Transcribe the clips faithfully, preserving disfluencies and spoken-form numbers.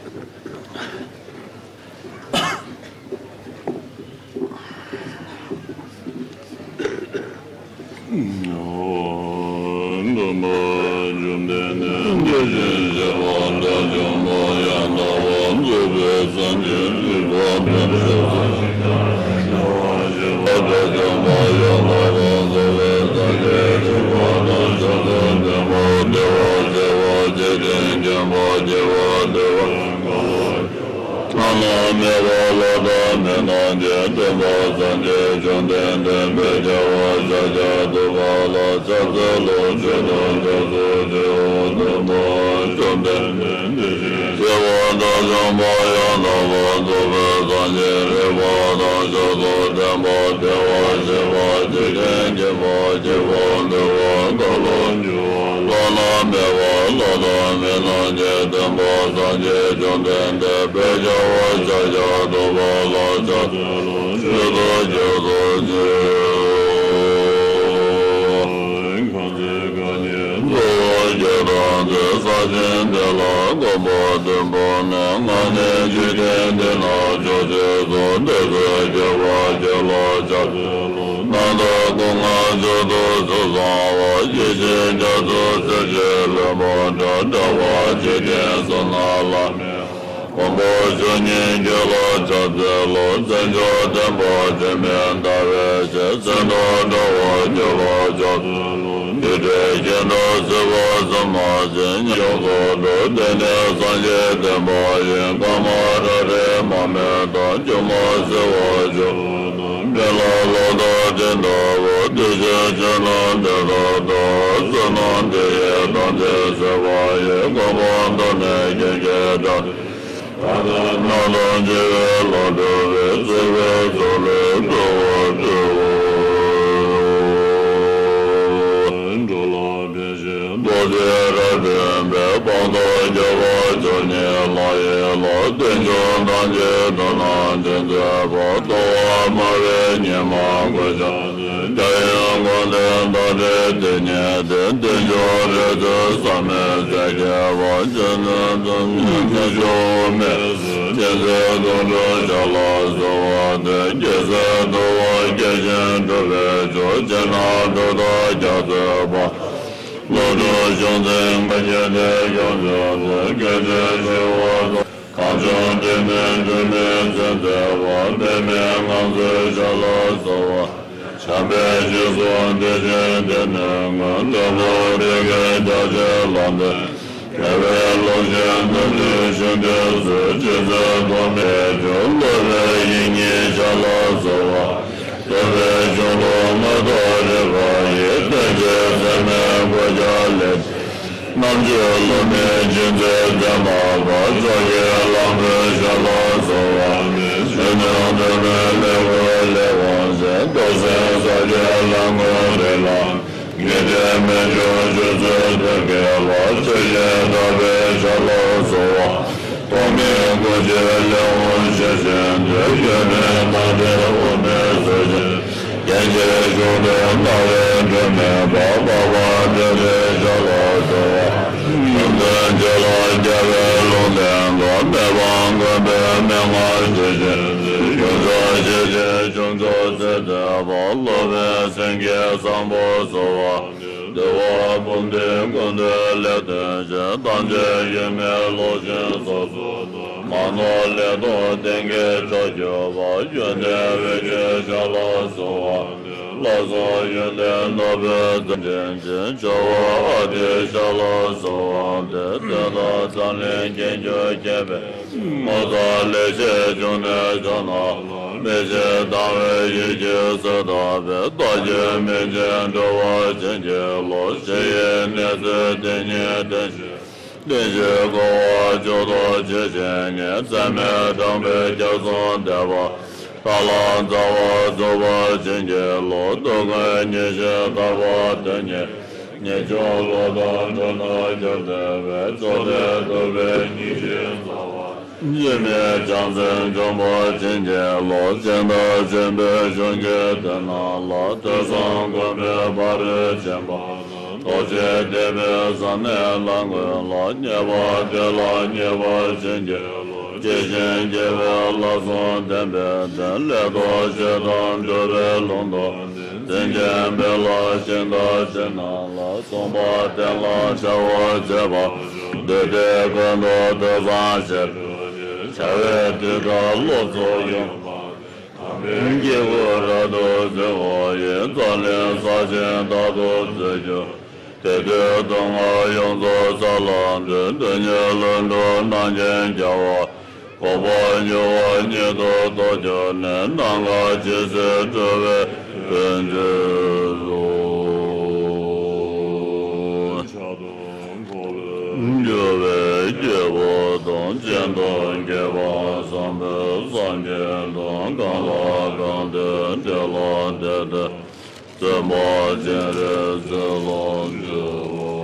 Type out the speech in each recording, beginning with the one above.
བླ་ན་མེད་པ་ལྷ་དང་མི་རྣམས་ཀྱི་སྟོན་པ་སངས་རྒྱས་བཅོམ་ལྡན་འདས་དཔལ་རྒྱལ་བ་ཤཱཀྱ་ཐུབ་པ་ལ་ཕྱག་འཚལ་ལོ། མཆོད་དོ་སྐྱབས་སུ་མཆིའོ། སྟོན་པ་བཅོམ་ལྡན་འདས་དེ་བཞིན་གཤེགས་པ་དང་བྱམས་པ་ཡང་དག་པར་རྫོགས་པའི་སངས་རྒྱས་རིག་པ་དང་ཕྱོགས་སུ་ལྡན་པ་བདེ་བར་གཤེགས་པ་འཇིག་རྟེན་མཁྱེན་པ་སྐྱེ་བ་འདུལ་བ་བཀའ་ལ་འགྱུར་བ་བླ་ན་མེད་པ་ལྷ་དང་མི་རྣམས་ཀྱི་སྟོན་པ་སངས་རྒྱས་བཅོམ་ལྡན་འདས་དཔལ་རྒྱལ་བ་ཤཱཀྱ་ཐུབ་པ་ལ་ཕྱག་འཚལ་ལོ། མཆོད་དོ་སྐྱབས་སུ་མཆིའོ། གང་ཚེ་རྐང་གཉིས་གཙོ་བོ་སྐྱེ་དང་མཛེས། ས་ཞིང་དེ་ལ་གོམ་པ་བདུན་བོར་ནས། ང་ནི་འཇིག་རྟེན་འདི་ན་མཆོག་ཤོས་སོ། འདི་ཚེ་སྐྱེ་བ་སྐྱེལ་ལ་ཕྱག་འཚལ་ལོ། རྣམ་དག་སྐུ་མངའ་མཆོག་ཏུ་གཟུགས་བཟང་བ། ཡེ་ཤེས་རྒྱ་མཚོ་གསེར་ཞུན་ལེན་པ་འདྲ། འདྲ་བ་འཇིག་རྟེན་གསུམ་ན་བླ་མེད། མགོན་པོ་ཞབས་གཉིས་བསྐྱེད་ལ་ཕྱག་འཚལ་ལོ། བརྩོན་འགྲུས་ལྡན་པ་དྲི་མེད་ཟླ་བའི་ཞལ། གསེར་མདོག་འདྲ་བ་བསྐྱེད་ལ་ཕྱག་འཚལ་ལོ། འདི་འདྲའི་སྐྱེ་འགྲོ་སྲིད་པ་གསུམ་མ་ཞི། ཡོངས་སུ་གྲོལ་དེ་ནི་སངས་རྒྱས་བསྟན་པ་ཡིན། ཀ་མ་ར་རི་མ་སྨད་དང་། སྒྱུ་མ་བྱེ་བ་བཅུ་དང་། མི་ལ་ལོ་ཟླ་སྤྲིན་ལྟ་བུ། དུས་གསུམ་ཆོས་རྣམས་འདི་ལྟར་གྲགས། བསོད་ནམས་འདི་ཡིས་ཐམས་ཅད་གཟིགས་པ་ཡི། གོ་འཕང་མཐོ་རིས་སྐྱེས་ཀྱི་གྲགས། ད་ལྟ་ནམ་དུ་འཆི་བའི་ལམ་སྒྲོལ་བའི། སྲིད་པའི་མཚོ་ལས་འགྲོ་བ་སྒྲོལ་བ། འགྲོ་ལ་ཕན་ཕྱིར་རྡོ་རྗེ་རབ་འབྲིང་པས། སྤངས་རྟོགས་རྒྱ་མཚོ་ཆོས་ཉིད་ལ་ཡི་རང་། རྟེན་འབྱུང་ཐམས་ཅད་དོན་རྣམས་ཀུན་མཛད་པ། ལྟ་བ་སྨྲ་བའི་ཉི་མ་དགུ་ཕྱོགས་ནས། རྒྱ་ཡི་མགོན་དེ་ཟླ་སྒྲིལ་དེ་ཉིད་དེ། རྟེན་འབྱུང་རིགས་དྲུག་ཟག་མེད་ཟས་ཀྱི་བ། ཆོས་རྣམས་ཐམས་ཅད་ཉོན་མོངས་ཕྱོགས་མེད། ཅན་དེ་དོན་གྲུབ་ཞལ་ལ་གསོལ་བ་འདེབས། རྒྱལ་སྲས་ཐུབ་པ་སྐྱེས་ཆེན་གྲུབ་པའི་མཆོག་ཕྱི་ནང་གྲུབ་མཐའ་རྒྱ་མཚོའི་དཔལ། ཀླུ་སྒྲུབ་གཞུང་འཛིན་མཁའ་འགྱུར་ཏེ། ཡོངས་སུ་གྲོལ་དགེ་འདུན་ཞི་བ་དང་། གང་བྱུང་འདྲེན་མེད་འགྲོ་མིའི་སེམས་བདེ་བ། འབད་མེད་ངང་ཚུལ་ཞལ་ལ་གསོལ་བ། བྱམས་པའི་རྗེས་སུ་བདེ་ཆེན་སྡེ་སྣོད་ཀུན། དོན་དམ་བདེ་དགེ་རྒྱ་ཆེར་ལམ་སྟོན། དགེ་བའི་ལུགས་བཞིན་རྣམ་གྲོལ་ཞིང་དུ་གསོལ། རྗེ་བཙུན་ཐོགས་མེད་སྤྲུལ། སློབ་དཔོན་ཡིད་བཞིན་ཞལ་ལ་གསོལ་བ། རྟོགས་པའི་གཞུང་ལུགས་མངོན་རྟོགས་རིག་པ་ཡི། བསྟན་བཅོས་ཚད་མེད་དགོས་རྒྱ་ལས། རྣམ་དཔྱོད་སློབ་མའི་རྗེས་འཛིན་བདེན་པ་དང་། མཆོག་གི་ལམ་རིམ་ཞལ་ལ་གསོལ་བ། ཕྱི་ནང་དོན་མེད་ལེགས་པར་ལེགས་འོང་ཞིང་། རྟོགས་ཟིན་ས་སྐྱའི་ལམ་ཀུན་རིགས་ལ། ངེས་གཏད་མི་འབྱུང་སྤྱོད་ཚུལ་དོན་གྱི་བློ། ཆོས་བཞིན་དག་པའི་ཞལ་ལ་གསོལ་བ། ཐོགས་མེད་སྐུ་ཆེ་ལེགས་འོང་ཞེས་བྱ་བའི། ཡོན་ཏན་རྣམ་འདྲེན་དབུ་མའི་ཚུལ་བཞིན། རྒྱན་ཆེན་གཞུང་དོན་ལྟ་བའི་སྒྲོན་མེ་དང་། འཕགས་པ་སྤྲུལ་པའི་ཞལ་ལ་གསོལ་བ། ཡོན་ཏན་ཆེ་ལ་རྒྱལ་བའི་ལུང་བསྟན་དང་། མི་ཕམ་མགོན་པོའི་མན་ངག་ཇི་བཞིན་དུ། ཡོངས་སུ་ཤེས་བྱའི་བྱང་ཆུབ་སེམས་བསྐྱེད་པ། སློབ་དཔོན་སེང་གེ་བཟང་པོ་གསོལ་བ། འདུལ་བ་འབུམ་སྡེ་ཀུན་ཏུ་ལེགས་སྟོན་ཅིང་། ཐམས་ཅད་ཡིད་མོས་ལོག་ཅན་སོ་སོར་རྟོག་མ་ནོར་ལེགས་མཐོང་ལྡན་གྱི་མཆོག་གྱུར་པ། ཡོན་ཏན་འོད་ཀྱི་ཞལ་ལ་གསོལ་བ། ལག་སོགས་ཡོན་ཏན་ནོར་བུས་རྩ་བྲིས་ཤིང་། སྦྱོར་བ་ཨ་ཏིའི་ཞལ་ལ་གསོལ་བ་འདེབས། བསྟན་དང་འཛམ་གླིང་དཀྱིལ་འཁྱུད་བསྐྱེད་པའི། ངོ་མཚར་ལེགས་བཤད་འབྱུང་གནས་ཕྱག་ན་བསྣམས། མི་ཕྱེད་དང་བའི་ཡེ་ཤེས་གསལ་དག་པའི། བདག་རྐྱེན་མེད་ཅིང་གྲོལ་བ་ཕྱིན་ཅི་ལོག་ཞི་བའི་གནས་སུ་དེ་ཉིད་བརྟན་ཞིང་། བདེན་བཞིའི་གོ་འཕང་མཆོག་ཏུ་མཆི་ཕྱིར་ནི། ཚད་མེད་དྲངས་པའི་རྒྱ་མཚོ་འདེབས་པ། ཐར་ལམ་རྩ་བར་རྫོགས་པ་ཕྱིན་ཅི་ལོག །སྡུག་བསྔལ་ཉེར་ཞི་ཐར་པ་དོན་གཉེར། ངེས་འབྱུང་བློ་དང་འགྲོ་རྣམས་སྐྱོབ་སྟེར་བའི། མཆོག་ཐུན་ཐུབ་པའི་ཉི་ཟེར་རྩ་བ། འཆི་མེད་བྱང་སེམས་འབྱོངས་པ་ཕྱིན་ཅི་ལོག །སྦྱིན་བདག་ཆེན་པོའི་གཞུང་གི་དོན་རྣམས་ལ། ཐོས་བསམ་སྒོམ་པའི་ཕ་རོལ་ཕྱིན་པ་དང་ ཐུགས་རྗེ་བདེ་བའི་ས་ནས་ལ་མགོན་ལ། མཉེས་པ་དེ་ལ་མཉེས་པར་བྱིན་གྱིས་རློབས། ཇི་བཞིན་རྒྱས་པའི་ལྷ་གསུམ་ལྡན་པའི་དོན། ལས་རྡོ་རྗེ་དང་འགྲོ་བའི་ལུང་དུ་འཛིན། མཛེས་རྒྱན་འབེབས་ལ་ཤིང་རྟ་ཆེ་རྣམས་ལ། གསུངས་པ་བསྟན་ལ་བྱ་བ་བྱེད་པར་ཞུགས། བདུད་སྡེ་ཀུན་ཏུ་ཐོས་བསམ་བྱེད་པའི་ཕྱིར། བྱ་བའི་དུས་མཐར་སློབ་ཚུལ་ཡོངས་པར། དམ་པའི་དཀྱིལ་འཁོར་རབ་ཏུ་བརྗིད་པ་ཡི། རྩ་ནས་གསལ་ཞིང་དག་ཏུ་མཛོད་གྱུར། དེ་དུས་སྡུག་བསྔལ་ཡོངས་རྫོགས་ས་ལ་འདུས། སྡུག་བསྔལ་ལུས་འཁྲུགས་རྣམ་མཁྱེན་རྒྱལ་བ། འགོག་པ་མྱུར་བ་ཉིད་དུ་རྟོགས་གྱུར་ནས། སྣང་ག་ཇི་སྲིད་འགྲོ་བའི་དོན་མཛད་དོ། འགྱུར་བའི་སྐྱེས་བུ་དང་། སྤྱན་དང་སྐྱེ་བ་བཟང་པོའི་སངས་རྒྱས་དང་། གང་ལ་གང་འདུལ་དེ་ལ་དེ་སྟེ། བརྩོན་པ་སྤྱན་རས་གཟིགས་ལ་མཆོད་པ།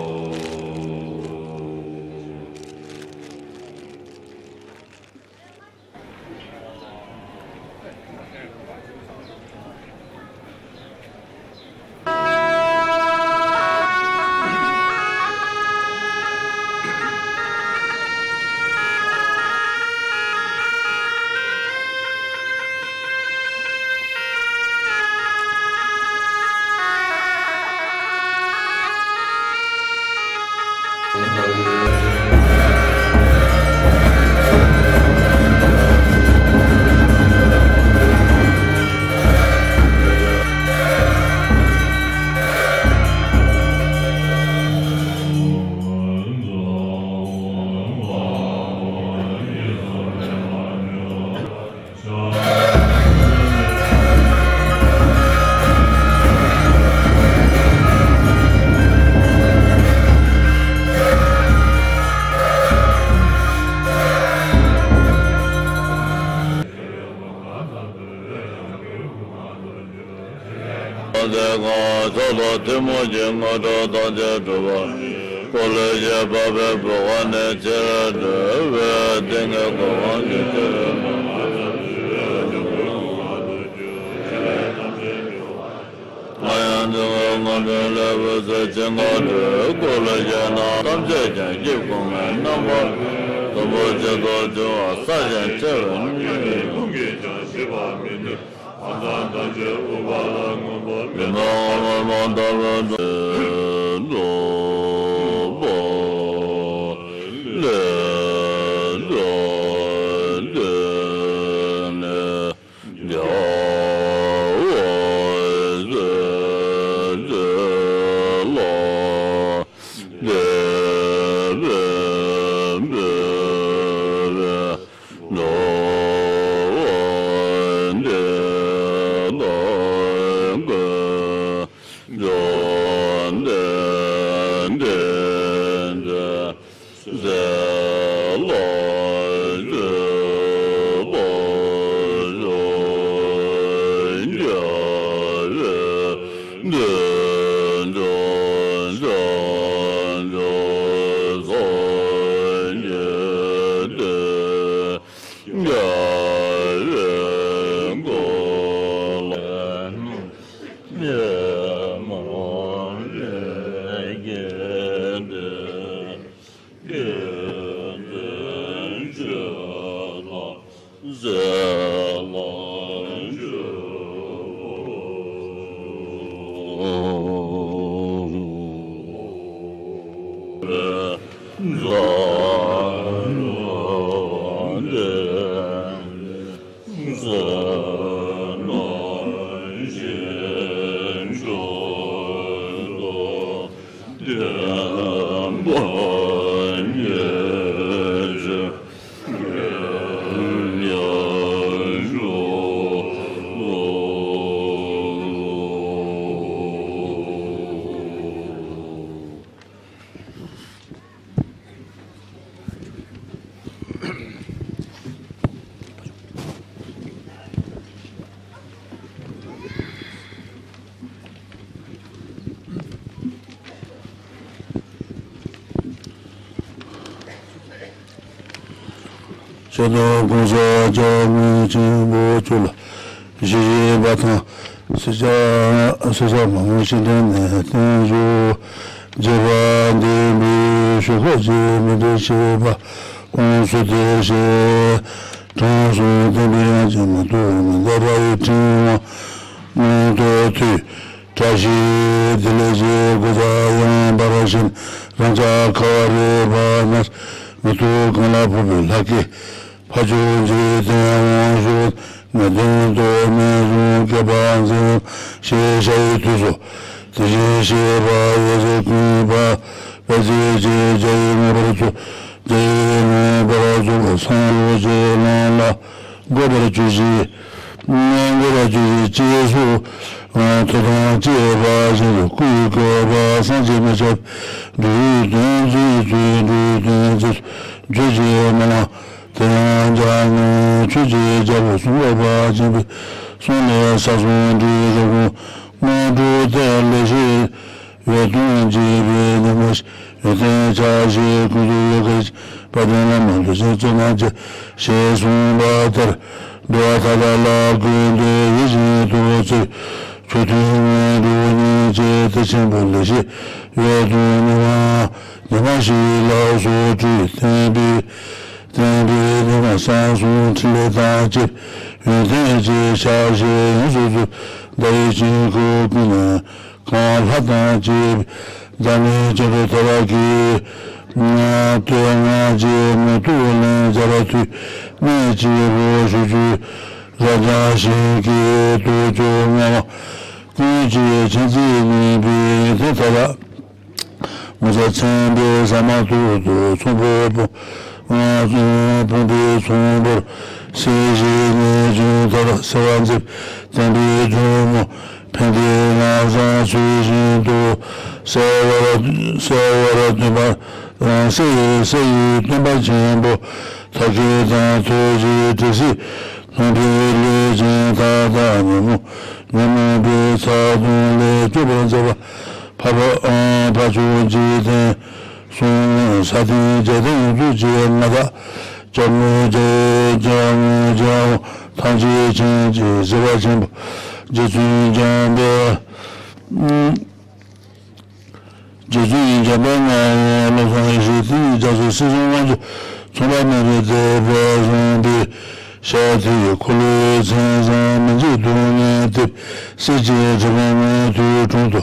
ཚེ་གང་མཆོག་ཏུ་ཐུན་མོང་གི་དངོས་གྲུབ་ཐམས་ཅད་འགྲུབ་པར། འཁོར་ལོས་སྒྱུར་འཕགས་པའི་བུ་ག་ནས་ཕྱིར་འགྲོ་བའི་ཏིང་ངེ་འཁོར་དབང་གི་ཆོས་རྣམས། ང་ཡང་འདི་ལ་ངོ་འཕྲོད་ལས་འོད་ཟེར་ཅན་གང་འདྲ། འཁོར་ལོས་སྒྱུར་རྣམས་ཐམས་ཅད་ཀྱང་། སྐྱེ་དགུ་མའི་རྣམ་པར་རྫོགས་པའི་ཆེད་དུ་འབྱུང་བ། བསགས་ཤིང་འཆི་བའི་ཉེ་བའི་ཡུམ་གྱིས་ཀྱང་ཞི་བར་མི་ནུས། ལམ་སང་ཐམས་ཅད་འོད་དཔག་ལ་མངོན་པར་མི་ལྟ། མངོན་པར་མི་ལྟ་བར་ལྟ་བ་ལས་ལྡོག་སྟེ་ནི། རྒྱལ་བ་སྲས་བཅས་ལ། དད་པས་འབུལ་བའི་ནོར་བུ་འདི་དག་ཀུན། བཅོམ་ལྡན་འདས་ཀྱི་ཞལ་ལ་སྤྱོད་པར་ཤོག། རྒྱལ་བའི་དོན་མཛད་བྱང་ཆུབ་སངས་རྒྱས་ཏེ། རྒྱལ་བའི་འཁོར་ལོ་ཉོན་མོངས་པའི་དགེ་འདུན་ཏིང་འཛིན་ཆོས་དང་ཟས་ལ་སྤྱོད་པ། ཆོས་དང་གོང་ས་སྐྱབས་མགོན་ཆེན་པོ་མཆོག་ལ་ཞུ་བཞིན་པ་དང་། སེར་སྐྱ་སེར་སྐྱ་མང་པོ་ཞིག་འདི་ནས་བསྟན་བཞུགས་ རྗེ་བ་འདི་འདི་ཤོ་ཁ་ཅི་མི་འདྲ་ཤེས་པ་ཀུང་སུ་དེ་ཤེས། དྲང་སྲོང་བསྟན་པའི་དབྱངས་ཅན་མ་ཐུག་མི་འདའ་བའི་ཕྲེང་བ་མངོན་རྟོགས་མཐུས། བཀྲ་ཤིས་བདེ་ལེགས་ཀྱི་སྒོ་རྩ་ཡངས་པར་ཕྱེ། རང་ཅག་ཁ་བ་རི་བ་ན་མི་ཐུབ་གང་ལ་ཕོག་པའི་ལྷ་སྐལ། ཕ་ཇོ་འཇིག་རྟེན་དབང་ཕྱུག་ནད་གདོན་རྟོག་མེད་གཟུགས་བསྐལ་པ་འཛིན་ཞེས་བྱ་བའི་དུས་སུ། དེ་བཞིན་གཤེགས་པ་ཡེ་ཤེས་ཀུན་འཕགས་པའི་རྩལ་གྱིས་རྒྱལ་བའི་མངོན་པར་རྫོགས། རྒྱལ་བའི་མངོན་པར་རྫོགས་པར་སངས་རྒྱས་ཀྱི་ལམ་ལ་འགོད་པར་གྱུར་ཅིག་འགོད་པར་གྱུར་ཅིག་ཅེས་སོགས་མཐུ་དང་བཅས་པ་བཞིན་དུ་སྐུའི་བཀོད་པ་བསམ་གྱིས་མི་ཁྱབ་པའི་འབྲུ་དོན་རྗེས་སུ་འབྲུ་དོན་རྗེས་སུ་བརྗོད་ཅིག་སྨོན་ལམ། དེ་ཡང་འཇམ་དབྱངས་ཆོས་ཀྱི་རྒྱལ་པོ་གསུང་རབ་པ་ཆེན་པོའི་གསུང་ལས་ས་གསུམ་འབྲི་རབ་དགོངས་སྔོན་འགྲོ་ལྟར་ལེགས་བཤད་འོད་སྟོང་འབྱེད་པའི་ཉི་མ་ཡོན་ཏན་ཕྱག་བཞེས་ཀུན་ཏུ་ཡོད་དཀའི་དཔལ་ལྡན་བླ་མ་ལུས་སེམས་ཅན་རྣམས་ཀྱི་ཞེས་གསུངས་པ་ལྟར། འགྲོ་བ་མཐའ་དག་ལ་ཀུན་ཏུ་ཡིད་བཞིན་དུ་བརྩེ་བའི་མཆོག་ཐུན་སྔོན་འགྲོ་སྙིང་རྗེ་གཏེར་ཆེན་པོ་ལེགས་བཤད་འོད་སྟོང་ཉི་མ་ཉི་མ་ཞིག་ལ་སོགས་སྤྲུལ་བསྟན་པའི་བསྟན་པའི་ཉི་མ་གསང་གསུམ་ཕྲིན་ལས་དང་བཅས་ཡོན་ཏན་གྱི་ཕྱག་བཞེས་ཡོངས་སུ་རྫོགས་ཟླ་བའི་དཀྱིལ་འཁོར་ཀུན་ནས་གང་ལྷ་དང་བཅས་པའི་ཟླ་མེད་སྤྱན་རས་གཟིགས་ཀྱི་བསྟོད་བསྔགས་ཀྱི་མུ་ཏོག་ལན་བརྒྱ་ར་ཐོས་ནས་སྤྱི་བོར་ཞུ་རྒྱུ། རབ་འབྱམས་ཞིང་གི་རྟོགས་བརྗོད་ངག་དབང་ཀུན་གྱི་མཁྱེན་བརྩེ་སྙིང་པོའི་ཡོན་ཏན་མཐའ་དག་ངོ་མཚར་མཚན་དཔེ་ཟ་མ་ཏོག་ཏུ་ཚོམ་བུ་སྤུངས། སྤུངས་པའི་ཚོམ་བུར་གསལ་བྱེད་རྣལ་འབྱོར་མཐའ་དག་གསལ་བར་མཛད་པའི་བསྟན་པའི་ཇོ་མོ། ཕན་བདེའི་ལམ་བཟང་ཚུལ་བཞིན་དུ་གསལ་བར་གསལ་བར་སྟོན་པ། གསལ་གསལ་བའི་སྟོན་པ་ཆེན་པོ་དར་རྒྱས་དང་ཐུགས་རྗེའི་དྲི་ཟའི་ནོར་བུའི་ལུས་ཅན་མཐའ་དག་ཉོན་མོངས་ཉོན་མོངས་པའི་ཚ་གདུང་ལས་སྐྱོབ་པར་མཛད་པ། འཕགས་པ་འཕགས་མཆོག་འཇིག་རྟེན་གསུམ། ས་སྟེང་རྒྱལ་བསྟན་ཡོངས་རྫོགས་ཀྱི་མངའ་བདག་ལྕམ་མོ་རྒྱལ་བའི་རྒྱལ་མོ་རྒྱལ་བ་ཐམས་ཅད་མཁྱེན་ཅིང་གཟིགས་པ་ཆེན་པོ་རྗེ་བཙུན་འཇམ་དཔལ། རྗེ་བཙུན་འཇམ་དཔལ་ངག་དབང་བློ་བཟང་ཡེ་ཤེས་ཏེ་རྒྱ་མཚོ་སྲིད་གསུམ་དབང་ཕྱུག་མཚུངས་པ་མེད་པའི་མཛད་པས་བཟུང་སྟེ། ཤཱཀྱའི་འཁོར་ལོའི་མཚན་བཟང་མི་འཇིགས་གདོང་ལྔས་གཏེར་སྲིད་ཀྱི་གྲིབ་ཕུང་མུ་ཐུད་དྲུང་དུ་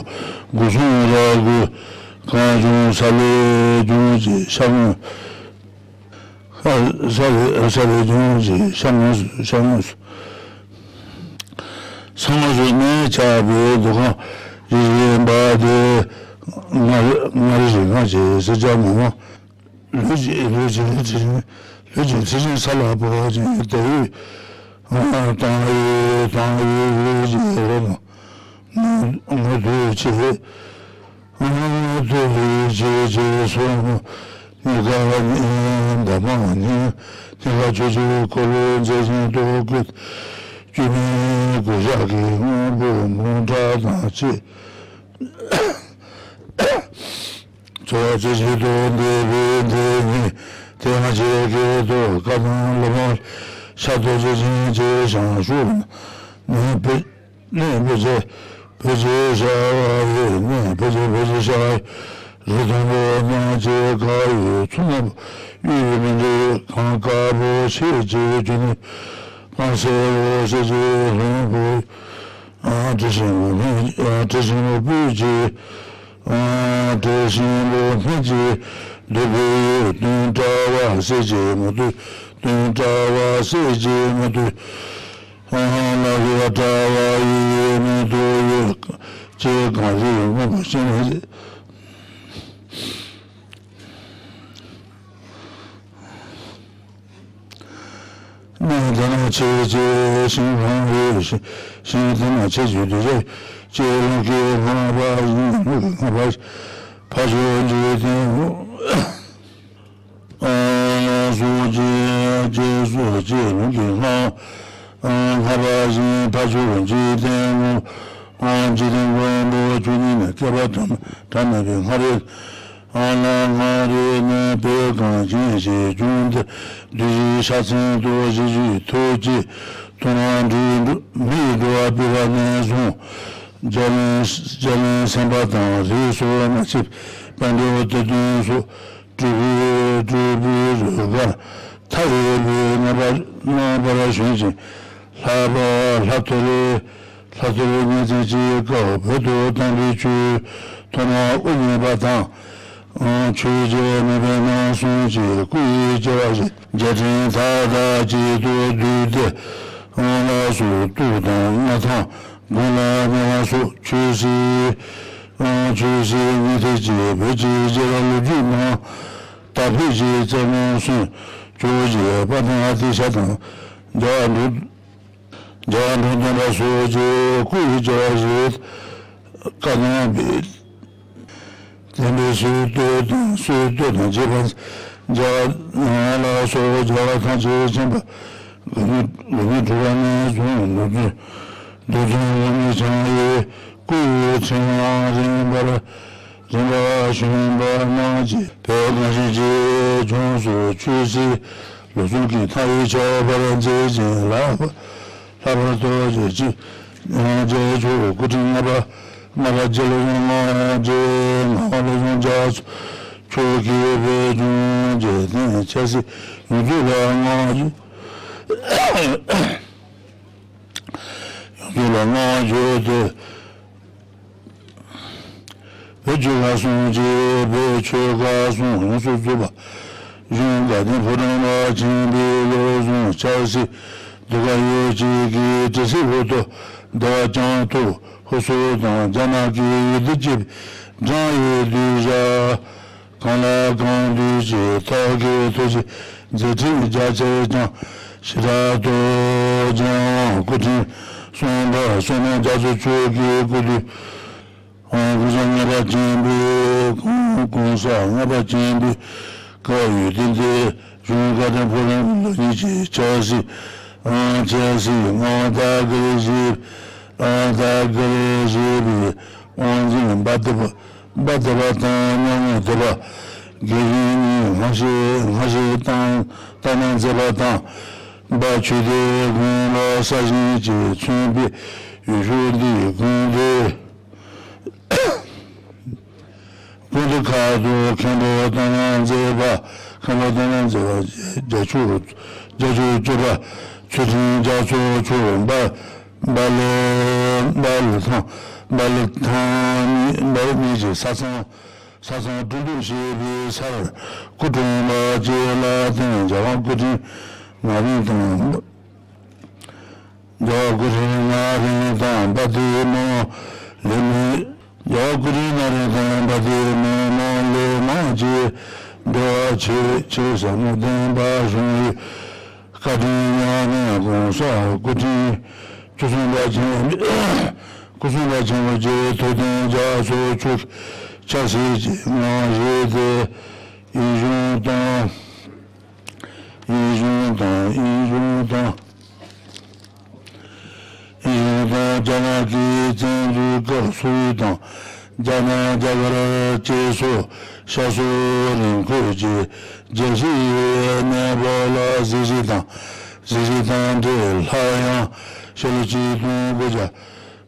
སྒོ་སྲུང་ར་གུར་གང་བྱུང་ས་ལེ་ལྗོངས་ཀྱི་ཤར་ངོས། ས་ས་ལེ་ལྗོངས་ཀྱི་ཤར་ངོས་སུ་ཤར་ངོས་སུ། ས་ངོས་སུ་གནས་ཆགས་པའི་འདུ་ཁང་རིམ་པ་དེ་ལྔ་ལྔ་རེ་ཞིག་ལྔ་ཞེས་སྲིད་ལྗང་མི་མང་། ལུས་ཀྱི་ལུས་ཀྱི་ཚེ་རིང་ལུས་ཀྱི་ཚེ་རིང་ས་ལ་བབས་ཤིང་དེ་ཡི་དང་ཡི་དང་ཡི་ལུས་ཀྱི་རོ་ནུ་ངོ་དུ་ཆེ་ངོ་དུ་ཆེ་ཆེ་སོང་། ཉི་ག་ནི་འདབ་མ་ནི་ཉི་ག་ཆུ་ཆུ་འཁོར་ལོ་མཛེས་ཤིང་རྟོག་གེ་སྐྱོ་མའི་གུ་ཞག་གི་སྔོན་པོ་མུན་ཁྲག་དང་བཅས། ཚོགས་ཀྱི་ཆེད་དུ་འདས་པའི་འདས་ཉིད་དེ་ང་བཅས་ཀྱི་ཐོག་བཀའ་དང་སློབ་དཔོན་ཤཱཀྱ་རྡོ་རྗེ་ཅན་གྱི་ཞང་ཞུང་ནས་བོད་ནས་བོད་ཆེ་བོད་ཆེ་ཤ་བའི་ནས་བོད་ཆེ་བོད་ཆེ་ཤ་རི་དང་པོ་རྣམས་ཀྱི་དཀར་ཡོལ་མཚོ་ནག་གཡུ་ཡི་མི་འདྲའི་གངས་དཀར་པོ་ཆེ་ཆེ་རྒྱུ་ནི་སྤང་སེ་འོ་ཤེས་ཀྱི་ལྷུན་པོ། དྲི་ཞིམ་པོ་སྨན་དྲི་ཞིམ་པོ་སྤོས་ཀྱི་དྲི་ཞིམ་པོ་སྨན་གྱི་འདོད་པའི་ཡུལ་སྟོན་བཀྲ་བ་སེལ་གྱི་མུ་ཏིག་སྟོན་བཀྲ་བ་སེལ་གྱི་མུ་ཏིག་ལ་རེ་བ་བཀྲ་བ་ཡི་མུ་ཏིག་ཡོད་ཅེས་གངས་རིའི་སྔོན་པོ་ཤེས་ནས། གནས་དེ་ན་ཆེ་ཆེ་ཞིང་ལྷུང་བའི་ཞིང་དེ་ན་ཆེ་ཆེ་དུ་ཆེ་ཆེ་ལྷུང་གི་ལྷུང་བ་ཡིན་ལྷུང་གི་ལྷུང་བ་ཕ་ཆོས་འཇིག་རྟེན་སོགས་ཀྱི་རྗེས་སུ་ཅེ་ལྷུང་གི་ལྷུང་ལྷུང་བ་ཡིན་ཕ་ཆོས་འཇིག་རྟེན་འཇིག་རྟེན་མགོན་པོ་ཆོས་ཉིད་ནས་བསྐལ་པ་དུ་མ་བྲལ་མེད་པའི་སྔ་རོལ། ཨ་ལ་ང་རེ་ནས་པའི་གངས་ཅན་ཞེས་བྱུང་སྟེ། བདུད་བཞིའི་ཕྱག་མཚན་དུ་གཞི་བཞིའི་ཐུགས་ཀྱི་ཐུགས་རང་འབྲུ་མིའི་འགྲོ་བ་སྤེལ་བ་ནས་བཟུང་། རྒྱ་གླིང་རྒྱ་གླིང་སེམས་དཔའ་དང་རིགས་སུ་མ་ཆད་ ས་འབྲས་བུ་སྡེ་བདུན་སོགས། སྤྲུལ་པའི་སྤྲུལ་པའི་རོལ་གར་མཐའ་ཡས་པའི། རྣམ་པར་རྣམ་པར་བཞེངས་ཤིང་ལྷ་པ་ལྷ་ཐོ་རེ། ལྷ་ཐོ་རེ་གཉན་བཙན་གྱི་སྐབས་བོད་དུ་བཏང་བའི་ཆོས་ཐོག་མར་དབུ་བརྙེས་པ་དང་། ཆོས་རྒྱལ་མེས་དབོན་རྣམ་གསུམ་གྱི་སྐུ་ཡི་རྒྱལ་བ་བཞི། རྒྱལ་ཕྲན་མཐའ་དག་གཅིག་ཏུ་བསྡུས་ཏེ། ལ་སོགས་གཏོར་དང་མངའ་ཐང་དགུང་ལ་བསྣམས་པ་སོགས་ཆོས་སྲིད། ཆོས་སྲིད་གཉིས་ཐད་ཀྱི་བོད་ཀྱི་རྒྱལ་རབས་ལོ་རྒྱུས་ནང་དར་འཕེལ་གྱི་རྩེ་མོ་སོན། ཇོ་བོ་རྗེ་དཔལ་ལྡན་ཨ་ཏི་ཤ་དང་རྒྱལ་བ་འབྲོམ། རྒྱལ་བ་འབྲོམ་སྟོན་པ་སོགས་ཀྱི་སྐུ་ཡི་རྒྱལ་བ་ཞིག་བཀའ་གདམས་པའི་བསྟན་པའི་སྲོལ་གཏོད་དང་སྲོལ་གཏོད་དང་བཅས་པ། རྒྱལ་བ་ལ་སོགས་རྒྱལ་བ་ཐམས་ཅད་མཁྱེན་པ། དགུ་བརྙེས་དགུ་བརྙེས་དྲུག་པ་ནས་བཟུང་མདོ་མདོ་མཛངས་བླ་མའི་འཆང་ཡི་སྐུ་ཡི་ཕྲེང་བ་རིམ་པར་རིམ་པར་བྱོན་པ་རྣམས་ཀྱིས་བོད་གངས་ཅན་གྱི་ལྗོངས་སུ་ཆོས་སྲིད་ལུགས་གསུམ་གྱི་མཐའ་ཡས་ཆགས་པར་མཛད་ཅིང་ལྷག་ལྷག་པར་དུ་རྗེ་བཙུན་རྗེ་མཆོག་སྐུ་ཕྲེང་ལྔ་པ་ལྔ་པ་རྗེ་བློ་བཟང་ལྔ་པ་རྗེ་ངག་དབང་བློ་བཟང་རྒྱ་མཚོ་མཆོག་གིས་བོད་ལྗོངས་རྒྱལ་བསྟན་ཆབ་སྲིད་ཡོངས་རྫོགས་ལ་བསྔགས་བརྗོད། ཡོངས་རྫོགས་ལ་བསྔགས་བརྗོད་དེ། བོད་ཆོལ་ཁ་གསུམ་གྱི་བོད་ཆོལ་ཁ་གསུམ་ཡོངས་སུ་རྫོགས་པ་གཞུང་དགའ་ལྡན་ཕོ་བྲང་ལ་ཕྱིན་པའི་བློ་བཟང་ཆབ་སྲིད་ཟློས་གར་ཡོད་ཅིག་གིས་དྲི་ཟའི་འོག་ཏུ་བདེ་བ་ཀྱང་ཐོབ། ཧུ་སུར་དང་རྒྱ་ནག་གི་ཡུལ་དུ་སྐྱེས་པའི་འབྲང་ཡོད་དུས་བཞག་གང་ལ་གང་འདུལ་གྱི་ཐབས་མཁས་ཐུགས་རྗེ་མཛད་འཕྲིན་རྒྱ་ཆེར་བསྐྱངས། ཞེ་དྲག་ཏུ་རྒྱལ་དབང་སྐུ་ཕྲེང་གསུམ་པ་བསོད་ནམས་རྒྱ་མཚོ་མཆོག་གི་སྐུ་དུས་སྐུ་ཕྲེང་ལྔ་པ་ཆེན་པོའི་གོང་གོང་ས་ལྔ་པ་ཆེན་པོའི་བཀའ་ཡོད་དེ་འདི་གཞུང་དགའ་ལྡན་ཕོ་བྲང་ལ་ཡིད་ཆེས་ཆབ་སྲིད་ཨང་ཆབ་སྲིད་དབང་ཐང་གི་ཞིབ་ཨང་ཐང་གི་ཞིབ་པའི་དབང་འཛིན་འབའ་སྡེ་པ། འབའ་སྡེ་པ་དང་མཉམ་མེད་སྡེ་པ་དགེ་བཤེས་གཉིས་སྔ་ཕྱི་སྔ་ཕྱི་བཏང་བཏང་གནང་མཛད་པ་དང་། འབའ་ཆོས་སྡེ་དགོན་ལ་གསར་བཞེངས་ཀྱིས་མཚོན་པའི་ཡུལ་ཤུལ་འདིའི་དགོན་སྡེ་དགོན་སྡེ་ཁག་ཏུ་མཁན་པོ་བསྟན་པ་མཛད་པ་མཁན་པོ་བསྟན་པ་མཛད་པ་རྒྱལ་མཆོག་རྒྱལ་མཆོག་སྤྱི་པ་ཚུལ་ཁྲིམས་རྒྱ་མཚོ་མཆོག་འབའ་འབའ་ལི་འབའ་ལི་ཐང་འབའ་ལི་ཐང་གཉིས་འབའ་ལི་གཉིས་ཀྱི་ས་མཚམས། ས་མཚམས་གྲུ་འདེགས་བྱེད་པའི་སར་སྐུ་འཁྲུངས་པ་བཅས་ལ་བརྟེན་རྒྱལ་དབང་སྐུ་ཕྲེང་ང་རིང་དང་། རྒྱལ་བ་སྐུ་ཕྲེང་ང་རིང་དང་འབའ་སྡེའི་མི་མང་ལས་མི། རྒྱལ་བ་སྐུ་ཕྲེང་ང་རིང་དང་འབའ་སྡེའི་མི་མང་ལས་མང་ཀྱིས་འབྲེལ་བ་ཆེ་ཆེ་ཟབ་མོ་ལྡན་པ་བྱུང་ཡོད། བཀའ་དྲིན་མཉམ་མེད་གོང་ས་སྐུ་ཕྲེང་བཅུ་གསུམ་པ་ཆེན་སྐུ་གསུམ་པ་ཆེན་པོ་རྗེ་ཐུབ་བསྟན་རྒྱ་མཚོ་མཆོག་ཆབ་སྲིད་ཀྱི་དབང་བཞེས་ཏེ་ཡིད་གཞུང་དང་། ཡིད་གཞུང་དང་ཡིད་གཞུང་དང་། ཡིད་གཞུང་དང་རྒྱ་ནག་གི་བཙན་འཛུལ་སྐབས་སུ་དང་རྒྱ་ནག་རྒྱ་གར་བཅས་སུ་ཤར་ཕྱོགས་རི་ཁུལ་གྱི་རྒྱལ་སྤྱིའི་གནས་བབ་ལ་གཟིགས་ཞིབ་དང་གཟིགས་ཞིབ་དང་འབྲེལ་སླར་ཡང་ཕྱི་ལོ་ཆིག་སྟོང་དགུ་བརྒྱ་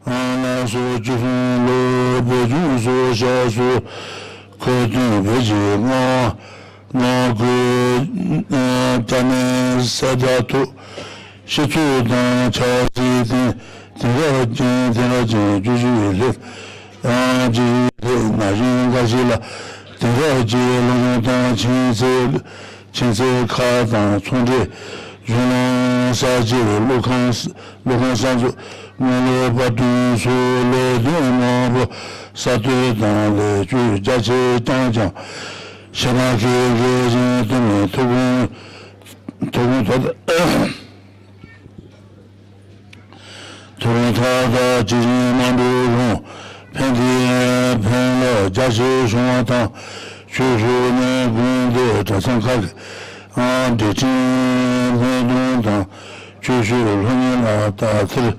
ལ་སོགས་བཅུ་གསུམ་ལོར་བོད་ལྗོངས་སུ་ཤར་ཕྱོགས་ཁུལ་སྟོན་བོད་ཀྱི་མངའ་མངའ་ཁུལ་ཨ་ཏྲ་ནས་གསལ་བསྒྲགས་ཐོག་སྤྱི་ཚོགས་དང་ཆབ་སྲིད་དེང་དེང་རབས་ཅན་དེང་རབས་ཅན་བཅུ་བཞི་ཡི་སླེབས་ཡང་བཅུ་བཞི་སླེབས་ན་གཞོན་འགའ་ཞིག་ལ་དེང་རབས་ཀྱི་སློབ་སྦྱོང་དང་ཆུ་ཚད་ཆུ་ཚད་ཁག་དང་ཚོང་འབྲེལ་གཞུང་ལམ་གསར་བརྗེ་སློབ་ཁང་སློབ་ཁང་གསར་འཛུགས་དངུལ་ལས་པར་སྐྲུན་སོགས་ལས་དོན་མང་པོ་གསར་གཏོད་དང་ལེགས་བཅོས་རྒྱ་ཆེར་བཏང་ཀྱང་ཕྱི་ནང་གི་འགན་འཛིན་དུ་མའི་ཐུགས་དགོངས་ཐུགས་དགོངས་ཐོག་ཐུགས་དགོངས་ཐོག་ཏུ་ཇི་བཞིན་མ་འགྲུབ་རུང་ཕན་བདེའི་ཕན་ལ་རྒྱ་ཆེར་བྱུང་བ་དང་ཆོས་ཕྱོགས་ནས་དགོན་སྡེ་གྲྭ་ཚང་ཁག་གི་ཨང་སྒྲིག་ཁྲིམས་སྣེ་གདོང་དང་ཆོས་ཕྱོགས་སློབ་གཉེར་ལ་དག་ཐེར་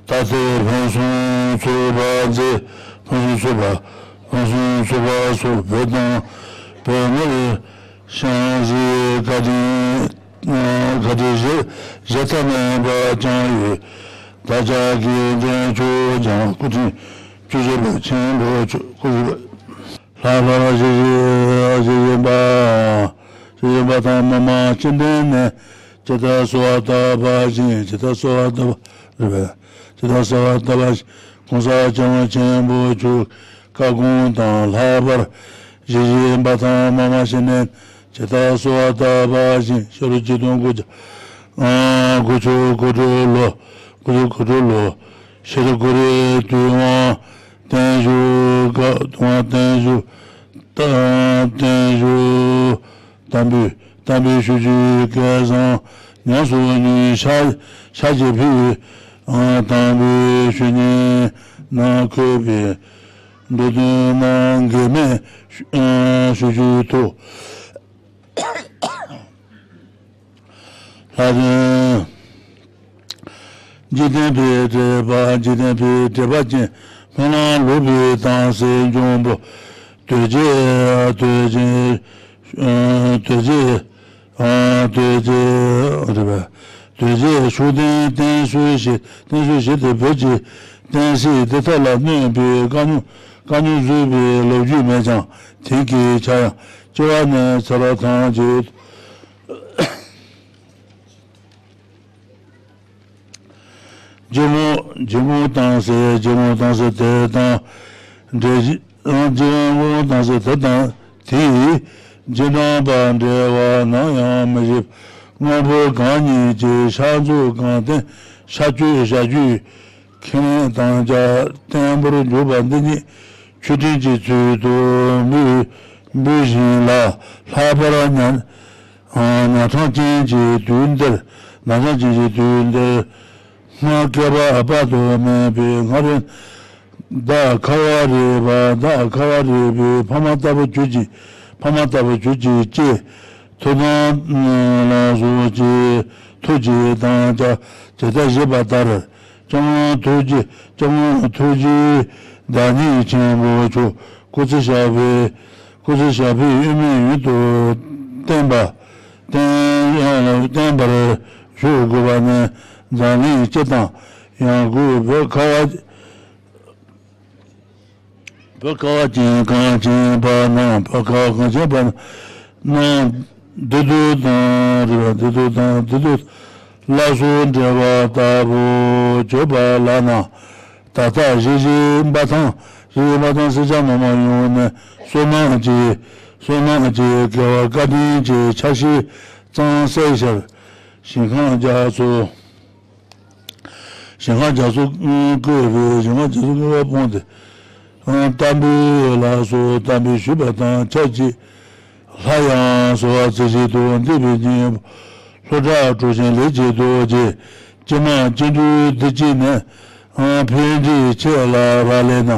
དག་ཐེར་ཕུན་སུམ་ཚོགས་པ་མཛད། ཕུན་སུམ་ཚོགས་པ་ཕུན་སུམ་ཚོགས་པ་སོགས་བོད་དང་བོད་མིར་བྱམས་བརྩེའི་བཀའ་དྲིན་བཀའ་དྲིན་གཞལ་གཞལ་མཐའ་མེད་པ་བསྐྱངས་ཡོད། བདག་ཅག་གི་འདྲེན་མཆོག་འཇམ་དབྱངས་སྐུ་ཕྲེང་བཅུ་བཞི་པ་ཆེན་པོ་མཆོག་སྐུ་བཞི་པ། ལྷག་པར་ཞི་ཞི་ཞི་ཞི་འབའ་ཞི་ཞི་འབའ་ཐང་མ་མ་ཤི་ནན་ནས་ཇི་ལྟར་གསོལ་བ་བཏབ་པ་བཞིན་ཇི་ལྟར་གསོལ་བ་བཏབ་པ་རེད་པས། ཇི་ལྟར་གསོལ་བ་བཏབ་པ་བཞིན་གོང་ས་སྐྱབས་མགོན་ཆེན་པོ་མཆོག་བཀའ་དགོངས་དང་ལྷག་པར་ཞི་ཞི་འབའ་ཐང་མ་མ་ཤི་ནན་ཇི་ལྟར་གསོལ་བ་བཏབ་པ་བཞིན་ཤ་རུ་གཅིག་སྟོང་དགུ་བརྒྱ་དགུ་བཅུ་གོ་དྲུག་ལོ། དགུ་བཅུ་གོ་དྲུག་ལོ། ཤེལ་གོ་རི་དུས་དབང་བརྟན་བཞུགས་སྐབས་དུས་དབང་བརྟན་བཞུགས་བརྟན་བཞུགས་དམ་འབུལ་དམ་འབུལ་ཞུ་རྒྱུའི་སྐལ་བཟང་ཉམས་སུ་མྱོང་ཤ་ཤ་རྗེ་ཕུལ་དམ་འབུལ་ཞུ་ཉན་ནང་འཁོད་པའི་འགྲོ་དོན་རྣམས་འགལ་མེད་ཞུ་རྒྱུའི་ཐོག་ལྷ་དོན། འཇིག་རྟེན་པའི་འགྲེལ་པ། འཇིག་རྟེན་པའི་འགྲེལ་པ་ཅན། སྨོན་ལམ་ལུགས་པའི་དྭངས་གསལ་འབྱུང་པོ། གདོས་བཅས་གདོས་བཅས་གདོས་བཅས་གདོས་བཅས་རེད་པས། གདོས་བཅས་ཤུགས་ལྡན་བསྟེན་གསོལ་ཞིག་བསྟེན་གསོལ་ཞིག་སྟེ་བོད་ཀྱི་བསྟན་སྲིད་འདི་དག་ལ་གནོད་པའི་དཀའ་རྙོག་དཀའ་རྙོག་བཟོས་པའི་ལོ་རྒྱུས་མེད་ཀྱང་དེང་གི་ཆ་ཡང་སྐྱེ་བ་ནས་ཚེ་རབས་ཐམས་ཅད། རྗེ་མོ་རྗེ་མོ་དང་ཟེར་རྗེ་མོ་དང་ཟེར་དེ་དང་འབྲེལ་རྗེ་མོ་དང་ཟེར་དེ་དང་དེའི་རྗེས་འབྲང་པ་འབྲེལ་བ་ནམ་ཡང་མི་བཞེད། དངོས་པོ་གང་ཉིད་ཀྱི་ཕྱག་མཛུབ་གང་བསྟན་ཤར་སྤྱོད་བྱ་རྒྱུད་ཁས་ལེན་དང་བཅས་བརྟན་པོར་གྱུར་པ་འདི་ཉིད་མཆོད་སྤྲིན་གྱི་ཚུལ་དུ་འབུལ་འབུལ་ཞིང་ལ་ལྷག་པར་ཉ་ཉ་ཁྲང་ཅན་གྱི་དུས་འདིར་ཉ་ཁྲང་ཅན་གྱི་དུས་འདིར་སྔར་བསྐལ་པ་དཔག་ཏུ་མེད་པའི་སྔ་རོལ་བདག་ཁ་བ་རི་པ་བདག་ཁ་བ་རི་པའི་ཕ་མ་ལྟ་བུ་གྱུར་ཅིག་ཕ་མ་ལྟ་བུ་གྱུར་ཅིག་ཅེས་ཐུགས་དམ་ལ་སོགས་ཀྱི་ཐུགས་ཀྱི་དམ་བཅའ་ཇི་ལྟར་བཞེས་པ་ལྟར་སྐྱབས་མགོན་ཐུགས་རྗེ་སྐྱབས་མགོན་ཐུགས་རྗེའི་བདག་ཉིད་ཆེན་པོ་མཆོག་སྐུ་ཚེ་ཞབས་པད་སྐུ་ཚེ་ཞབས་པད་ཡུན་མི་ཡུན་དུ་བརྟན་པ་བརྟན་བརྟན་པར་བཞུགས་དགོས་པ་ནས་འཛམ་གླིང་སྤྱི་དང་ཡང་སྒོས་བོད་ཁ་བ་བོད་ཁ་བ་ཅན་གངས་ཅན་པ་རྣམས་བོད་ཁ་བ་གངས་ཅན་པ་རྣམས་བདེ་སྡུག་དང་རེ་བ་བདེ་སྡུག་དང་བདེ་སྡུག་སླར་གསོ་འབྲེལ་བ་ལྟ་བུ་བརྗོད་པ་ལགས་ན། ད་ལྟ་གཞིས་བྱེས་འབའ་ཐང་གཞིས་བྱེས་འབའ་ཐང་སེར་སྐྱ་མི་མང་ཡོངས་ནས་བསོད་ནམས་ཀྱི་བསོད་ནམས་ཀྱི་དགེ་བ་བཀའ་དྲིན་གྱི་ཆར་ཞིག་གཙང་སེལ་ཕྱིར་ཞིང་ཁམས་རྒྱ་མཚོ། ཞིང་ཁམས་རྒྱ་མཚོ་བཀོད་པའི་ཞིང་ཁམས་རྒྱ་མཚོ་བཀོད་པ་སྤངས་ཏེ། ཨ་བསྟན་པའི་ལ་སོགས་བསྟན་པའི་ཞུས་པ་དང་ཆབས་ཅིག་སླར་ཡང་གསོལ་བ་རྩེ་གཅིག་ཏུ་འདེབས་པའི་སྙིང་པོ་ལྷོ་བྲག་གྲུབ་ཆེན་ལེགས་བྱས་རྡོ་རྗེ་སྤྱི་དམངས་སྤྱི་འགྲོས་འདི་གཅིག་ནས་ཨ་ཕན་བདེའི་ཆེད་ལ་རག་ལས་ན།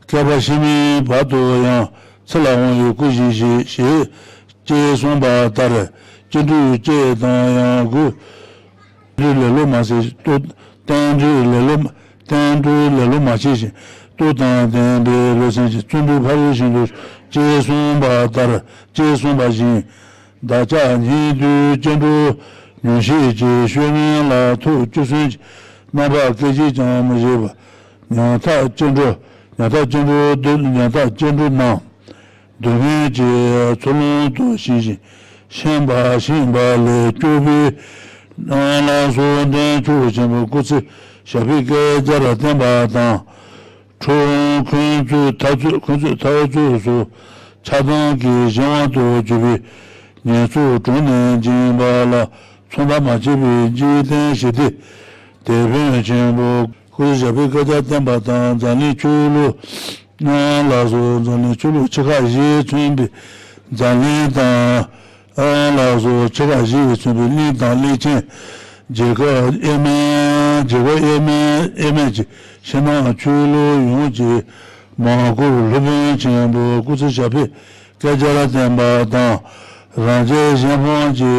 བསྐལ་པ་ཕྱི་མའི་བར་དུ་ཡང་ཚེ་ལ་འོང་བའི་སྐུ་བཞེས་ཞེས་ཞེས་ཅེས་གསུངས་པ་ལྟར་སྤྱི་འགྲོས་བཅས་དང་ཡང་སྒོས། བསྟན་འགྲོའི་ལེ་ལོ་མ་བྱས་ཤིང་བསྟན་འགྲོའི་ལེ་ལོ་བསྟན་འགྲོའི་ལེ་ལོ་མ་བྱས་ཤིང་སྟོབས་དང་ལྡན་པའི་ལུས་སེམས་ཀྱི་བརྩོན་འགྲུས་ཕ་རོལ་ཕྱིན་དུ་ཅེས་གསུངས་པ་ལྟར་ཅེས་གསུངས་པ་བཞིན། བདག་ཅག་སྙིགས་དུས་སྐྱེ་འགྲོ་མྱོང་བྱེད་ཀྱི་བཤེས་གཉེན་ལ་ཐུགས་སྐྱོ་སུན་གྱི་རྣམ་པ་སྐད་ཅིག་ཀྱང་མི་བཞེས་པར་ཉམ་ཐག་སྐྱེ་འགྲོ་ཉམ་ཐག་སྐྱེ་འགྲོ་ཉམ་ཐག་སྐྱེ་འགྲོ་རྣམས། སྡུག་བསྔལ་གྱི་འཚོ་རླུང་དུ་ཞེན་ཞིང་ཤེས་པ་ཤེས་པ་ལས་སྐྱོབ་པའི་ལམ་སྲོལ་ལྡན་ཆོས་ཆེན་པོ་སྐུ་ཚེ་ཞབས་པད་བསྐལ་བརྒྱར་བརྟན་པ་དང་། འཁྲུངས་ཁོ་ཚོའི་འཐབ་རྩོད་ཁོ་ཚོའི་འཐབ་རྩོད་སོགས་ཆགས་སྡང་གི་གཞན་དབང་དུ་གྱུར་པའི་ཉེས་ཚོགས་གྲོང་ནས་འབྱིན་པ་ལ་མཚུངས་ཟླ་མ་བྱས་པའི་འཇིག་རྟེན་ཞི་བདེ་དེད་དཔོན་ཆེན་པོ་སྐུ་ཚེ་ཞབས་པད་བསྐལ་བརྒྱར་བརྟན་པ་དང་འཛམ་གླིང་ཆོས་ལུགས། ལགས་སོ། འཛམ་གླིང་ཆོས་ལུགས་ཆེ་ཁག་བཞི་མཚོན་པའི་འཛམ་གླིང་དང་། ལགས་སོ། ཆེ་ཁག་བཞི་མཚོན་པའི་གླིང་དང་གླིང་ཆེན། རྒྱལ་ཁབ་དབྱེ་མེད་རྒྱལ་ཁབ་དབྱེ་མེད་དབྱེ་མེད་ཀྱི་ཕྱི་ནང་ཆོས་ལུགས་ཡོངས་ཀྱི་མང་བཀུར་སློབ་དཔོན་ཆེན་པོ་སྐུ་ཚེ་ཞབས་པད་བསྐལ་བརྒྱར་བརྟན་པ་དང་། རང་རྒྱལ་གཞན་ཕམ་གྱི་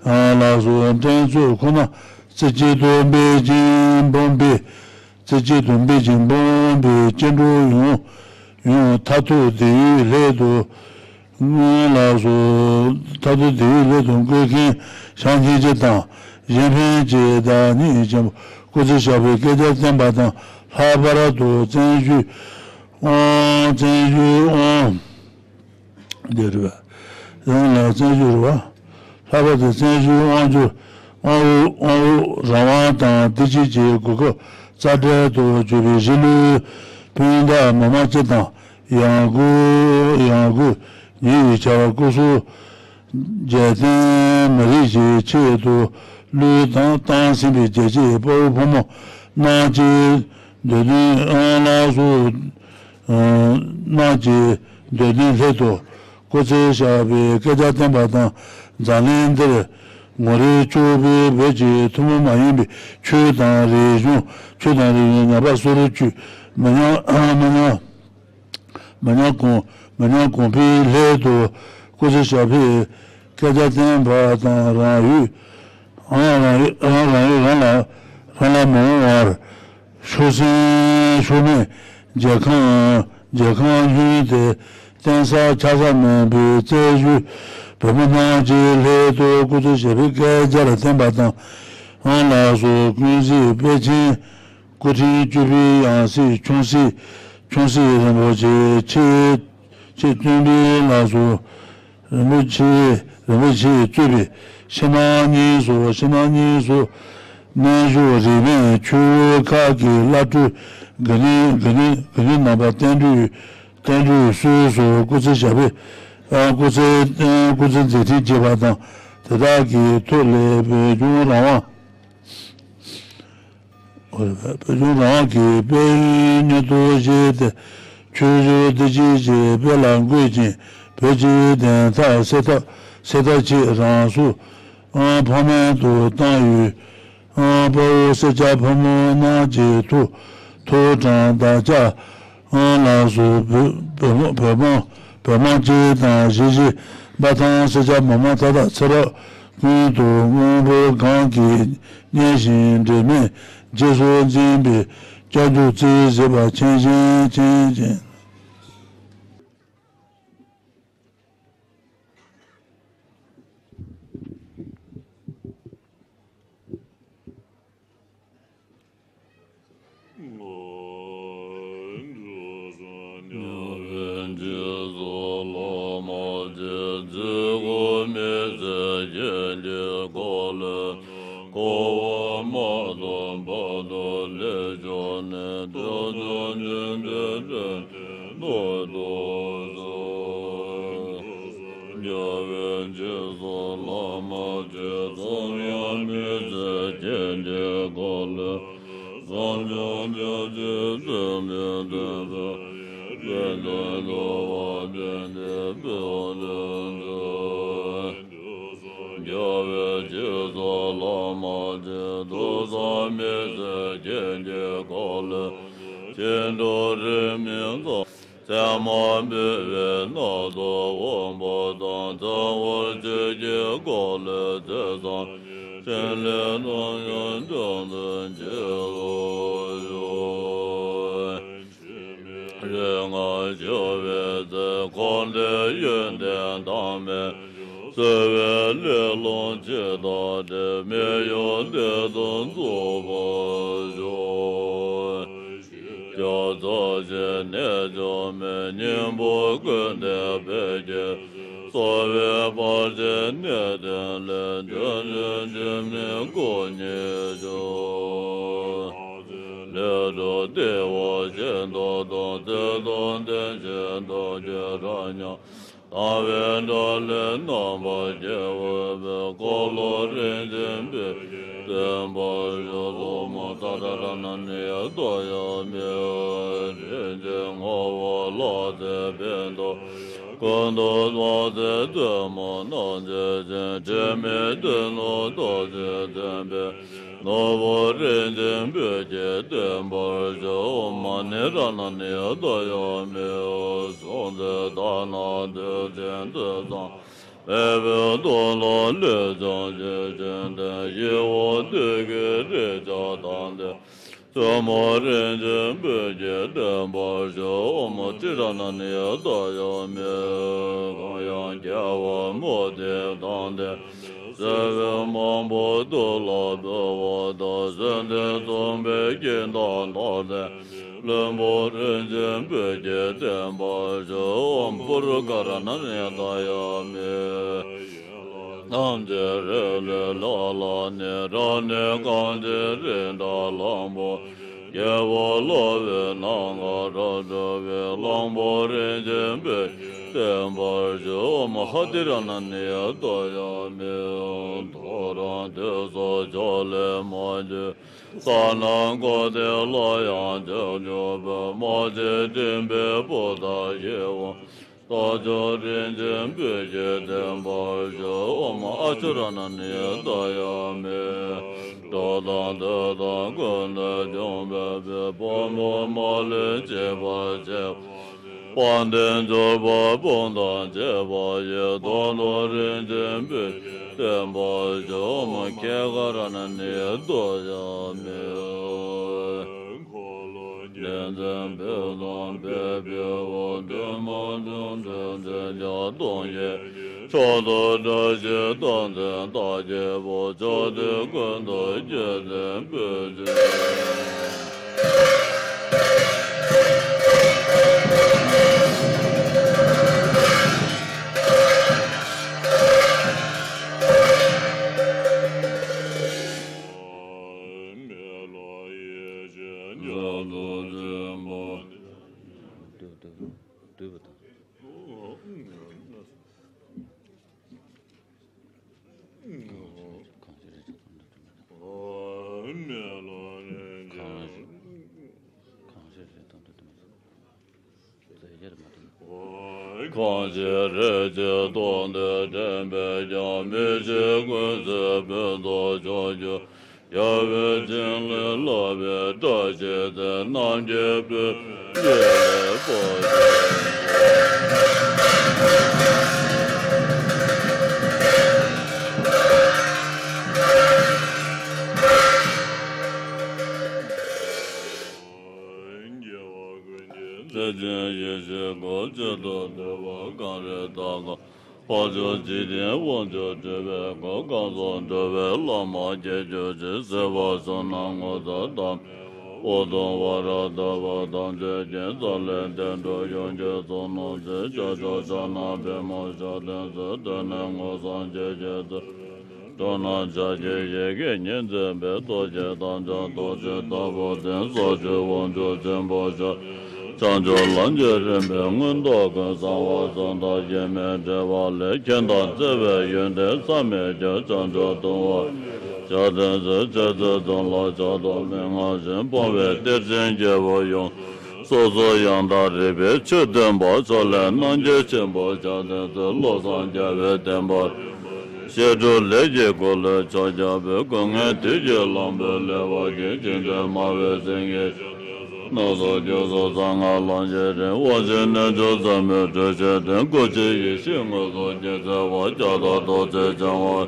ལགས་སོ། འགྲན་རྩོད་ཁོ་ན་རྩེ་གཅིག་ཏུ་འབད་ཅིང་སྦོམ་པའི། རྩེ་གཅིག་ཏུ་འབད་ཅིང་སྦོམ་པའི་སྐྱེ་འགྲོ་ཡོངས་ཡོངས་མཐར་ཐུག་བདེ་བའི་སླད་དུ་ལགས་སོ། མཐར་ཐུག་བདེ་བའི་སླད་དུ་བཀོད་མཁན་བྱང་ཆེན་གྱི་དང་གཞན་ཕན་གྱི་བདག་ཉིད་ཆེན་པོ་སྐུ་ཚེ་ཞབས་པད་བསྐལ་བརྒྱར་བརྟན་པ་དང་ལྷག་པར་དུ་བཙན་བྱོལ་ དབང་བཙན་བྱོལ་དབང་། འདི་རེད་པ། ཡང་ན་བཙན་བྱོལ་རེད་པ། ལྷག་པར་དུ་བཙན་བྱོལ་དབང་བསྒྱུར་དབང་འོག་དབང་འོག་རང་དབང་དང་བདེ་སྐྱིད་ཀྱི་གོ་སྐབས་རྩ་བྲལ་དུ་གྱུར་པའི་གཞིས་ལུས་སྤུན་ཟླ་མི་མང་སྤྱི་དང་ཡང་སྒོས་ཡང་སྒོས་ཉེ་བའི་ཆར་སྐུ་སྲོག་རྒྱལ་བསྟན་མི་རིགས་ཀྱི་ཆེད་དུ་བློས་བཏང་བཏང་ཟིན་པའི་རྒྱལ་གཅེས་དཔའ་བོ་ཕོ་མོ་རྣམས་ཀྱི་འདོད་དོན་ལ་སོགས། རྣམས་ཀྱི་འདོད་དོན་སླད་དུ་སྐུ་ཚེ་ཞབས་པད་བསྐལ་བརྒྱར་བརྟན་པ་དང་། འཛམ་གླིང་འདིར་ངོ་རིས་ཆོག་པའི་བོད་ཀྱི་ཐུན་མོང་མ་ཡིན་པའི་ཆོས་དང་རིག་གཞུང་ཆོས་དང་རིག་གཞུང་ཉམས་པ་སོར་ཆུད་མི་ཉམས་མི་ཉམས། མི་ཉམས་གོང་མི་ཉམས་གོང་འཕེལ་སླད་དུ་སྐུ་ཚེ་ཞབས་པད་བསྐལ་བརྒྱར་བརྟན་པ་དང་། རང་ཡུལ་རང་རང་ཡུལ་རང་རང་ཡུལ་རང་ལ་རང་ལ་མ་འོངས་པར་ཤོར་སེམས་ཤོར་མེད་རྒྱལ་ཁམས་རྒྱལ་ཁམས་ལྷུན་ཏེ་བརྟན་ས་འཆའ་ས་མེད་པའི་བཙན་བྱོལ་བོད་མི་རྣམས་ཀྱི་སླད་དུ་སྐུ་ཚེ་ཞབས་པད་བསྐལ་བརྒྱར་བརྟན་པ་དང་ལ་སོགས། ཀུན་གཟིགས་དཔལ་ཆེན་སྐུ་ཕྲེང་བཅུ་པའི་ཡང་སྲིད་ཆུང་སྲིད་ཆུང་སྲིད་རིན་པོ་ཆེ་ཆེ་ཆེ་བསྟན་པའི་ལ་སོགས། རིན་པོ་ཆེ་རིན་པོ་ཆེས་གཙོས་པའི་ཕྱི་ནང་གཉིས་སུ་ཕྱི་ནང་གཉིས་སུ་གནས་བཞུགས་རིས་མེད་ཆོས་ཁག་གི་བླ་སྤྲུལ་དགེ་འདུན་དགེ་འདུན་དགེ་འདུན་རྣམ་པ་བསྟན་འགྲོའི་བསྟན་འགྲོའི་གསོས་སུ་སྐུ་ཚེ་ཞབས་པད་སྐུ་ཚེ་སྐུ་ཚེ་མཛད་འཕྲིན་རྒྱས་པ་དང་། དེ་དག་གི་ཐོག་ལས་བོད་ལྗོངས་རང་དབང་བོད་ལྗོངས་རང་དབང་གི་དཔལ་ཡོན་མྱུར་དུ་བཞད་དེ། ཆོས་བཞིན་བདེ་སྐྱིད་ཀྱི་དཔལ་ལ་འགོད་ཅིང་། བོད་ཀྱི་བདེན་མཐའ་གསལ་ཐབས་གསལ་ཐབས་ཆེད་རང་སྲོག་ཕངས་མེད་དུ་བཏང་ཡོད། དཔའ་བོ་སེར་སྐྱ་ཕོ་མོ་རྣམས་ཀྱི་ཐུགས་ཐུགས་དྲན་དང་བཅས། ལགས་སོ། བོད་བོད་མང་བོད་མང་སྤྱི་དང་གཞིས་བྱེས་འབའ་ཐང་སེར་སྐྱ་མི་མང་མཐའ་དག་ཚེ་རབས་ཀུན་ཏུ་དངོས་པོ་གང་གིས་མཉེས་ཤིང་འབྲལ་མེད་རྗེས་སུ་འཛིན་པའི་སྐྱབས་འཇུག་རྩེ་གཟིགས་པ་མཁྱེན་ཅིང་མཁྱེན་ཅིང་། རྒྱལ་བའི་རྗེས་སུ་བླ་མ་བཅས་ཚངས་དབྱངས་མི་ཟད་མཁྱེན་ཅིང་བཀའ་སློབ། བཟང་སྤྱོད་ཐུགས་རྗེ་བརྩོན་འགྲུས་ལྡན་པས་དཔལ་དུ་འདུལ་བ་བསྟན་ཏེ་དཔལ་དུ་འདུལ། རྒྱལ་བའི་རྗེས་སུ་བླ་མ་བཅས་ཐུགས་བསམ་མི་ཟད་མཁྱེན་ཅིང་བཀའ་སློབ། ཤིན་ཏུ་རིང་མིན་ཚ། ཚད་མ་འབུལ་བའི་སྣ་ཚོགས་འོང་པོ་དང་། ཚེ་བར་ཆད་ཀྱི་སྒོ་ལས་ཚེ་བཟང་ཕྲིན་ལས་རྣམ་གཡོ་འཇོམས་སུ་འགྱུར་རོ། རིགས་ལྔ་སྤྱོད་པའི་ཚེ་འཁོར་འདས་ཡོན་ཏན་ཐ་མལ། གསོལ་བའི་ལས་རླུང་ཇི་ལྟར་འགྲིབ། མི་གཡོ་བདེ་སྟོང་རྫོགས་པར་ཤོག། སྐྱབས་འཚོལ་ཞིང་གནས་སྐྱོང་མེད། སྙིང་པོ་ཀུན་ལྡན་ཕལ་སྐྱེས། གསོལ་བའི་བར་ཆད་ནད་གདོན་ལས། འབྱོར་འབྱོར་འབྱོར་མེད་སྒོ་ཉིད་སྐྱོང་། ལས་དྲུག་བདེ་བ་ཅན་དུ་གཏོང་། བརྩེ་གདུང་དོན་ཆེན་བདག་གིས་རབ་མྱང་། དམ་པའི་དགྲ་ལས་རྣམ་པར་རྒྱལ་བ་སྟེ། འཁོར་ལོ་རིན་ཆེན་བོད་ཀྱི་བསྟན་པར་ཤོག། སྲུང་མ་ཙཀྲ་གྲ་ཎ་ནི་ཡ་ཏོ་ཡ་མི་ཝ། རིན་ཆེན་ངོ་བོ་ལག་རྩལ་ཕན་འདོགས། ཀུན་ཏུ་བཟང་ཟས་སྟོན་མོ་རྣམ་འབྱེད་ཅན། དྲི་མེད་སྟོན་ལོ་ཏོག་ཙེ་ཚན་པས། ནོར་བུ་རིན་ཆེན་བོད་ཀྱི་བསྟན་པར་ཤོག། མ་ཎི་རཏྣ་ནི་ཡ་ཏོ་ཡ་མི་ཝ། སྲོག་རྩོལ་དག་སྣང་འདོད་ཆེན་ཐོས་བསམ་མེད་པའི་དོན་ལ་བློས་བྱང་ཞིང་བཅོམ་ལྡན་ཞི་བ་འདོད་ཀྱི་རེག་བྱ་དང་ལྡན། བཙུན་མོ་རིན་ཆེན་སྤོས་ཀྱིས་བརྟན་པར་ཤོག། ཨོཾ་ཏཱི་ར་ཎ་ནི་ཡ་ཏཱ་ཡ་མི། གང་ཡང་རྒྱལ་བ་མུ་སྟེགས་དང་ལྡན། སེར་བས་མང་པོ་དུག་ལ་འབུལ་བ་དང་། གསོན་ཏེ་བཙུན་པའི་སྐད་དང་ལྡན་ཏེ། བློན་པོ་རིན་ཆེན་སྤོས་ཀྱིས་བརྟན་པར་ཤོག། ཨོཾ་པུ་རུ་ཀ་ར་ཎ་ནི་ཡ་ཏཱ་ཡ་མི། ཐམས་ཅད་རེ་ལས་ལྷག་ལ་ནི། རང་ནི་གང་ཞིག་རི་དང་གླང་པོ། རྒྱལ་པོ་ལྷ་བའི་སྣང་ངོར་གྲོལ་བའི། གླང་པོ་རིན་ཆེན་སྤོས་ཀྱིས་བརྟན་པར་ཤོག། ཨོཾ་ཧ་ཏི་ར་ཎ་ནི་ཡ་ཏཱ་ཡ་མི། ཐོ་རངས་དུས་སུ་ཕྱོགས་ལས་མ་གྱུར། ས་རྣམས་བསྐོར་ཏེ་སླར་ཡང་ཕྱོགས་བཅུ་པའི། རྨ་བྱའི་སྤྲིན་པའི་སྤུ་དག་བཞི་པོ། རྟགས་བཅུ་རིན་ཆེན་སྤོས་ཀྱིས་བརྟན་པར་ཤོག། ཨོཾ་ཨ་ཅུ་ར་ཎ་ནི་ཡ་ཏཱ་ཡ་མི། འགྲོ་དང་འདུག་དང་ཀུན་ཏུ་འབྱུང་བའི་བུ། ཕོ་མོ་མ་ལུས་གཅིག་པར་བྱེད་པ། དཔལ་ལྡན་འབྱོར་པ་སྤུན་དང་བཅས་པ་ཡི། དོན་དུ་རིན་ཆེན་སྤོས་ཀྱིས་བརྟན་པར་ཤོག། ཨོཾ་ཁེ་ག་ར་ཎ་ནི་ཡ་ཏཱ་ཡ་མི། འཁོར་ལོ་བརྒྱ་བྱིན་འབེབས་དང་འབེབས་པའི་དབང་། བདུད་དམག་འཇོམས་མཛད་ཕྱག་སྟོང་གིས། མཆོག་ཏུ་བཀྲ་ཤིས་རྟགས་མཚན་རྟགས་བརྒྱད་པོ། ཕྱོགས་དུས་ཀུན་ཏུ་བརྗོད་ཅིང་འབོད་ཅིང་། མེ་ལོང་ཡེ་ཤེས་རྒྱ་མཚོ་ཆེན་པོ། གང་ཞིག་རེ་ཅིག་སྟོང་དུ་དྲན་པས་ཀྱང་། མི་ཤིགས་ཀུན་གསལ་ཕུན་ཚོགས་མཆོག་གྱུར། རྒྱལ་བའི་བྱིན་རླབས་བསླབ་པའི་བཀྲ་ཤིས་རྟེན། རྣམ་རྒྱལ་པོའི་ཡེ་ལེ་པོ་ཆེ། རྩེ་ཆེན་ཡེ་ཤེས་སྐུ། གཅིག་ཏུ་བསྡུས་པ་གངས་རི་ལྟ་བུ། འཕགས་མཆོག་འཇིག་རྟེན་དབང་ཕྱུག་སྤྲུལ་པའི་སྐུ། གང་སར་འགྲོ་བའི་བླ་མ་དགེ་བཅུ་ཆེན། སྲིད་པ་གསུམ་རྣམས་ངོ་མཚར་དང་། འོད་སྟོང་བ་རབ་ལྟ་བུ་ཐམས་ཅད་མཁྱེན། ས་ལེར་བརྟན་འགྲོ་ཡུམ་གྱི་ཚོགས་རྣམས་གཟིགས། ཕྱོགས་བཅུ་ཕྱག་ན་པདྨོ་ཞབས་བརྟན་གཟིགས། སྟེང་ནས་མངོན་སངས་རྒྱས་ཀྱི་ཚོགས། གྲུབ་རྣམས་ཕྱག་རྒྱའི་ཡི་གེ་ཉིད་འཛིན་པའི། རྡོ་རྗེ་ཐམས་ཅད་ཐོགས་བཅས་ལྟ་བུར་སྟོན། ས་བཅུའི་དབང་ཕྱུག་ཆེན་པོ་ཞབས། བྱང་ཆུབ་ལམ་གྱི་རིམ་པའི་མངོན་རྟོགས་ཀུན། གསང་བ་གསུམ་དང་སྐྱེ་མེད་འབྲེལ་བ་ལས། མཁྱེན་དང་བརྩེ་བའི་ཡོན་ཏན་བསམ་མི་ཁྱབ། བྱང་ཆུབ་ཏུ་དབང་ཞབས་བརྟན་གཟིགས། སྤྱན་རས་གཟིགས་ལ་ཕྱག་རྡོར་མན་ངག་བཞིན། སྤོང་བའི་གཏེར་ཆེན་རྒྱལ་པོ་ཡུམ། སོ་སོ་ཡང་དག་རིག་པའི་ཆོས་སྟོན་པ། ཕྱོགས་ལས་རྣམ་རྒྱལ་ཆེན་པོ་ཞབས་བརྟན་གཟིགས། བློ་བཟང་རྒྱལ་བའི་བསྟན་པ། བཤད་སྒྲུབ་ལས་ཀྱི་འཁོར་ལོས་ཕྱག་རྒྱ་བོད། སྐུ་ལྔའི་དུས་ཀྱི་ལམ་བུ་ལས་བར་གྱི། ཅི་མཛད་སྨྲ་བའི་སེང་གེ། སྣ་ཚོགས་སྐྱོབ་གསུམ་གསང་སྔགས་ལམ་གྱི་རིམ། དབང་ཆེན་རྣལ་འབྱོར་ཟབ་མོའི་གྲུ་ཆེན་སྟེང་། སྐུ་མཆེད་ཡེ་ཤེས་མངོན་སུམ་གྱི་རྩ་བ། ཁྱབ་བདག་རྡོ་རྗེ་འཆང་དབང་།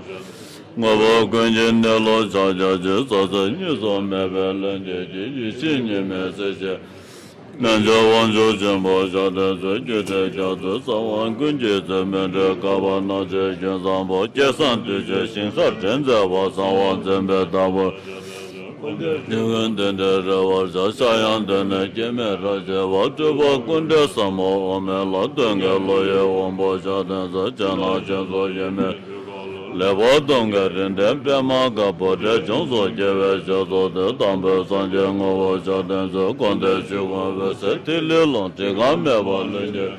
དངོས་པོ་ཀུན་གྱི་གནས་ལུགས་ཕྱག་རྒྱ་ཆེ། ས་སྲིད་གཉིས་སུ་མེད་པའི་ལྷན་སྐྱེས་ཀྱི། ཡེ་ཤེས་གཉིས་མེད་གསལ་བྱེད། རྣལ་འབྱོར་དབང་ཕྱུག་ཆེན་པོ་ཞབས་བརྟན་གཟིགས། སྐྱོབ་བདེ་སྐྱོབ་ཚུལ་གསང་བ་ཀུན་གྱི་མཛོད། མི་འབྲལ་བསྐལ་པ་སྣང་བྱེད་ཀུན་བཟང་པོ། སྐལ་བཟང་དུས་ཀྱི་ཞིང་སར་འདྲེན་མཛད་པ། གསང་བ་འཛིན་པའི་བདག་པོ། ཀུན་ཏུ་དེ་ཀུན་ལྡན་འདྲེན་རེ་བར་བྱ། ཕྱྭ་གཡང་འདི་ནི་སྐྱེ་མེད་རབ་ཞི་བ། སྤྲུལ་པ་ཀུན་འདྲེན་ཟབ་མོ་འོག་མིན་ལ། སྟོན་ཀའི་བློ་ཡི་དབང་པོ་ཞབས་བརྟན་གཟིགས། སྤྱན་དང་སྤྱན་ཚོགས་ཡིད་མི་ལེགས་པར་གཏོང་གི་རིག་ལྡན་པདྨ་དཀར་པོ། འབྲས་ལྗོངས་སུ་སྐྱེ་བའི་ཞབས་སོར་འདུད། དང་པོའི་སངས་རྒྱས་ངོ་བོ་ཞབས་བརྟན་གཟིགས། དགོངས་དོན་ཆོས་ཀུན་འོད་གསལ་ཐིག་ལེའི་ཀློང་། བྲི་གང་མེད་པ་ལྷུན་གྱིས།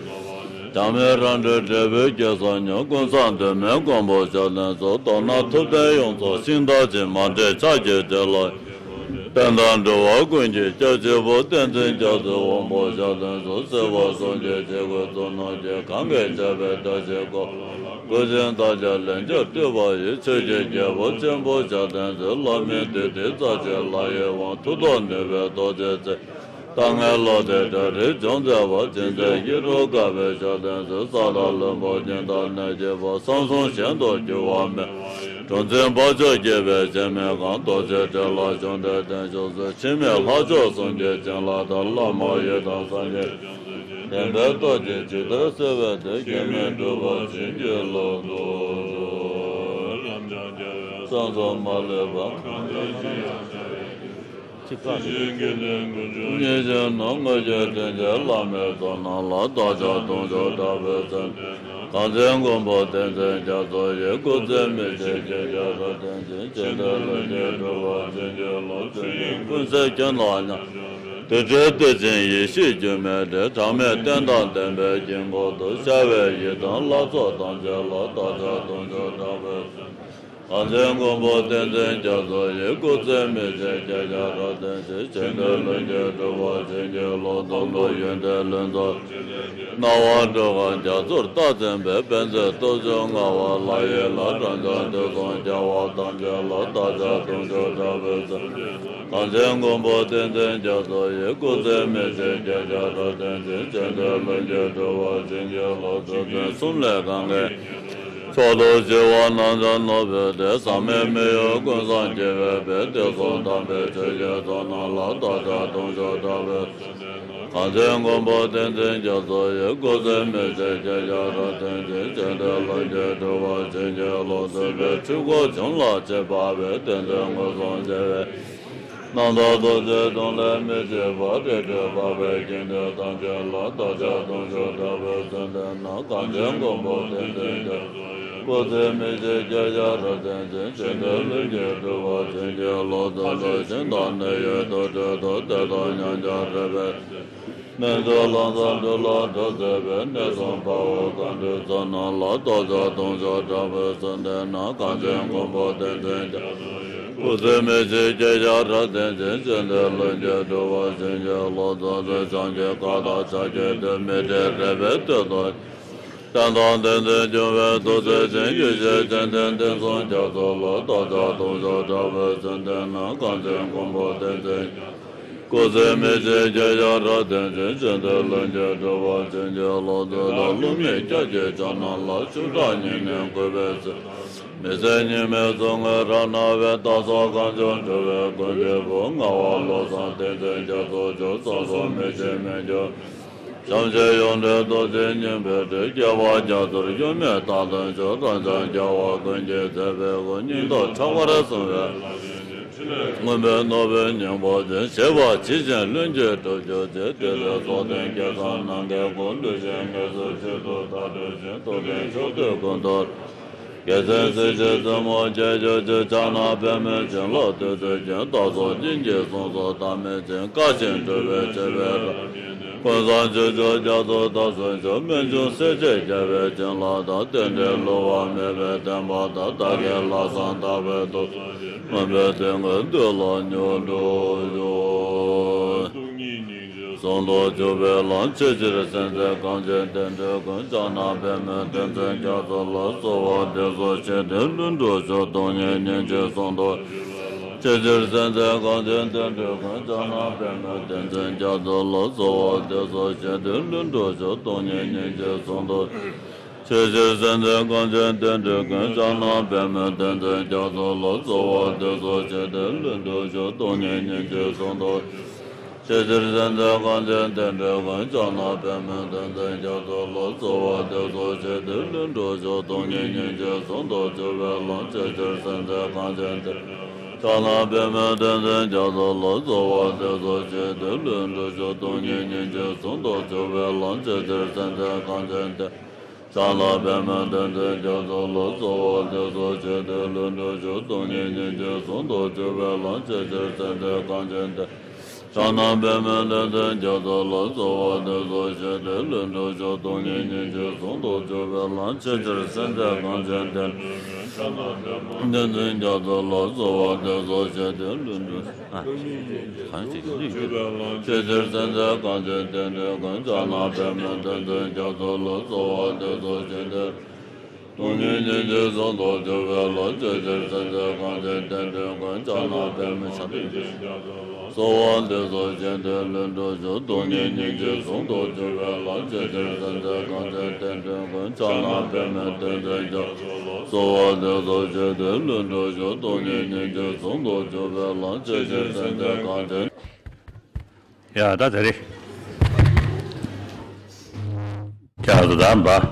གྲངས་མེད་རང་གྲོལ་འབྲས་བུའི་སྐལ་བཟང་ཉིད། ཀུན་བཟང་གདོད་མའི་མགོན་པོ་ཞབས་བརྟན་གཟིགས། མདོར་ན་ཐུབ་བསྟན་ཡོངས་རྫོགས་ཤིང་རྟ་ཅན། མ་འདྲེས་ཕྱག་རྒྱའི་གཏེར་ལ། བསྟན་དང་འགྲོ་བ་ཀུན་གྱི་སྐྱབས་གཅིག་པུ། བསྟན་འཛིན་རྒྱ་མཚོའི་དབང་པོ་ཞབས་བརྟན་གཟིགས། སྲིད་པ་གསུམ་གྱི་སྐྱེ་དགུའི་གཙུག་ན་སྐྱེས། གང་གིས་བྱ་བའི་བཀྲ་ཤིས་སྐུ། སྐུ་ཆེན་ཕྱག་རྒྱ་ལན་བརྒྱར་བཏུད་པ་ཡི། ཆོས་ཀྱི་རྒྱལ་པོ་ཆེན་པོ་ཞབས་བརྟན་གཟིགས། བླ་མེད་བདུད་སྡེའི་རྩ་ཆེན་ལྷ་ཡི་དབང་། མཐུ་སྟོབས་ནུས་པའི་རྡོ་རྗེ་རྩེ། ལྟ་ངན་ལོག་ལྟའི་དགྲ་རིགས་འཇོམས་མཛད་པ། ཅི་མཛད་ཡིད་རུང་དགའ་བའི་ཞབས་བརྟན་གཟིགས། ས་དང་ལྷུན་པོ་ཉི་ཟླ་གནས་བརྒྱད་པ། གསང་གསུམ་གཞན་དུ་འགྱུར་བ་མེད། གྲུ་འཛིན་འཕགས་མཆོག་དགྱེས་པའི་སྤྱན་མིག་དཀར། རྡོ་རྗེ་གདན་ལ་བཞུགས་ཏེ་བརྟན་བཞུགས་སུ། འཆི་མེད་ལྷ་མཆོག་གསུམ་གྱི་བྱིན་རླབས་དང་། བླ་མ་ཡི་དམ་སངས་རྒྱས་བདེན་པའི་སྟོབས་ཀྱིས་ཇི་ལྟར་གསལ་བའི་དེ། གེགས་མེད་གྲུབ་པ་བྱིན་གྱིས་རློབ་ཏུ་གསོལ། བསམ་གྱིས་མི་ཁྱབ་པ། གང་དེ་ཅི་ཡང་བྱ་བའི་ཕྱིར། ཡེ་ཤེས་ནམ་མཁའ་ཡི་དོན་ཆེན། བླ་མའི་ཚོགས་རྣམས་ལ། བདག་ཅག་དུང་ཕྱུར་དྲག་པོས་གསོལ་འདེབས་ན། གངས་ཅན་མགོན་པོ་བསྟན་འཛིན་རྒྱ་མཚོ་ཡི། སྐུ་ཚེ་མི་ཤིགས་བརྗིད་རྒྱས་རབ་བརྟན་ཅིང་། ཆོས་འདི་ལྷུན་གྱིས་གྲུབ་པར་བྱིན་གྱིས་རློབས། ཆོས་དབྱིངས་ཀུན་གསལ་ཁྱོད་ལ་ཉོན། དུར་ཁྲོད་བདེ་ཆེན་ཡེ་ཤེས་སྒྱུ་མའི་གྲལ། གྲངས་མེད་རྟེན་དང་ལྡན་པའི་དཀྱིལ་འཁོར་དུ། ཤར་བའི་ཡི་དམ་ལྷ་ཚོགས་ཐམས་ཅད་ལ། བདག་ཅག་དུང་ཕྱུར་དྲག་པོས་གསོལ། གངས་ཅན་མགོན་པོ་བསྟན་འཛིན་རྒྱ་མཚོ་ཡི། སྐུ་ཚེ་མི་ཤིགས་བརྗིད་རྒྱས་རབ་བརྟན་ཅིང་། ཆོས་འདི་ལྷུན་གྱིས་གྲུབ་པར་བྱིན་གྱིས་རློབས། གཏུམ་དང་ཡོན་ཏན་ལྷུན་རྫོགས་ཆོས་ཀྱི་རྒྱལ། སྣང་བ་འགྲོ་ཁམས་རྒྱ་མཚོར་རྟག་འཛིན་པའི། དཔལ་མཛད་སྟོབས་བཅུ་མངའ་བ་ལྷ་ཡི་ལྷ། སྐྲ་འཛིན་དུག་གསུམ་རྒྱལ་བ་ཐམས་ཅད་ལ། བདག་ཅག་དུང་ཕྱུར་དྲག་པོས་གསོལ། གངས་ཅན་མགོན་པོ་བསྟན་འཛིན་རྒྱ་མཚོ་ཡི། སྐུ་ཚེ་མི་ཤིགས་བརྗིད་རྒྱས་རབ་བརྟན་ཅིང་། ཆོས་འདི་ལྷུན་གྱིས་གྲུབ་པར་བྱིན་གྱིས་རློབས། རྩུབ་འཛིན་གསུམ་ལས་གང་གི་མཆོག་ཏུ་གྱུར་པ། རྣམ་གསུམ་ནོར་བུའི་གཏེར། ཟག་མེད་མི་གཡོ་ཀུན་བཟང་རྒྱལ་བའི་དཔལ། དུས་གསུམ་དམ་པའི་ཆོས་ཀྱི་ཚོགས་རྣམས་ལ། བདག་ཅག་དུང་ཕྱུར་དྲག་པོས་གསོལ། གངས་ཅན་མགོན་པོ་བསྟན་འཛིན་རྒྱ་མཚོ་ཡི། སྐུ་ཚེ་མི་ཤིགས་བརྗིད་རྒྱས་རབ་བརྟན་ཅིང་། ཆོས་འདི་ལྷུན་གྱིས་གྲུབ་པར་བྱིན་གྱིས་རློབས། སྲིད་པའི་འཁྲུལ་འཁོར་འབྱུང་ལ་མཆེད་པ་མེད། རྟེན་འབྲེལ་མངོན་སུམ་མཇལ་བའི་རྣམ་ཐར་རྡོ་རྗེ་གདན་ལས་མི་ཕྱེད་པ། རིགས་དྲུག་འཕགས་པའི་དགེ་འདུན་ཐམས་ཅད་ལ། བདག་ཅག་དུང་ཕྱུར་དྲག་པོས་གསོལ་འདེབས་ན། གངས་ཅན་མགོན་པོ་བསྟན་འཛིན་རྒྱ་མཚོ་ཡི། སྐུ་ཚེ་མི་ཤིགས་བརྗིད་རྒྱས་རབ་བརྟན་ཅིང་། ཆོས་འདི་ལྷུན་གྱིས་གྲུབ་པར་བྱིན་གྱིས་རློབས། རྡོ་རྗེ་ཞིང་དང་གནས་ཡུལ་དུར་ཁྲོད་དུ། བདེ་སྟོང་མཉམ་གཞག་རོལ་པའི་སྨན་ལྗོངས་ལམ་བཟང་འགྲོ་ལ་གྲོགས་མཛད་པའི། གནས་གསུམ་དཔའ་བོ་མཁའ་འགྲོའི་ཚོགས་རྣམས་ལ། བདག་ཅག་དུང་ཕྱུར་དྲག་པོས་གསོལ་འདེབས་ན། གངས་ཅན་མགོན་པོ་བསྟན་འཛིན་རྒྱ་མཚོ་ཡི། སྐུ་ཚེ་མི་ཤིགས་བརྗིད་རྒྱས་རབ་བརྟན་ཅིང་། ཆོས་འདི་ལྷུན་གྱིས་གྲུབ་པར་བྱིན་གྱིས་རློབས། རྡོ་རྗེ་འཆང་གི་བཀའ་དང་ཕྱག་རྒྱའི་མཐུས། མི་ཏྲའི་རོལ་པའི་མཐུས་སྟོན། བསྟན་དང་བསྟན་འཛིན་སྐྱོང་བའི་ཐུགས་རྗེ་ཅན། ཡེ་ཤེས་སྤྱན་ལྡན་བསྟན་སྲུང་རྒྱ་མཚོ་ལ། བདག་ཅག་དུང་ཕྱུར་དྲག་པོས་གསོལ་འདེབས་ན། གངས་ཅན་མགོན་པོ་བསྟན་འཛིན་རྒྱ་མཚོ་ཡི། སྐུ་ཚེ་མི་ཤིགས་བརྗིད་རྒྱས་རབ་བརྟན་ཅིང་། ཆོས་འདི་ལྷུན་གྱིས་གྲུབ་པར་བྱིན་གྱིས་རློབས། མདོས་དང་བསླུ་མེད་སྐྱབས་ཀྱི་ཕྱག་རྣམས་ལ། ཆུ་སྐྲག་ཉེ་གནས་གུས་པས་གཟིགས། མི་ཟད་ཉི་མའི་ཚུལ་དངོས་རབ་སྣང་བའི། བདག་སོགས་གངས་ལྗོངས་འགྲོ་བའི་ཀུན་གྱི་བུ། ངག་དབང་བློ་བཟང་བསྟན་འཛིན་རྒྱ་མཚོ་མཆོག། བསམ་གཟུགས་མི་ཕྱེད་མི་འགྱུར། བྱམས་ཆེན་ཡོངས་འདྲེན་རྡོ་རྗེ་སྙིང་པོའི་སྤྲུལ། སྐྱེ་བ་རྒྱ་མཚོར་གཡོ་མེད་རྟ་བདུན་ཤོག། རབ་འབྱམས་རྒྱལ་བ་ཀུན་གྱི་མཛད་པའི་སྐུ། སྙིང་སྟོབས་ཕྲག་པར་བཟུང་བའི་ལྷ་ཆེན་ཞིག། མངོན་པའི་ནོར་བུའི་སྙིང་པོ་ཅན། བཞད་པ་ཇི་བཞིན་ལྷུན་གྱིས་གྲུབ་གྱུར་ཅིག། དེ་ལས་རྫོགས་ལྡན་སྐལ་བཟང་རྣམས་ཀྱི་སྐུ། ལུས་ཞིང་ངལ་གསོའི་ཕྱིར་དུ་བདག་སྒྲུབ་ཅིང་། ཐུབ་བསྟན་ཕྱོགས་དུས་ཀུན་ཏུ། རྒྱལ་མཚན་གཟི་བརྗིད་རྩེ་མོར་རྒྱས་གྱུར་ཅིག། ཕྱག་ན་པདྨོའི་བྱིན་རླབས་བདུད་རྩིའི་རྒྱུན། བདག་སོགས་སྙིང་གི་གསུང་རྩོམ་ཟླ་མེད་ཅིང་། བཀའ་བཞིན་སྒྲུབ་པའི་བྱེ་བའི་རབ། ཀུན་བཟང་ཆོས་སྐྱོང་རྒྱ་མཚོ་བདག་སོགས་མཆོག། རྨད་བྱུང་སྲས་བཅས་རྒྱལ་བའི་བྱིན་རླབས་དང་། རྟེན་འབྲེལ་བསླུ་བ་མེད་པའི་བསྟན་པ་དང་། བདག་གི་ལྷག་བསམ་དག་པའི་ཐུགས་སུ་ཆུད། མུན་པའི་དོན་ཀུན་འདུལ་ལ་མྱུར་འགྲོ་ཤོག། སྟོང་ཉིད་སྙིང་རྗེ་ཟུང་དུ་འཇུག་པའི་ལམ། ཆེས་ཆེར་གསལ་མཛད་གངས་ཅན་བསྟན་འགྲོའི་མགོན། ཕྱག་ན་པདྨོ་བསྟན་འཛིན་རྒྱ་མཚོ་ལ། གསོལ་བ་འདེབས་སོ་ཞེས་དེ་ལྷུན་གྲུབ་ཤོག། སྟོང་ཉིད་སྙིང་རྗེ་ཟུང་དུ། ཆེས་ཆེར་གསལ་མཛད་གངས་ཅན་བསྟན་འགྲོའི་མགོན། ཕྱག་ན་པདྨོ་བསྟན་འཛིན་རྒྱ་མཚོ་ལ། གསོལ་བ་འདེབས་སོ་ཞེས་དེ་ལྷུན་གྲུབ་ཤོག། སྟོང་ཉིད་སྙིང་རྗེ་ཟུང་དུ། ཆེས་ཆེར་གསལ་མཛད་གངས་ཅན་བསྟན་འགྲོའི་མགོན། ཕྱག་ན་པདྨོ་བསྟན་འཛིན་རྒྱ་མཚོ་ལ། གསོལ་བ་འདེབས་སོ་ཞེས་དེ་ལྷུན་གྲུབ་ཤོག། སྟོང་ཉིད་སྙིང་རྗེ་ཟུང་དུ། ཆེས་ཆེར་གསལ་མཛད་གངས་ཅན་བསྟན་འགྲོའི་མགོན། ཕྱག་ན་པདྨོ་བསྟན་འཛིན་རྒྱ་མཚོ་ལ། གསོལ་བ་འདེབས་སོ་ཞེས་དེ་ལྷུན་གྲུབ་ཤོག། སྟོང་ཉིད་སྙིང་རྗེ་ཟུང་དུ་འཇུག་པའི་ལམ། ཆེས་ཆེར་གསལ་མཛད་གངས་ཅན་བསྟན། ཕྱག་ན་པདྨོ་བསྟན་འཛིན་རྒྱ་མཚོ་ལ། གསོལ་བ་འདེབས་སོ་ཞེས་དེ་ལྷུན་གྲུབ་ཤོག། སྟོང་ཉིད་སྙིང་རྗེ་ཟུང་དུ་འཇུག་པའི་ལམ། ཆེས་ཆེར་གསལ་མཛད་གངས་ཅན་བསྟན། ཕྱག་ན་པདྨོ་བསྟན་འཛིན་རྒྱ་མཚོ་ལ། གསོལ་བ་འདེབས་སོ་ཞེས་དེ་ལྷུན་གྲུབ་ཤོག། སྟོང་ཉིད་སྙིང་རྗེ་ཟུང་དུ་འཇུག་པའི་ལམ། ཆེས་ཆེར་གསལ་མཛད་གངས་ཅན་བསྟན། ཕྱག་ན་པདྨོ་བསྟན་འཛིན་རྒྱ་མཚོ་ལ། གསོལ་བ་འདེབས་སོ་ཞེས་དེ་ལྷུན་གྲུབ་ཤོག། སྟོང་ཉིད་སྙིང་རྗེ་ཟུང་དུ་འཇུག་པའི་ལམ། ཆེས་ཆེར་གསལ་མཛད་གངས་ཅན་བསྟན། ཕྱག་ན་པདྨོ་བསྟན་འཛིན་རྒྱ་མཚོ་ལ། གསོལ་བ་འདེབས་སོ་ཞེས་དེ་ལྷུན་གྲུབ། ཨ། གང་ཞིག་ལུས་ཡོད། ཆེས་ཆེར་གསལ་མཛད་གངས་ཅན་བསྟན་འགྲོའི་མགོན། ཕྱག་ན་པདྨོ་བསྟན་འཛིན་རྒྱ་མཚོ་ལ། གསོལ་བ་འདེབས་སོ་ཞེས་དེ། སྟོང་ཉིད་སྙིང་རྗེ་ཟུང་དུ་འཇུག་པའི་ལམ། ཇི་ལྟར་སེམས་ཅན་གང་ཞིག་བསྟེན་དོན་ཀུན། ཕྱག་ན་པདྨོ་ཆ་ལུས་ཅན། གསོལ་བ་འདེབས་སོ་བཞེད་དོན་ལྷུན་གྲུབ་ཤོག་སྟོང་ཉིད་སྙིང་རྗེ་ཟུང་དུ་འཇུག་པའི་ལམ། ཇི་ལྟར་སེམས་ཅན་གང་ཞིག་བསྟེན་དོན་ཀུན། ཕྱག་ན་པདྨོ་སྟོབས་ལྡན་ཀྱང་། གསོལ་བ་འདེབས་སོ་བཞེད་དོན་ལྷུན་གྲུབ་ཤོག་སྟོང་ཉིད་སྙིང་རྗེ་ཟུང་དུ་འཇུག་པའི་ལམ། ཇི་ལྟར་སེམས་ཅན་གང་ཞིག་ཡ་ད་དེ་རེད། ཀྱང་དུ་ད་འབའ།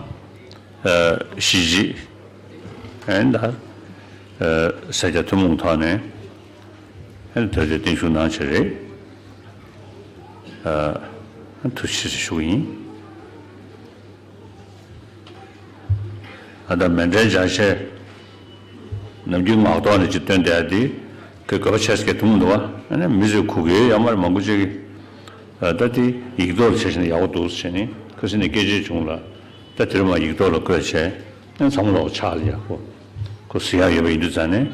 གཞིས་བྱེས། ཨན་ད། ས་སྐྱ་ཐུན་མོང་ཐོག་ནས། ཨན་དེ་ཚོའི་བརྟན་བཞུགས་གནང་བྱས་རེད། ཨ་ཐུགས་རྗེ་ཆེ་ཞུ་གི་ཡིན། ཨ་ད་མཎྜལ་སྦྱར་བྱས། ནམ་རྒྱུན་ངག་ཐོག་ནས་ཅིག་བཏོན་བསྡད་དེ། ཁོས་དགོས་པ་ཆེ་ས་ཀྱི་ཐུང་འདུག་བ། ཨ་ནི་མི་ཚོས་གོ་གི་ཡོད་མ་རེད་མང་པོ་ཅིག་གིས། ཨ་ད་དེ་ཡིག་ཐོག་ལ་བྱས་བྱས་ན་ཡག་པོ་འདུག་ཟེར་ནས་ཁ་སང་ནས་སྐད་ཆ་བྱུང་ལ། ད་དེ་རིང་མར་ཡིག་ཐོག་ལ་བཀོད་བྱས། ཨ་ཚང་མ་ལོག་ཕྱག་ལ་ཡག་པོ། ཁོ་གཟིགས་ཡག་ཡོད་པ་ཡིན་དུས་ཙང་ནས།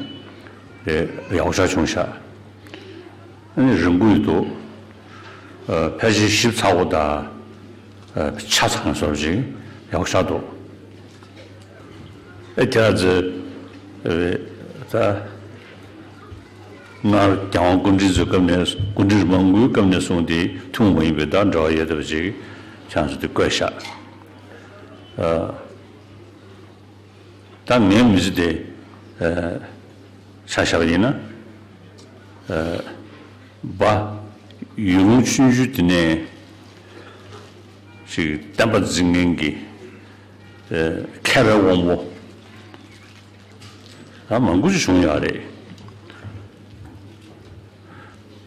དེ་ཡག་པོ་ཞེ་དྲག་བྱུང་ཤག་ཨ་ནི་རིང་པོ་ཡོད་འདུག་ཨ་ཕལ་ཆེར་ཞིབ་ཚགས་པོ་དང་། ཨ་ཆ་ཚང་བཟོ་ཅིག་ཡག་པོ་ཞེ་དྲག་འདུག་ཨེ་དེ་ཚོ། ཨེ་ད། སྔར་རྒྱལ་དབང་སྐུ་ཕྲེང་ཚོའི་སྐབས་ནས་སྐུ་ཕྲེང་མང་པོའི་སྐབས་ནས་བཟུང་སྟེ་ཐུན་མོང་མ་ཡིན་པའི་ད་འབྲེལ་བ་ཡོད་བསྡད་པ་ཅིག་ཁྱེད་ཚོས་དེ་བཀོད་བཞག་ཨ། ད་ངའི་མི་ཚེ་དེ། ཨ། ཆ་བཞག་པ་ཡིན་ན། ཨ། འབའ། ཡུལ་ལུང་ཆུང་ཆུང་དེ་ནས། ཅིག་བསྟན་པ་འཛིན་མཁན་གྱི། ཨ། མཁས་པའི་དབང་པོ། ད་མང་པོ་ཅིག་བྱུང་ཡོད་རེད།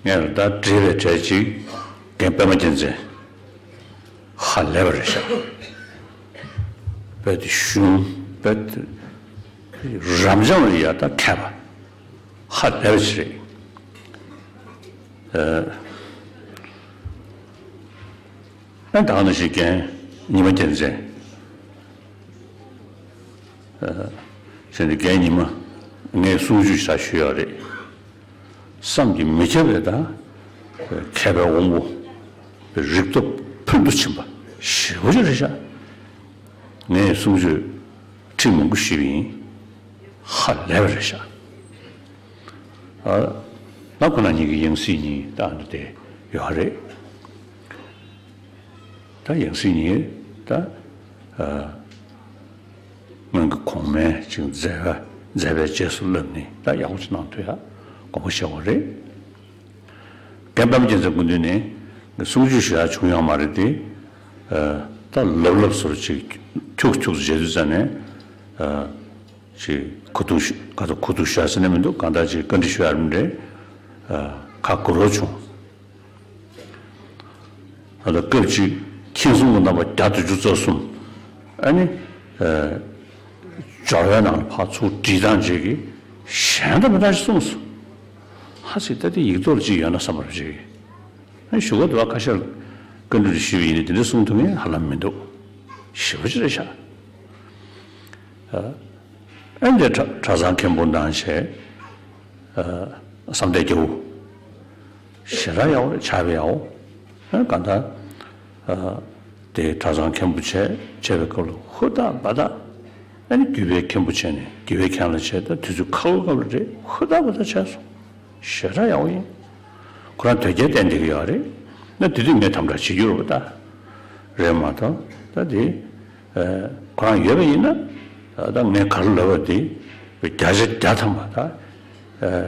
ངས་ད་བྲིས་པའི་གྲས་ཅིག་རྒན་པད་མ་རྒྱལ་མཚན། ཧ་ལས་པ་རེད་ཤག་དཔེ་དེ་ཞུམ་དཔེ་དེ་རབ་འབྱམས་ལ་ཡ་ད་མཁས་པ་ཧ་ལས་པ་ཞིག་རེད། ཨ། ཨ་ད་ག་ནང་བཞིན་རྒན་ཉི་མ་རྒྱལ་མཚན། ཨ། ཟེར་ནས་རྒན་ཉི་མ་ངས་གསུང་ཆོས་ཞེ་དྲག་ཞུས་ཡོད་རེད། བསམ་གྱིས་མི་ཁྱབ་པའི་ད། མཁས་པའི་དབང་པོ། རིག་སྟོབས་ཕུལ་དུ་ཕྱིན་པ་ཞེ་པོ་ཅིག་རེད་ཤག་ངས་གསུང་ཆོས་ཁྲིད་མང་པོ་ཞུས་པ་ཡིན། ཧ་ལས་པ་རེད་ཤག་ཨ། ད་ཁོ་རང་གཉིས་ཀྱི་ཡང་སྲིད་གཉིས་ད་ཨ་འདྲ་དེ་ཡོད་རེད། ད་ཡང་སྲིད་གཉིས་ད། ཨ། སྔོན་གྱི་གོང་མའི་ཅིག་མཛད་པ་མཛད་པའི་རྗེས་སུ་བསླབས་ནས་ད་ཡག་པོ་ཅིག་གནང་ཐུབ་ཡ་དགོངས་པ་བཞེས་དགོས་རེད། རྒན་པད་མ་རྒྱལ་མཚན་སྐུ་མདུན་ནས་གསུང་ཆོས་ཞུ་ཡ་བྱུང་ཡོད་མ་རེད་དེ། ཨ། ད་ལབ་ལབ་བཟོ་འདྲ་ཅིག་ཁྱུག་ཁྱུག་བྱེད་དུས་ཙ་ནས། ཨ། ཅིག་གོ་ཐུག་ཞུ་ག་ད་གོ་ཐུག་ཞུ་ཡ་ཟེར་ན་མི་འདུག་གང་ལྟར་ཅིག་བཀའ་འདྲི་ཞུ་ཡ་རེད་མི་འདྲ། ཨ། ཁ་འགུལ་རོགས་བྱུང་། ཨ་ད་སྐབས་ཅིག་མཁྱེན་གསུམ་གྱི་རྣམ་པ་བརྒྱ་དང་དྲུག་ཅུ་རྩ་གསུམ། ཨ་ནི། ཨ། སྦྱོར་བའི་ནང་ལ་ཕར་ཚུར་བྲིས་སྟངས་ཅིག་གིས་གཞན་དང་མི་འདྲ་ཞིག་གསུངས་སོང་། ཧ་ཅིག་ད་དེ་ཡིག་ཐོག་ལ་ཅིག་ཡོད་ན་བསམ་པ་རེ་ཅིག་ཨ་ཞུ་ག་འདུག་བ། ཁ་ཤས་བཀའ་འདྲི་ཞུས་པ་ཡིན་ན་དེ་འདྲ་གསུང་ཐུབ་མཁན་ཧ་ལམ་མི་འདུག་ཞེ་པོ་ཅིག་རེད་ཤག་ཨ་ཨ་འདི་གྲྭ་གྲྭ་ཚང་མཁན་པོ་གནང་བྱས། ཨ་བསམ་གཏན་རྒྱལ་པོ། ཞེ་དྲག་ཡག་པོ་རེད། ཕྱག་དཔེ་ཡག་པོ། ཨ་གང་ལྟར། ཨ་དེ་གྲྭ་ཚང་མཁན་པོ་བྱས་བྱས་པའི་སྐབས་ལ་ཧུར་ཐག་འབད་ཐག་ཨ་ནི་རྒྱུད་པའི་མཁན་པོ་བྱས་ནས་རྒྱུད་པའི་མཁན་ལ་བྱས། ད་དུས་ཚོད་ཁག་པོའི་སྐབས་ལ་རེད། ཧུར་ཐག་འབད་ཐག་བྱས་སོང་། ཞེ་དྲག་ཡག་པོ་ཡིན། ཁོ་རང་དོལ་རྒྱལ་བསྟེན་བསྡད་ཀྱི་ཡོད་རེད། ན་དེ་དུས་ངས་དམ་དྲག་བྱེད་རྒྱུ་རེད་པ་ད། རེད་མ་གཏོགས་ད་དེ། ཨ་ཁོ་རང་ཡོད་པ་ཡིན་ན། ད་ངས་ག་རེ་ལབ་པ་དེ་བརྒྱ་ཆ་བརྒྱ་ཐམ་པ་ད། ཨ་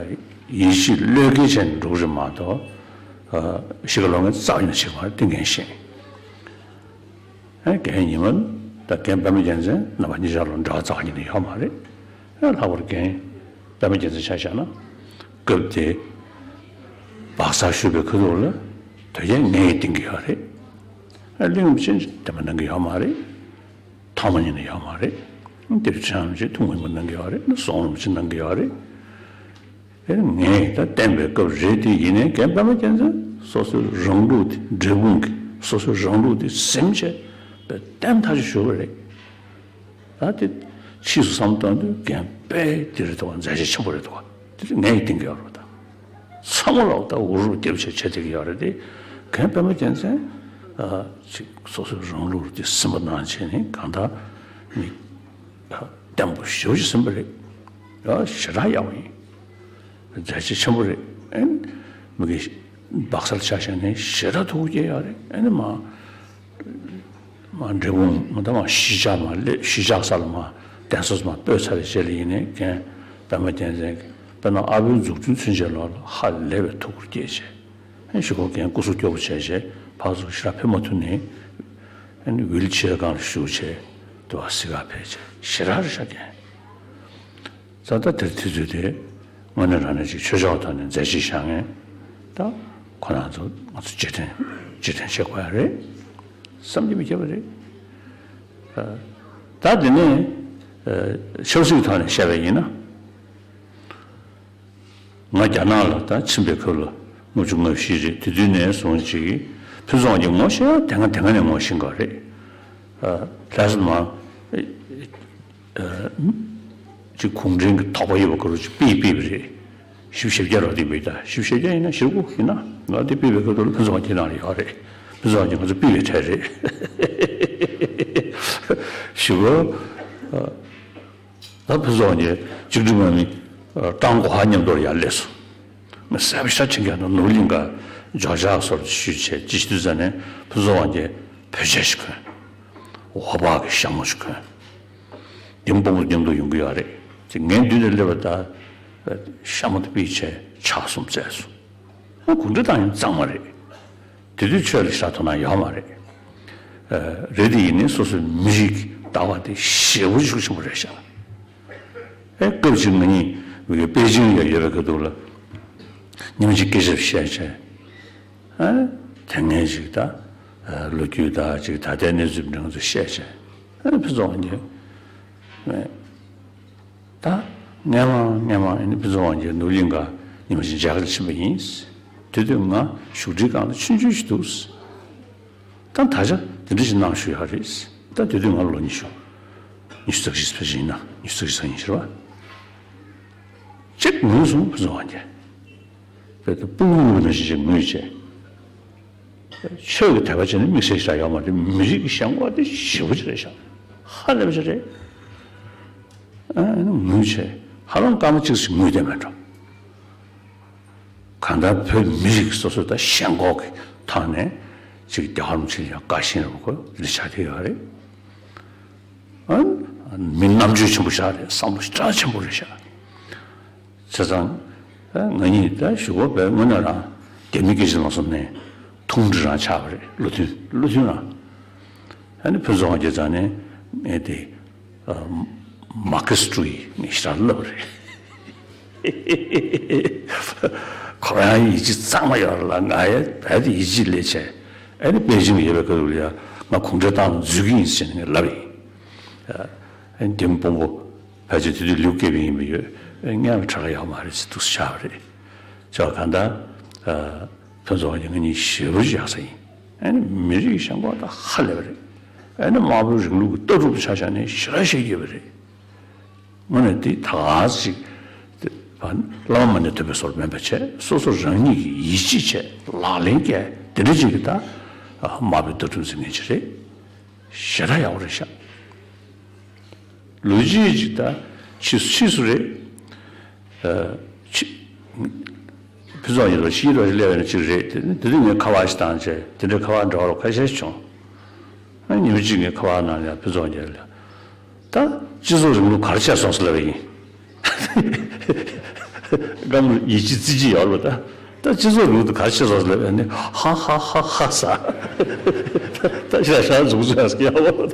ཡིད་ཆེས་བློས་འགེལ་བྱས་ནས་འགྲོ་གི་རེད་མ་གཏོགས། ཨ་གཞིས་ཀ་ལོག་མཁན་རྩ་བ་ཉིད་ནས་བྱེད་ཀྱི་མ་རེད། དེ་ངས་ཤེས། ཨ་རྒན་ཉི་མ་དང་རྒན་པད་མ་རྒྱལ་མཚན་རྣམ་པ་གཉིས་ཆར་ལ་འབྲེལ་བ་རྩ་བ་ཉིད་ནས་ཡོད་མ་རེད། ཨ་ལྷག་པར་རྒན་པད་མ་རྒྱལ་མཚན་ཆ་བཞག་ན། སྐབས་དེ་སྦག་སར་བཞུགས་པའི་ཁ་ཐུག་ལ་དོལ་རྒྱལ་ངས་བསྟེན་གྱི་ཡོད་རེད། ཨ་གླིང་རིན་པོ་ཆེ་འདེམས་པ་གནང་གི་ཡོད་མ་རེད། ཐོག་མ་ཉིད་ནས་ཡོད་མ་རེད། ཏེ་བྱམས་ཆེན་ཐུན་མོང་མ་གནང་གི་ཡོད་རེད། ན་ཟོང་རིན་པོ་ཆེ་གནང་གི་ཡོད་རེད། དེ་ངས་ད་བསྟན་པའི་སྐབས་རེད་དེ། ཡིན་ནའི་རྒན་པད་མ་རྒྱལ་མཚན་སོ་སོའི་རང་ལུགས་དེ། འབྲས་སྤུངས་ཀྱི་སོ་སོའི་རང་ལུགས་དེ་ཟིན་བྱས་བསྟན་ཐག་ཆོད་ཞུ་བ་རེད། ད་དེ་ཕྱིས་སུ་བསམ་བཏང་དུས་རྒན་པད་དེ་རེད་འདུག་བ། མཛད་རྗེས་ཆེན་པོ་རེད་འདུག་བ། དེ་ངས་བསྟན་གྱི་ཡོད་རེད་ད། ཚང་མ་ལོག་ད་འུར་རུ་རྒྱབ་བྱས་བྱས་བསྡད་ཀྱི་ཡོད་རེད་དེ། རྒན་པད་མ་རྒྱལ་མཚན་ཨ་ཅིག་སོ་སོའི་རང་ལུགས་དེ་ཟིན་པ་གནང་བྱས་ནས་གང་ལྟར་མི། ཨ་ བརྟན་པོ་ཞེ་པོ་ཅིག་ཟིན་པ་རེད། ཡ་ཞེ་དྲག་ཡག་པོ་ཡིན། མཛད་རྗེས་ཆེན་པོ་རེད། ཨེ་མི་གི་སྦག་སར་ཆ་བཞག་ནས་ཞེ་དྲག་ཐུགས་དགྱེས་ཡག་རེད། ཨེ་ནི་མ། མ་འབྲས་སྤུངས་མ་ད་མ་གཞིས་ཆགས་མ་སླེབས་གཞིས་ཆགས་ས་ལ་མ་གདན་ས་མ་སྤོས་ཚར་བའི་རྗེས་ལ་ཡིན་ནའི་རྒན་པད་མ་རྒྱལ་མཚན་གྱིས་དཔེར་ན་ཨ་བོའི་འཛུགས་སྐྲུན་ཚུན་ཆད་ལོ་ལ་ཧ་ལས་པའི་ཐུགས་ཁུར་བསྐྱེད་བྱས། ཨེ་གཞུག་གུ་རྒན་སྐུ་གཟུགས་སྐྱོ་པོ་བྱས་བྱས་ཕར་ཚུར་ཞེ་དྲག་ཕེབས་མ་ཐུབ་ནའི། ཨེ་ནི་ཝིལ་ཆེར་སྒང་ལ་བཞུགས་བྱས་དུ་བ་གཟིགས་ག་ཕེབས་བྱས་ཞེ་དྲག་རེད་ཤག་རྒན། ད་ལྟ་དེར་དུས་ཚོད་དེ་དངོས་གནས་རང་ནས་ཅིག་ཆོས་ཕྱོགས་ཐོག་ནས་མཛད་རྗེས་བཞག་མཁན་ད་ཁོ་རང་ཚོ་ང་ཚོ་རྗེས་དྲན་རྗེས་དྲན་བྱེད་དགོས་ཡ་རེད་བསམ་གྱི་མི་ཁྱབ་པ་རེད། ད་དེ་ནས་ཆབ་སྲིད་ཐོག་ནས་བཤད་པ་ཡིན་ན། ང་རྒྱ་ནག་ལ་ད་ཕྱིན་པའི་སྐབས་ལ་ལྔ་བཅུ་ང་བཞི་རེད། དེ་དུས་ནས་བཟུང་ཅིག་ཕུན་ཚོགས་ཀྱི་ངོ་ཤེས་དེ་སྔ་དེ་སྔ་ནས་ངོ་ཤེས་འགའ་རེད། ལྷ་ས་མ། ཅིག་གུང་ཁྲན་གྱི་དོགས་པ་ཡོད་པ་ག་རུ་ཅིག་ཕུད་ཕུད་པ་རེད། བཞི་བཅུ་ཞེ་བརྒྱད་རོ་དེ་ཕུད་ད་བཞི་བཅུ་ཞེ་བརྒྱད་ཡིན་ན་བཞི་དགུ་ཡིན་ན་ང་དེ་ཕུད་པའི་སྐབས་དུ་ལ་ཕུན་ཚོགས་ཀྱི་ནང་ལ་ཡོད་རེད། ཕུན་ཚོགས་ཀྱི་ང་ཚོ་ཕུད་པའི་གྲས་རེད། བཞི་དགུ། ད་ཕུན་ཚོགས་ཀྱི་གཅིག་སྒྲིལ་དམག་མི་ཀྲང་གོ་ཧ་མཉམ་དུ་ཡར་སླེབས་སོང་། ང་གསལ་པོ་ཤ་ཆེན་གྱི་ནུབ་གླིང་ག་ཇོ་ཇག་སོར་ཞུས་བྱས་ཅི་ཞིག་དུས་ཙ་ནས་ཕུན་ཚོགས་དབང་རྒྱལ་བོད་ཆས་ཤིག་གོན། འོ་ཕག་གི་ཞྭ་མོ་ཞིག་གོན། ལྡེམ་སྤོ་བོ་མཉམ་དུ་ཡོང་གི་ཡོད་རེད་ཅེས་ངའི་མདུན་དུ་སླེབས་པ་ད་ཞྭ་མོ་དེ་ཕུད་བྱས་ཕྱག་གསུམ་བཙལ་སོང་། ཨ་གུང་ཁྲན་ཏང་ཡོན་གཙང་མ་རེད། དེ་དུས་ཆོས་ལ་ཞག་དོ་སྣང་ཡོད་མ་རེད། རེད་དེ་ཡིན་ནའི་སོ་སོའི་མི་རིགས་ཀྱི་ལྟ་བ་དེ་ཞེ་པོ་ཤུགས་ཆེན་པོ་རེད་ཤག་ཨེ་སྐབས་ཅིག་ང་གཉིས་པེ་ཅིང་ལ་ཡོད་པའི་སྐབས་དུས་ལ་མཉམ་གཅིག་སྐད་ཆ་བཤད་བྱས། ཨ་དེ་སྔའི་ཅིག་ད་ལོ་རྒྱུས་ད་ཅིག་ད་ལྟའི་གནས་ཚུལ་འདྲ་ང་ཚོ་བཤད་བྱས། ཨ་ཕུན་ཚོགས་དབང་རྒྱལ། ད་སྔན་མ་སྔན་མ་ཨ་ནི་ཕུན་ཚོགས་དབང་རྒྱལ་ནུབ་གླིང་ག་ཉི་མ་ཞིག་མཇལ་ཁ་ཕྱིན་པ་ཡིན། དེ་དུས་ང་བཞུགས་ཁྲིའི་སྒང་ལ་ཆུང་ཆུང་ཞིག་འདུག་ད་ད་ཆ་དེ་འདྲ་ཞིག་གནང་བཞུགས་ཡོད་རེད། ད་དེ་དུས་ང་ལོ་ཉི་ཤུ། ཉི་ཤུ་རྩ་བཞི་ཕལ་ཆེར་ཡིན་ན་ཉི་ཤུ་རྩ་བཞི་ཚར་ཡིན་ཕྱིར་བ། གཅིག་ངུས་སོང་ཕུན་ཚོགས་དབང་རྒྱལ། དཔེ་ད་སྤུ་གུ་ངུ་ནང་བཞིན་ཅིག་ངུས་བྱས། ཆོས་ཀྱི་དད་པ་བྱས་ནས་དམིགས་བསལ་ཞིག་ཡོད་མ་རེད། མི་རིགས་ཀྱི་ཞེན་ཁོག་དེ་ཞེ་པོ་ཅིག་རེད་ཤག་ཧ་ལས་པ་ཅིག་རེད། ཨ་ནི་ངུས་བྱས་ཧ་ལམ་སྐར་མ་གཅིག་ཙམ་ངུས་བསྡད་མེད་འགྲོ། གང་ལྟར་བོད་མི་རིགས་སོ་སོ་ད་ཞེན་ཁོག་གི་ཐོག་ནས་ཅིག་རྒྱལ་བ་རིན་པོ་ཆེ་ལ་ཡང་དགའ་ཞེན་རེད་པ་ཁོ་འདི་ཆགས་བསྡད་ཡོད་རེད། ཨ་མི་རྣམ་དཔྱོད་ཆེན་པོ་ཞིག་རེད། བསམ་བློ་ཞེ་དྲག་ཆེན་པོ་རེད་ཤག་བྱས་ཙང་། ང་གཉིས་ད་གཞུག་གུ་བས་དངོས་གནས་རང་རྒྱ་མི་སྐད་ཆ་ལམ་སང་ནས་ཐུང་འདྲི་རང་ཆགས་པ་རེད། བློ་མཐུན་བློ་མཐུན་རང་། ཨ་ནི་ཕུན་ཚོགས་དབང་རྒྱལ་ཚང་ནས་ངས་དེ་མ་ཁེ་སི་ཀྲུའུ་ཡི་ངས་ཞེ་དྲག་བསླབ་པ་རེད། ཁོ་རང་ཡིད་ཆེས་གཙང་མ་ཡོད་རེད་ལ་ང་ཡང་བས་དེ་ཡིད་ཆེས་སླེབས་བྱས་ཨ་ནི་པེ་ཅིང་ཡོད་པའི་སྐབས་ལ་ཡང་ང་གུང་ཁྲན་ཏང་འཛུལ་གྱི་ཡིན་ཟེར་ནས་ངས་ལབ་ཡིན། ཨ་ནི་ལྡེམ་སྤོ་བོ། ཕལ་ཆེར་དེ་དུས་ལིའུ་ཀེ་པི་ཡིན་པ་ཡོད། ཨེ་སྔོན་ལ་གྲགས་ཡོད་མ་རེད་ཟེར་འདུག་ཆགས་པ་རེད། ཆོག་གང་ལྟར། ཨ་ཕུན་ཚོགས་དབང་རྒྱལ་ང་གཉིས་ཞེ་པོ་ཅིག་ཡག་ས་ཡིན། ཨ་ནི་མི་རིགས་ཞེན་ཁོག་ད་ཧ་ལས་པ་རེད། ཨ་ནི་དམར་པོའི་རིང་ལུགས་ཀྱི་ལྟ་གྲུབ་ཆ་བཞག་ནས་ཞེ་དྲག་བཤད་ཀྱི་ཡོད་པ་རེད། དངོས་གནས་དེ་ད་ག་ཟིག་བླ་མ་མ་ཎི་ཐོས་པའི་བཟོ་འདྲ་མིན་པ་བྱས་སོ་སོ་རང་ཉིད་ཀྱིས་ཡིད་ཆེས་བྱས་ལག་ལེན་བཀལ་དེ་འདྲ་ཅིག་གིས་ད་དམར་པོའི་ལྟ་གྲུབ་འཛིན་མཁན་ཅིག་རེད། ཞེ་དྲག་ཡག་པོ་རེད་ཤག་ལོ་རྒྱུས་ཅིག་ད་ཕྱིས་སུ་ཕྱིས་སུ་རེད། ཨ་ཕྱི་ཕུན་ཚོགས་ཡིན་རོགས་ཤི་རོགས་སླེབས་ཡོད་ན་ཅིག་རེད། དེ་དེ་དུས་ངས་ཁ་པར་ཞིག་བཏང་བྱས་དེ་འདྲའི་ཁ་པར་འདྲ་བོ་ཁ་ཤས་བྱུང་། ཨ་ཉི་མ་གཅིག་ངས་ཁ་པར་ནང་ལ་ཕུན་ཚོགས་རྒྱལ་ལ་ད་སྤྱི་ཚོགས་རིང་ལུགས་ག་རེ་བྱས་སོང་ཟེར་ལབ་པ་ཡིན། སྒམ་ཡིད་ཆེས་རྩིས་ཀྱི་ཡོད་རེད་པ། ད་ད་སྤྱི་ཚོགས་རིང་ལུགས་དེ་ག་རེ་བྱས་སོང་ཟེར་ལབ་པ་ཡིན་ནི་ཧ་ཧ་ཧ་ཧ་ཟ། ད་ད་ཞེ་དྲག་ཞེ་དྲག་མཛུབ་མོ་ཟ་ཡག་པོ་རེད།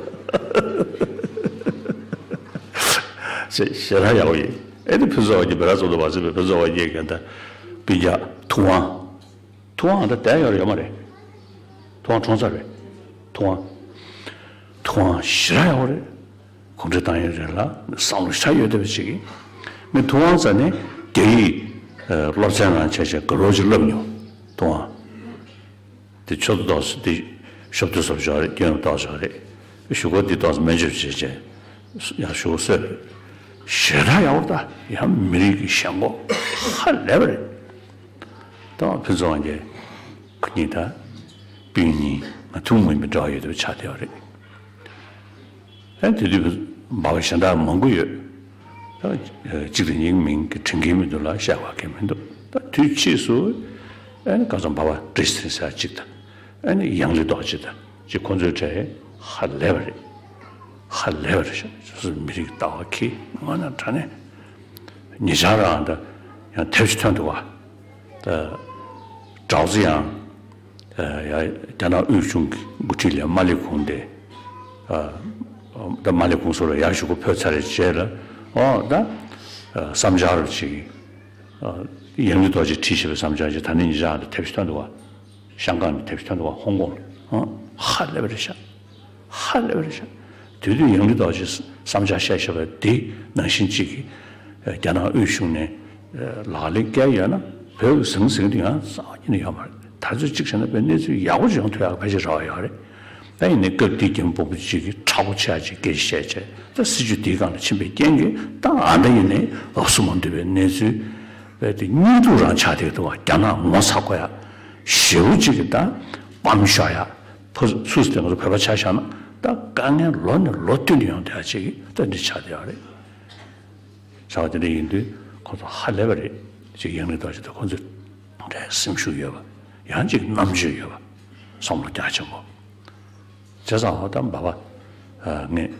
ཞེ་ཞེ་དྲག་ཡག་པོ་ཡིན། ཨེ་ནི་ཕུན་ཚོགས་དབང་རྒྱལ་བེ་ར་ཙོ་དུ་བ་ཚེ་བའི་ཕུན་ཚོགས་དབང་རྒྱལ་གྱི་ད་སྤུན་ཀྱག་ཐུབ་དབང་། ཐུབ་དབང་ད་དེ་ཡོད་རེད་ཡོད་མ་རེད། ཐུབ་དབང་གྲོངས་ཚར་རེད། ཐུབ་དབང་། ཐུབ་དབང་ཞེ་དྲག་ཡག་པོ་རེད། གུང་ཁྲན་ཏང་ཡོན་རེད་ལ་བསམ་བློ་ཞེ་དྲག་ཡོད་བསྡད་པ་ཅིག་ཡིན། ངས་ཐུབ་དབང་ཟེར་ནས་རྒྱ་ཡིག་སློབ་ཚན་ནང་བྱས་བྱས་དགའ་རབ་ཅིག་བསླབ་མྱོང་། ཐུབ་དབང་། དེ་ཆོས་ཐོག་ཏོག་ཙམ་དེ་ཞོབ་ཏོག་ཙམ་ཞོག་རེད། སྐྱོན་ཏོག་ཙམ་ཞོག་རེད། གཞུག་གུ་དེ་ཏོག་ཙམ་སྨན་བཅོས་བྱས་བྱས་ཡང་གཞུག་གུ་གསོས་རེད། ཞེ་དྲག་ཡག་པོ་ད་ཡང་མི་རིགས་ཀྱི་ཞེན་ཁོག་ཧ་ལས་པ་རེད། ད་ཕུན་ཚོགས་དབང་རྒྱལ་ཁོ་གཉིས་ད་སྤུན་གཉིས་ང་ཐུན་མོང་མ་ཡིན་པའི་འབྲེལ་བ་ཡོད་དུ་ཆགས་བསྡད་པ་རེད། ཨེ་དེ་དུས་ འབའ་བ་གཞན་དག་མང་པོ་ཡོད། ད་གཅིག་དང་གཉིས་མིང་གི་དྲན་གྱི་མི་འདུག་ལ། བཤད་པ་གི་མི་འདུག་ད་དུས་ཕྱིས་སུ་ཨ་ནི་ག་ཚོད་འབའ་བ་བཀྲ་ཤིས་ཟེར་གཅིག་དང་། ཨ་ནི་ཡང་ལི་རྡོ་རྗེ་དང་གཅིག་ཁོང་ཚོའི་གྲས་ཧ་ལས་པ་རེད། ཧ་ལས་པ་རེད་ཤག་སོ་སོའི་མི་རིགས་ལྟ་བ་ཁྱི་དངོས་གནས་དྲང་གནས། ཉེ་ཆར་རང་ད་ཡང་དེབ་ཅིག་ཐོན་འདུག་བ། ད་གྲོགས་ཚེ་ཡང་ཡ་རྒྱ་ནག་དབུས་གཞུང་གི་འགོ་ཁྲིད་ལ་མ་ལི་ཁུང་དེ། ད་མ་ལི་ཁུང་སོགས་ལ་ཡར་ཞུ་གུ་ཕོད་ཚར་རེད་བྱས་ལ། ཨོ་ད་བསམ་འཆར་ཅིག་ཡང་ལི་རྡོ་རྗེ་བྲིས་བཞག་པའི་བསམ་འཆར་ཅིག་ད་ནི་ཉེ་ཆར་ད་དེབ་ཅིག་ཐོན་འདུག་བ། ཤང་ཀང་ནས་དེབ་ཐོན་འདུག་བ། ཧོང་ཀོང་ལ། ཧ་ལས་པ་རེད་ཤག་ཧ་ལས་པ་རེད་ཤག་དེ་དུས་ཡང་ལི་རྡོ་རྗེས་བསམ་འཆར་བཤད་བཞག་པ་དེ་ནང་བཞིན་གཅིག་གིས་རྒྱ་ནག་དབུས་གཞུང་ནས་ལག་ལེན་བཀལ་ཡོད་ན་བོད་ཟང་ཟིང་དུ་ཡང་རྩ་བ་ཉིད་ནས་ཡོད་མ་རེད། ད་ཚོད་གཅིག་བྱས་ན་བོད་གནས་ཚུལ་ཡག་པོ་ཅིག་ཡོང་ཐུབ་ཡག་ཕལ་ཆེར་རེ་བ་ཡོད་རེད། ད་ཡིན་ནའི་སྐབས་དེའི་རྒྱལ་པོ་བོན་པོ་གཅིག་གིས་མཁྲེགས་པོ་ཆེ་ཅིག་སྐད་ཆ་བཤད་བྱས། ད་སྲིད་བྱུས་དེའི་སྒང་ལ་ཕྱིན་པའི་རྐྱེན་གྱིས་ད་ཨ་ད་ཡིན་ནའི་ལབ་སུ་མ་འདུག་པའི་གནས་ཚུལ། བས་དེ་སྙིང་སྡུག་རང་ཆགས་བསྡད་འདུག་བ། རྒྱ་ནག་ངོ་ཚ་དགོས་ཡ། ཞེ་པོ་ཅིག་གི་ད་སྤམ་ཤོར་ཡ། ཕོ་སུ་སུ་དེ་ང་ཚོ་བོད་པ་ཆ་བཞག་ན་ད་དཀའ་ངལ་ལོ་ནས་ལོ་བསྟུད་ནས་ཡོང་བསྡད་ཡ་ཅིག་གི་ད་འདི་ཆགས་བསྡད་ཡ་རེད། བྱ་བ་དེ་འདྲ་ཡིན་དུས་ཁོ་ཚོ་ཧ་ལས་པ་རེད། ཅིག་ཡང་ལི་རྡོ་རྗེ་དང་ཁོ་ཚོ་འདྲ་སེམས་ཤུགས་ཡོད་པ། ཡང་ཅིག་རྣམ་དཔྱོད་ཡོད་པ། བསམ་བློ་རྒྱ་ཆེན་པོ། བྱས་ཙང་ཧོ་ད་འབའ་བ་ངས་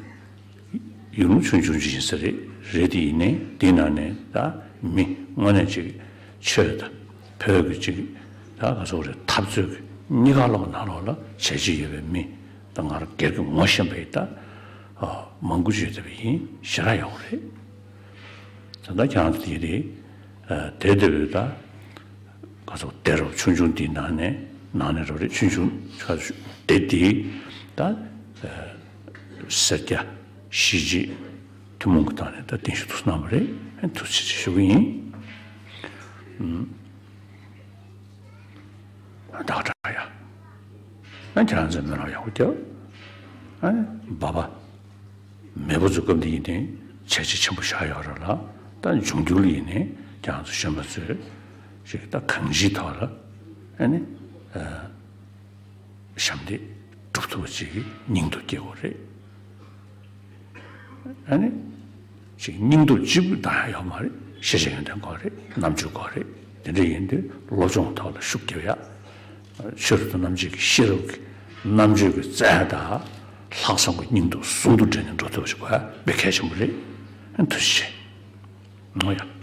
ཡུལ་ལུང་ཆུང་ཆུང་ཅིག་ཡིན་ས་རེད། རེད་དེ་ཡིན་ནའི་དེའི་ནང་ནས་ད་མི་དངོས་གནས་ཅིག་ཆོས་དང་བོད་ཀྱི་ཅིག་ད་ག་ཚོད་རེད། འཐབ་རྩོད་ཀྱི་གཉིས་ཀ་ལོག་ནང་ལོགས་ལ་བྱས་རྗེས་ཡོད་པའི་མི་ད་ང་རང་སྒེར་གྱི་ངོ་ཤེས་པ་ཡིན་ད་མང་པོ་ཅིག་ཡོད་བསྡད་པ་ཡིན། ཞེ་དྲག་ཡག་པོ་རེད། ད་ལྟ་ཁྱེད་རང་ཚོ་དེ་རེད། དེ་དེ་བས་ད་ག་ཚོད་སྡེ་རུ་ཆུང་ཆུང་འདིའི་ནང་ནས་ནང་ནས་རུ་རེད། ཆུང་ཆུང་ཆ་སྡེ་འདིའི་ད་སེར་སྐྱ་གཞིས་བྱེས་ཐུན་མོང་གི་ཐོག་ནས་ད་གདན་ཞུ་ཐུགས་གནང་བ་རེད། ཐུགས་རྗེ་ཆེ་ཞུ་གི་ཡིན། ད་དྲག་ཡ། ཨ་ཁྱེད་རང་ཚོས་སྨོན་ལམ་ཡག་པོ་རྒྱབ། ཨ་འབའ་བ་མེས་པོ་ཚོའི་སྐབས་འདི་ཡིན་ནའི་བྱས་རྗེས་ཆེན་པོ་བཞག་ཡོད་རེད་ལ། ད་འབྱུང་འགྱུར་ལ་ཡིན་ནའི་ཁྱེད་རང་ཚོ་གཞོན་པ་ཚོས་ཞིག་ད་གང་ཅིའི་ཐོག་ལ་ཨ་ནི་ཨ་ཞབས་འདེགས་སྒྲུབ་ཐུབ་པ་ཅིག་གི་སྙིང་སྟོབས་སྐྱེ་དགོས་རེད། ཨ་ནི་ཅིག་སྙིང་སྟོབས་གཅིག་པུ་ད་ཡང་ཡོད་མ་རེད། ཤེས་བྱ་ཡོན་ཏན་དགོས་རེད། རྣམ་དཔྱོད་དགོས་རེད། དེ་འདྲ་ཡིན་དུས་སློབ་སྦྱོང་ཐོག་ལ་ཤུགས་རྒྱབ་ཡ། ཆོས་རབ་ཏུ་རྣམ་འབྱེད་ཀྱི་ཤེས་རབ་ཀྱི་རྣམ་དཔྱོད་ཀྱི་རྩལ་དང་ལྷག་བསམ་གྱི་སྙིང་སྟོབས་ཟུང་དུ་འབྲེལ་ནས་འགྲོ་ཐུབ་པ་ཞིག་དགོས་ཡ་དཔེ་གལ་ཆེན་པོ་རེད། ཨ་ཐུགས་རྗེ་ཆེ། ནོ་ཡ།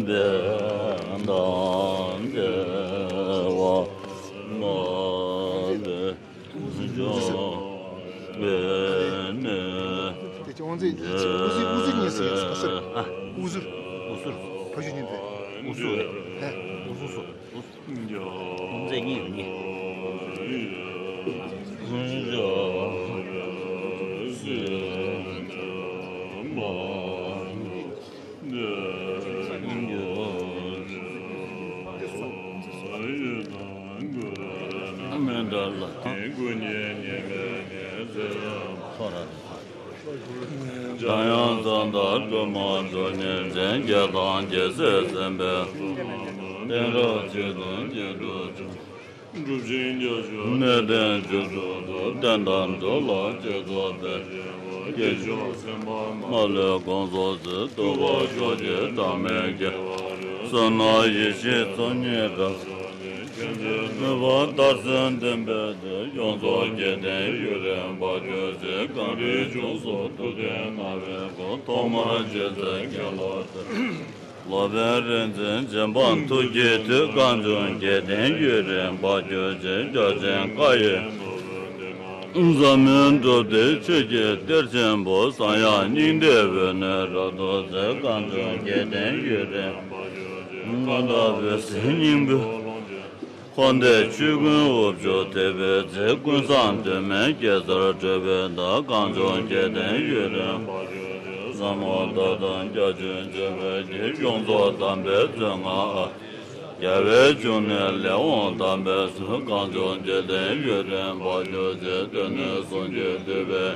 དང་འབྲེལ་བ་མ་ལུས་འབྱུང་བའི་གནས། དེ་ཅི་དབང་རྫས་ཀྱི་ཆེ་དབུ་ཟུར་དབུ་ཟུར་གཉིས་སུ་ཡོད་ས་ཟེར། ཨ། དབུ་ཟུར། དབུ་ཟུར། ཕ་ཤུལ་གཉིས་པས། དབུ་ཟུར་རེད། ཧེ། དབུ་ཟུར་སོ། དབུ་ཟུར། དབུ་རྫས་གཉིས་ཡོད་ནི། མི་འདྲ་ལ་ཐང་། ཐོ་ར་འཇམ་དབྱངས་གཙང་དག་སྒྲོལ་མ་མཆོག་ཉིད་མཚན་བརྒྱད་དང་རྒྱལ་སྲས་སེམས་དཔའི་གཏད་རབས་ཆེ་དང་རྒྱན་དྲུག་ཅུ། སྒྲུབ་ཆེན་བརྒྱད་ཅུ་གནས་བརྟན་བཅུ་དྲུག་ཏུ་བསྟན་དང་འགྲོ་ལ་བསྐྱེད་རྫོགས་པའི་སྐྱེས་མཆོག་སེམས་དཔའ་མ་ལུས་དགོངས་རྫོགས་མཛད། ཐུབ་པ་མཆོག་གི་གྲངས་མེད་ཀྱི་བསོད་ནམས་ཡེ་ཤེས་ཚོགས་གཉིས་དང་། མཆོད་འོས་མཐར་སོན་བསྟན་པའི་དེ། ཡོངས་རྫོགས་རྒྱལ་བསྟན་ཡུན་རིང་བར་གྱུར་ཅིག་གངས་རིའི་ལྗོངས་སུ་ཐུབ་བསྟན་སྣང་བའི་སྐུ། ཐོག་མར་མཇལ་ཚེ་དགེ་ལོག་སྟེ། ལོག་པའི་རིག་འཛིན་རྗེ་འབངས་ཐུགས་ཀྱི་མཐུས། གངས་ལྗོངས་རྒྱལ་བསྟན་ཡུན་རིང་བར་གྱུར་ཅིག་རྒྱལ་ཆེན་བཀའ་ཡི་ཟབ་མོའི་སྒྲུབ་སྡེ་ཆོས་ཀྱི་གཏེར་ཆེན་པོ། གསང་ཡང་སྙིང་ཐིག་འོད་ནི་རབ་ཏུ་མཛེས། གངས་ལྗོངས་རྒྱལ་བསྟན་ཡུན་རིང་། མངའ་བདག་འོད་གསལ་སྙིང་པོའི་འཁོར་འདས་ཆོས་ཀུན་དབུ་བཅུ་ཐེག་པའི་རྩེ། ཀུན་བཟང་སྟོད་སྨད་རྒྱལ་མཚར་སྤྲུལ་པའི་བདག་གངས་ལྗོངས་རྒྱལ་བསྟན་ཡུན་རིང་། ཟབ་མོ་ལྟ་སྟངས་རྒྱ་ཆེན་སྤྱོད་པའི་དེ། ཡོངས་རྫོགས་དམ་པའི་མཛོད་ལྔ། རྒྱལ་བའི་འབྱུང་གནས་ལས་དབང་དམ་པའི་ཚུལ། གངས་ལྗོངས་རྒྱལ་བསྟན་ཡུན་རིང་བར་གྱུར་ཅིག་སྟོན་ནས་གསུང་གི་འདུས་པའི།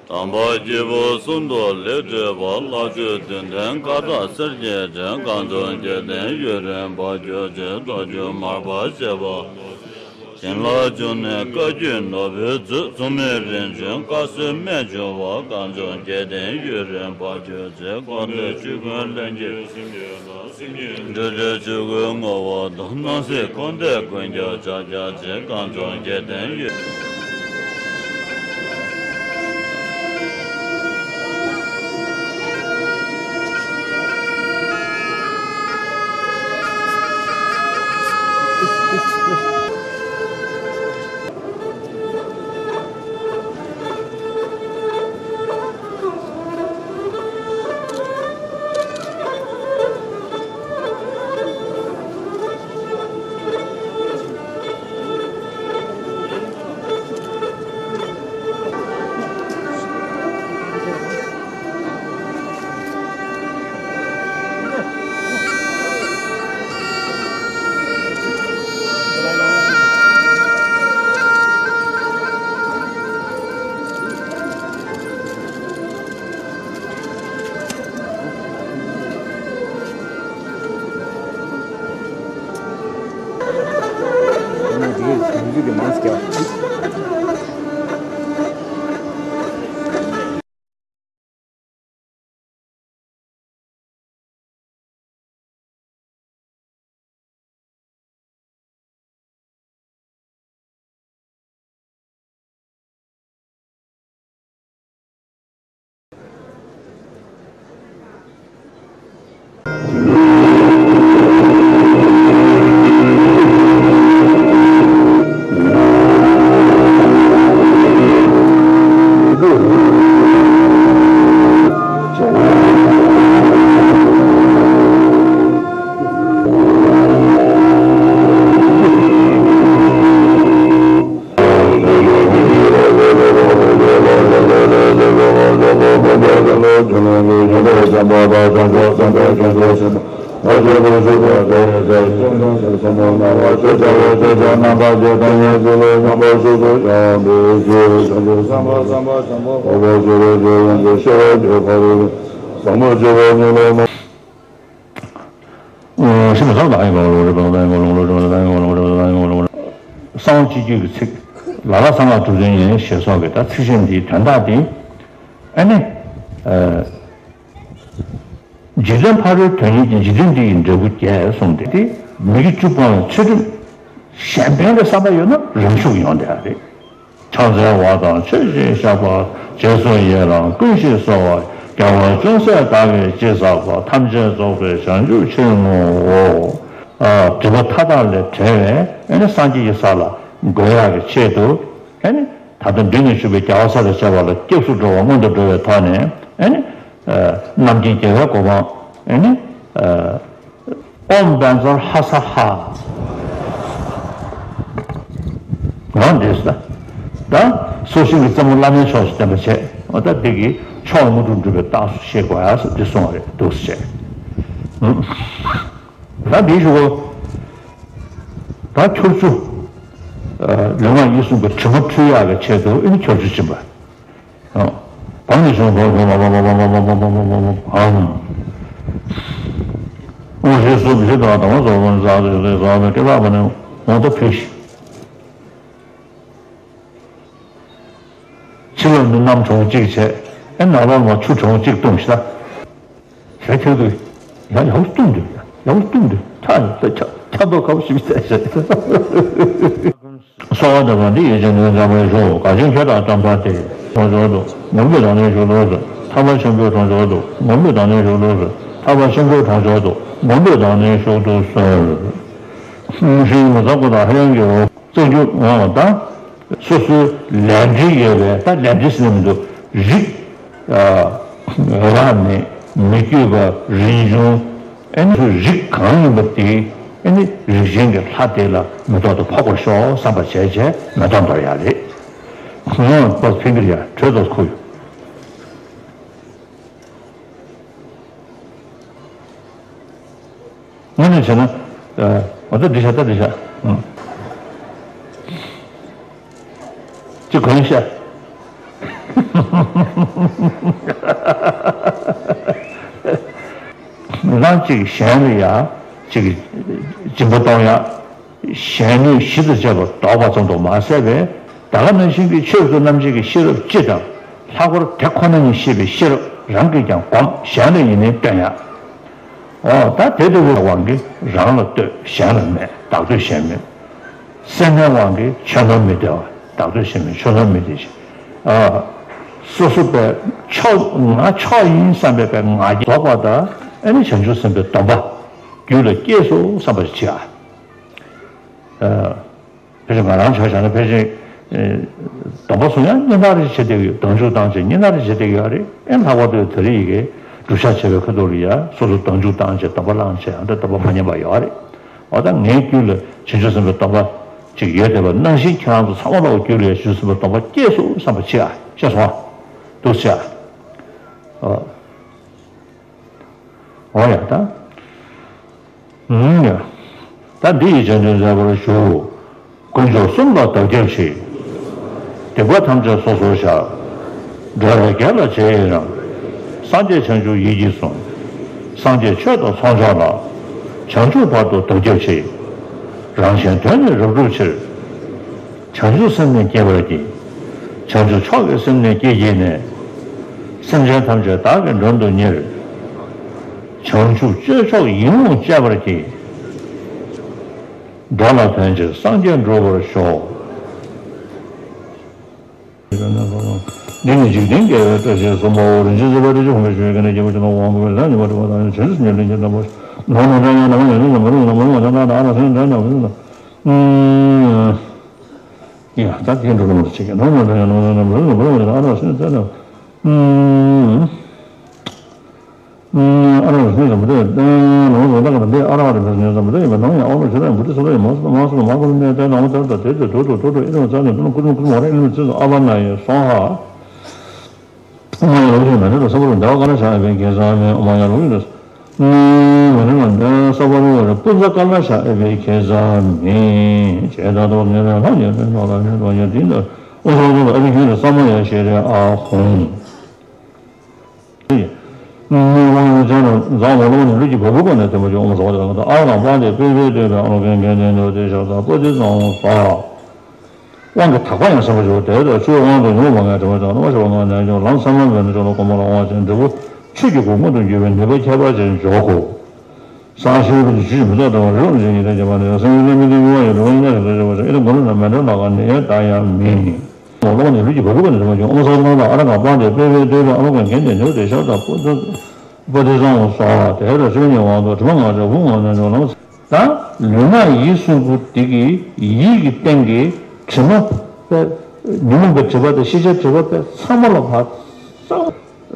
དམ་པ་སྐྱེས་བུ་གསུམ་དུ་ལེགས་བགྲོས་པ། ལྷ་ཆོས་བདུན་ལྡན་བཀའ་རྟགས་གསེར་གྱི་ཕྲེང་། གངས་ལྗོངས་རྒྱལ་བསྟན་ཡུན་རིང་བར་གྱུར་ཅིག་རྟ་རྒྱུག་མར་པ་ཞེས་པ། ཞིང་ལ་འབྱུང་གནས་བཀའ་བརྒྱུད་ནོར་བུའི་མཛོད། མཚུངས་མེད་རིམ་བྱོན་བཀའ་སྲོལ་རྨད་བྱུང་བ། གངས་ལྗོངས་རྒྱལ་བསྟན་ཡུན་རིང་བར་གྱུར་ཅིག་འཁོར་འདས་ཆོས་ཀུན་ལྷན་སྐྱེས་སེམས་ཉིད་དང་། སེམས་ཉིད་འབྲེལ་སྒྲོལ་ཆོས་སྐུའི་ངོ་བོ་དང་། སྣང་སྲིད་འཁོར་འདས་ཀུན་ཁྱབ་ཕྱག་རྒྱ་ཆེ། གངས་ལྗོངས་རྒྱལ་བསྟན་ཡུན། གསང་བ་སྤྱི་རྒྱུད་ཀྱི་ཚིག་ལ་ལ་གསང་སྔགས་དྲུག་ཚན་ཡིན་ཞེས་སོགས་ཀྱི་ད་ཚིག་ཆེན་འདིའི་དོན་དག་འདི། ཨ་ནི། འཇིག་རྟེན་ཕ་རོལ་དོན་གཉེར་གྱི་འཇིག་རྟེན་འདི་ཡི་འབྲས་བུ་བརྒྱད་གསུངས་ཏེ། དེ་མི་དགེ་བཅུ་སྤོང་བའི་ཚུལ་ཁྲིམས་གཞན་ཕན་གྱི་བསམ་པ་ཡོད་ན་རང་ཤུགས་ཡོང་བསྡད་ཡ་རེད། ཕྱག་འཚལ་བ་དང་མཆོད་ཅིང་བཤགས་པ། རྗེས་སུ་ཡི་རང་ཀུན་ཤེས་གསོལ་བ། རྒྱལ་བ་ཅུང་ཟད་དག་གིས་ཅི་བསགས་པ། ཐམས་ཅད་རྫོགས་པའི་བྱང་ཆུབ་ཕྱིར་བསྔོའོ། ཨ། སྒྲིབ་པ་མཐའ་དག་ལས་བྲལ་བའི་ཨེ་ནི་སངས་རྒྱས་ཀྱི་ས་ལ་འགོད་ཡག་གི་ཆེད་དུ། ཨེ་ནི་ད་ལྟ་འབྲིང་ནས་ཞུགས་པའི་རྒྱལ་བ་སྲས་དང་བཅས་པ་ལ་སྐྱབས་སུ་འགྲོ་བ་སྔོན་དུ་འགྲོ་བའི་ཐོག་ནས། ཨེ་ནི་ཨ། རྣམ་མཁྱེན་རྒྱལ་བའི་གོ་འཕང་། ཨེ་ནི་ཨ། ཨོཾ་བཛྲ་ཧ་ས་ཧ། འོ་འདྲས་ད། ད་སོ་ཤིང་གི་རྩེ་མོ་བླ་མའི་མཆོག་ཅེས་བསྟན་པ་བྱས། འོ་ད་འདི་གིས་མཆོག་དངོས་གྲུབ་འགྲུབ་པའི་རྟགས་སུ་ཤེས་དགོས་ཡ་ཟེར་འདི་གསུངས་པ་རེད་འདུག་ཟེར་བྱས། ད་འདིའི་གཞུག་གུ། ད་ཁྱོད་ཚོ། ལུས་ངག་ཡིད་གསུམ་གྱི་དྲི་མ་འཁྲུད་ཡག་གི་ཆེད་དུ་ཨེ་ནི་ཁྱོད་ཚོ་སྦྱིན་པ། བམ་ནི་བྱུང་དོ་བྱུང་བ་བ་བ་བ་བ་བ་བ་བ་བ་བ་བ་བམ། དབང་ཞེས་སུ་བཞི་དང་དང་བ་སོགས་པ་ནི་ཟག་ཏུ་ཞུགས་ཏེ་ཟག་པའི་སྐད་གྲགས་པ་ནི་འོང་དུ་ཕེབས་ཤིང་། ཕྱི་ལ་ནི་གནམ་གྲང་བོ་གཅིག་བྱས། ཨེ་ནང་ལ་མ་ཆུ་གྲང་བོ་གཅིག་བཏུང་ཞིང་། ཞལ་ཁྱེར་དུས། ཡང་ཡང་བཏུང་དུས། ཡང་བཏུང་དུས་ཁྲག་ཡང་ཁྲག་ཁྲག་མདོག་ཁ་བོ་ཞིག་བྱས་བྱས། གསོལ་བ་འདེབས་པ་འདི་ཡིད་ཅན་དོན་འཇམ་པའི་ཞུ། ག་ཅིན་ཁྱོད་དང་བཀྲམ་ཐང་སྟེ། གྲོང་ཆོག་ཏུ། ངུ་འབོད་དང་ནི་བཞུགས་ལོགས་སུ། ཐར་པ་ཆེན་པོའི་གྲོང་ཆོག་ཏུ། ངུ་འབོད་དང་ནི་བཞུགས་ལོགས་སུ། ཐར་པ་ཆེན་པོའི་གྲོང་ཆོག་ཏུ། ངུ་འབོད་དང་ནི་བཞུགས་ཏུ་གསོལ། ཧྲིལ་མི་ཚང་སྐུ་དང་ཧ་ཡང་གི་འོ། རྩ་རྒྱུད་འོང་བ་དང་། སོ་སོའི་ལས་འབྲེལ་ཡོད་པའི་ད་ལས་འབྲེལ་ཟེར་ན་མི་འདུག་རིགས། རང་ནས་མི་བསྐྱོད་པ་རིན་འབྱུང་། ཨེ་ནི་རིགས་གང་ཡིན་པ་དེ། ཨེ་ནི་རིགས་ཅན་གྱི་ལྷ་དེ་ལ་མེ་ཏོག་དེ་ཕོག་པར་ཤོག་བསམ་པ་བྱས་བྱས་མེ་ཏོག་འདོར་ཡག་རེད། ཁོང་ཡང་པར་ཕན་གྱི་རེད་ཡ། གྲོས་ཐོག་ཁུར་ཡོད། དངོས་གནས་བྱས་ན། ཨ། འོ་ད་འདི་བྱ་ད་འདི་བྱ། ཨང་། ཅི་གོན་ཤ། རང་གཅིག་གཞན་ལ་ཡ་གཅིག་སྦྱིན་པ་གཏོང་ཡ། གཞན་ནུས་གཞི་དང་བཅས་པ་ལྡོག་པ་ཙམ་དུ་མ་ཟད་པའི་ད་ག་ནང་བཞིན་གྱི་ཆོས་སུ་རྣམ་འབྱེད་ཀྱི་ཤེས་རབ་སྤྱི་དང་། ལྷག་པར་དེ་ཁོ་ན་ཉིད་ཤེས་པའི་ཤེས་རབ་རང་གིས་ཀྱང་བསྒོམ། གཞན་ལ་ཡིན་ནའི་སྟོན་ཡ། འོ་ད་དེ་ལྟ་བུའི་དབང་གིས་རང་ལ་ལྟོས་གཞན་ལ་མེད། བདག་ལྟོས་གཞན་མེད། སེར་སྣའི་དབང་གིས་ཆོས་ནོར་མི་བདེ་བ། བདག་ལྟོས་གཞན་མེད་ཆོས་ནོར་མི་བདེ་ཞིང་། ཨ། སོ་སོ་པའི་མཆོག་ང་མཆོག་ཡིན་བསམ་པའི་པའི་ང་རྒྱལ་ལྡོག་པ་དང་། ཨེ་ནི་བྱང་ཆུབ་སེམས་དཔའི་སྡོམ་པ་རྒྱུད་ལ་སྐྱེས་སོ་བསམ་པ་ཞིག་བྱེད་ཨ། ཨ། ཕལ་ཆེར་ང་རང་ཆ་བཞག་ན་ཕལ་ཆེར། ཨེ། སྡོམ་པ་སྲུང་ཡང་སྙིང་ཐག་རེ་བྱེད་བསྡད་ཀྱི་ཡོད། སྡོམ་འཇུག་བཏང་བྱས་སྙིང་ཐག་རེ་བྱེད་བསྡད་ཀྱི་ཡོད་རེད། ཨེ་ལྷག་པར་དུ་དེ་རིང་ཡི་གེ་སྒྲུབ་ཕྱག་བྱེད་པའི་ཁ་ཐུག་ལ་ཡ་སོ་སོ་སྡོམ་འཇུག་བཏང་བྱས་སྡོམ་པ་བླངས་བྱས་ཨ་འདྲ་སྡོམ་པ་མ་ཉམས་པ་ཡོད་རེད། འོ་ད་ངའི་རྒྱུད་ལ་བྱང་ཆུབ་སེམས་དཔའི་སྡོམ་པ་ཅིག་ཡོད་བསྡད་པ་ནང་བཞིན་ཁྱེད་རང་ཚོ་ཚང་མ་ལ་རྒྱུད་ལ་ཡ་བྱང་ཆུབ་སེམས་དཔའི་སྡོམ་པ་སྐྱེས་སོ་བསམ་པ་བྱེད་ཨ། ཤེས་སོང་ཨ། འདུག་བྱེད་ཨ། འོ། འོ་ཡ་ད། ཨུམ་ཡ། ད་འདི་ཡི་རྗེས་ཟློས་མཛད་པར་ཞུ། དཀོན་མཆོག་གསུམ་ལ་བདག་སྐྱབས་མཆི། སྡིག་པ་ཐམས་ཅད་སོ་སོར་བཤགས། འགྲོ་བའི་དགེ་ལ་རྗེས་ཡི་རང་། སངས་རྒྱས་བྱང་ཆུབ་ཡིད་ཀྱིས་བཟུང་། སངས་རྒྱས་ཆོས་དང་ཚོགས་མཆོག་ལ། བྱང་ཆུབ་བར་དུ་བདག་སྐྱབས་མཆི། རང་གཞན་དོན་ནི་རབ་བསྒྲུབ་ཕྱིར། བྱང་ཆུབ་སེམས་ནི་བསྐྱེད་པར་བགྱི། བྱང་ཆུབ་མཆོག་གི་སེམས་ནི་བསྐྱེད་བགྱིས་ནས། སེམས་ཅན་ཐམས་ཅད་བདག་གིས་མགྲོན་དུ་གཉེར། བྱང་ཆུབ་སྤྱོད་མཆོག་ཡིད་འོང་སྤྱད་པར་བགྱི། འགྲོ་ལ་ཕན་ཕྱིར་སངས་རྒྱས་འགྲུབ་པར་ཤོག། འདི་ནི་འཇིག་རྟེན་དགེ་བའི་བཀྲ་ཤིས་སམ་བྷོ་ཝ། རིན་ཆེན་སྲིད་པ་སྤྲིན་ཆེན་ཕུང་པོའི་ཞུ་བའི་གནས་ཀྱི་བུ་ཆེན་དབང་པོ་གི་ལྷ་ཉི་མ་གྲགས་པ་དང་བྱང་ཆུབ་ཉེར་ལེན་གྱི་དམ་པ། ནོར་ནོར་འདྲ་ཡང་ནམ་ཡང་ནི་ནམ་རུང་ནམ་རུང་བ་དང་ཨ་ར་སེང་འདྲ་ནམ་རུང་ནམ། ཡ། ད་དེ་འགྲོ་ལོང་དུ་བྱེད་ཀྱི་ནོར་ནོར་འདྲ་ཡང་ནམ་རུང་ནམ་རུང་ནམ་རུང་བ་དང་ཨ་ར་སེང་འདྲ་ནམ། ཨ་ར་ར་སེང་ཙམ་པོ་དེ། ནང་ལོ་ཟླ་ག་དང་དེ་ཨ་ར་ར་མེད་ཉེ་ཙམ་པོ་དེ་ཡིན་པ་ནང་ཡང་ཨོ་ལོ་ཆེ་ར་ཡང་བུ་དེ་སོ་ལོ་ཡིན་མ་སོ་མ་སོ་མ་ཁོ་ལོ་ནས་དེ་ནང་དེར་དང་དེ་དེ་དུ་དུ་དུ་དུ་ཨི་རང་ཚ་ནས་དུ་ནུ་ཁུ་ནུ་ཁུ་མ་ར་ཨི་རང་ཚེ་སོ་ཨ་བ་ན་ཡེ་སོ་ཧ། ཨོ་མ་ཡ་ལོ་ཆེ་མ་ནི་ར་ས་བ་རུ་འདའ་བ་ཀ་ན་ཤ་ཨེ་བེ་གེ་ས་མེ་ཨོ་མ་ཡ་ལོ་ཡིན་ར་ས་བ་རུ་ར་སྤུ་ཛ་ཀ་ན་ཤ་ཨེ་བེ་གེ་ས་མེ་ཇེ་ད་དོ་ནེ་ར་ལྷ་ཉེ་ར་ནོ་ར་ཉེ་ར་ཉེ་དེ་འདྲ་ཨོ་ས་བ་རུ་ཨ་རི་ཧེ་ར་ས་མ་ཡ་ཤེ་རེ་ཨ་ཧོང་། དབང་ཡང་བྱས་ན་འཛག་མ་ལོག་ནས་ལུས་ཀྱི་བ་སྤུའི་སྒོ་ནས་བརྟན་པོ་ཅིག་འོང་བ་ཟ་བ་དེ་ལ་ཨ་རང་དཔང་དེ་པེ་པེ་སྟོན་པའི་ཨ་ལོ་གན་གན་ནས་འདོད་དེ་ཞག་ཚ་པོ་དེ་ཚང་ཟ། དབང་གི་དག་པ་ཡང་སེམས་པ་འཇོག་དེ་ལྟར་ཆོས་དབང་དུ་ཉོ་བ་ངས་དྲན་པ་དང་རྣམ་པ་ཤེས་པ་ངས་ནས་ཀྱང་ལམ་སེམས་ལམ་པའི་ནི་ཅོག་ལ་གོམས་པ་ལ་དབང་བ་ཅན་འབྲས་བུ་ཆོས་ཀྱི་སྒོ་མངོན་དུ་འགྱུར་བའི་ནུས་པ་ཁྱད་པར་ཅན་འཇོག་གོ། ས་ཤེས་པའི་ཇི་མི་ཐོག་དང་རི་རབ་ཅན་ཉིད་དང་བཅས་པ་ནི་སེམས་ཀྱི་རྣམ་སྨིན་དུ་མྱུར་བ་ཡི་འགྲོ་བ་ཉིད་ཀྱང་ཞེས་བྱ་བ་ཅན་ཨི་ལ་མགོ་ནི་ན་མེ་འདྲ་ལ་ག་ནི་ཡང་ད་ཡང་མིན། སློབ་མ་ནི་ལུས་ཀྱི་བ་སྤུ་ཀ་ནས་ཐོན་པ་ཡིན། ཨོཾ་སྭ་ཏྭ་ཨ་ར་ག་པཱ་དེ་པེ་པེ་ཏེ་པེ་ཨ་རོ་ག་གན་དེ་ཉོ་དེ་ཤ་དང་པོ་དེ་པོ་དེ་སང་སོ་དེ་ར་ཤོ་ཉེ་བང་དོ་དྲི་མ་ང་ཅག་བུ་ང་ན་ཉོ་ལམ། ད་ལུས་ངག་ཡིད་གསུམ་པོ་དེ་གི་ཡིད་ཀྱི་སྟེང་གི་དྲི་མ་པས་ཉོན་མོངས་པའི་དྲི་མ་དང་ཤེས་བྱའི་དྲི་མ་པས་ཚང་མ་ལ་ཕར་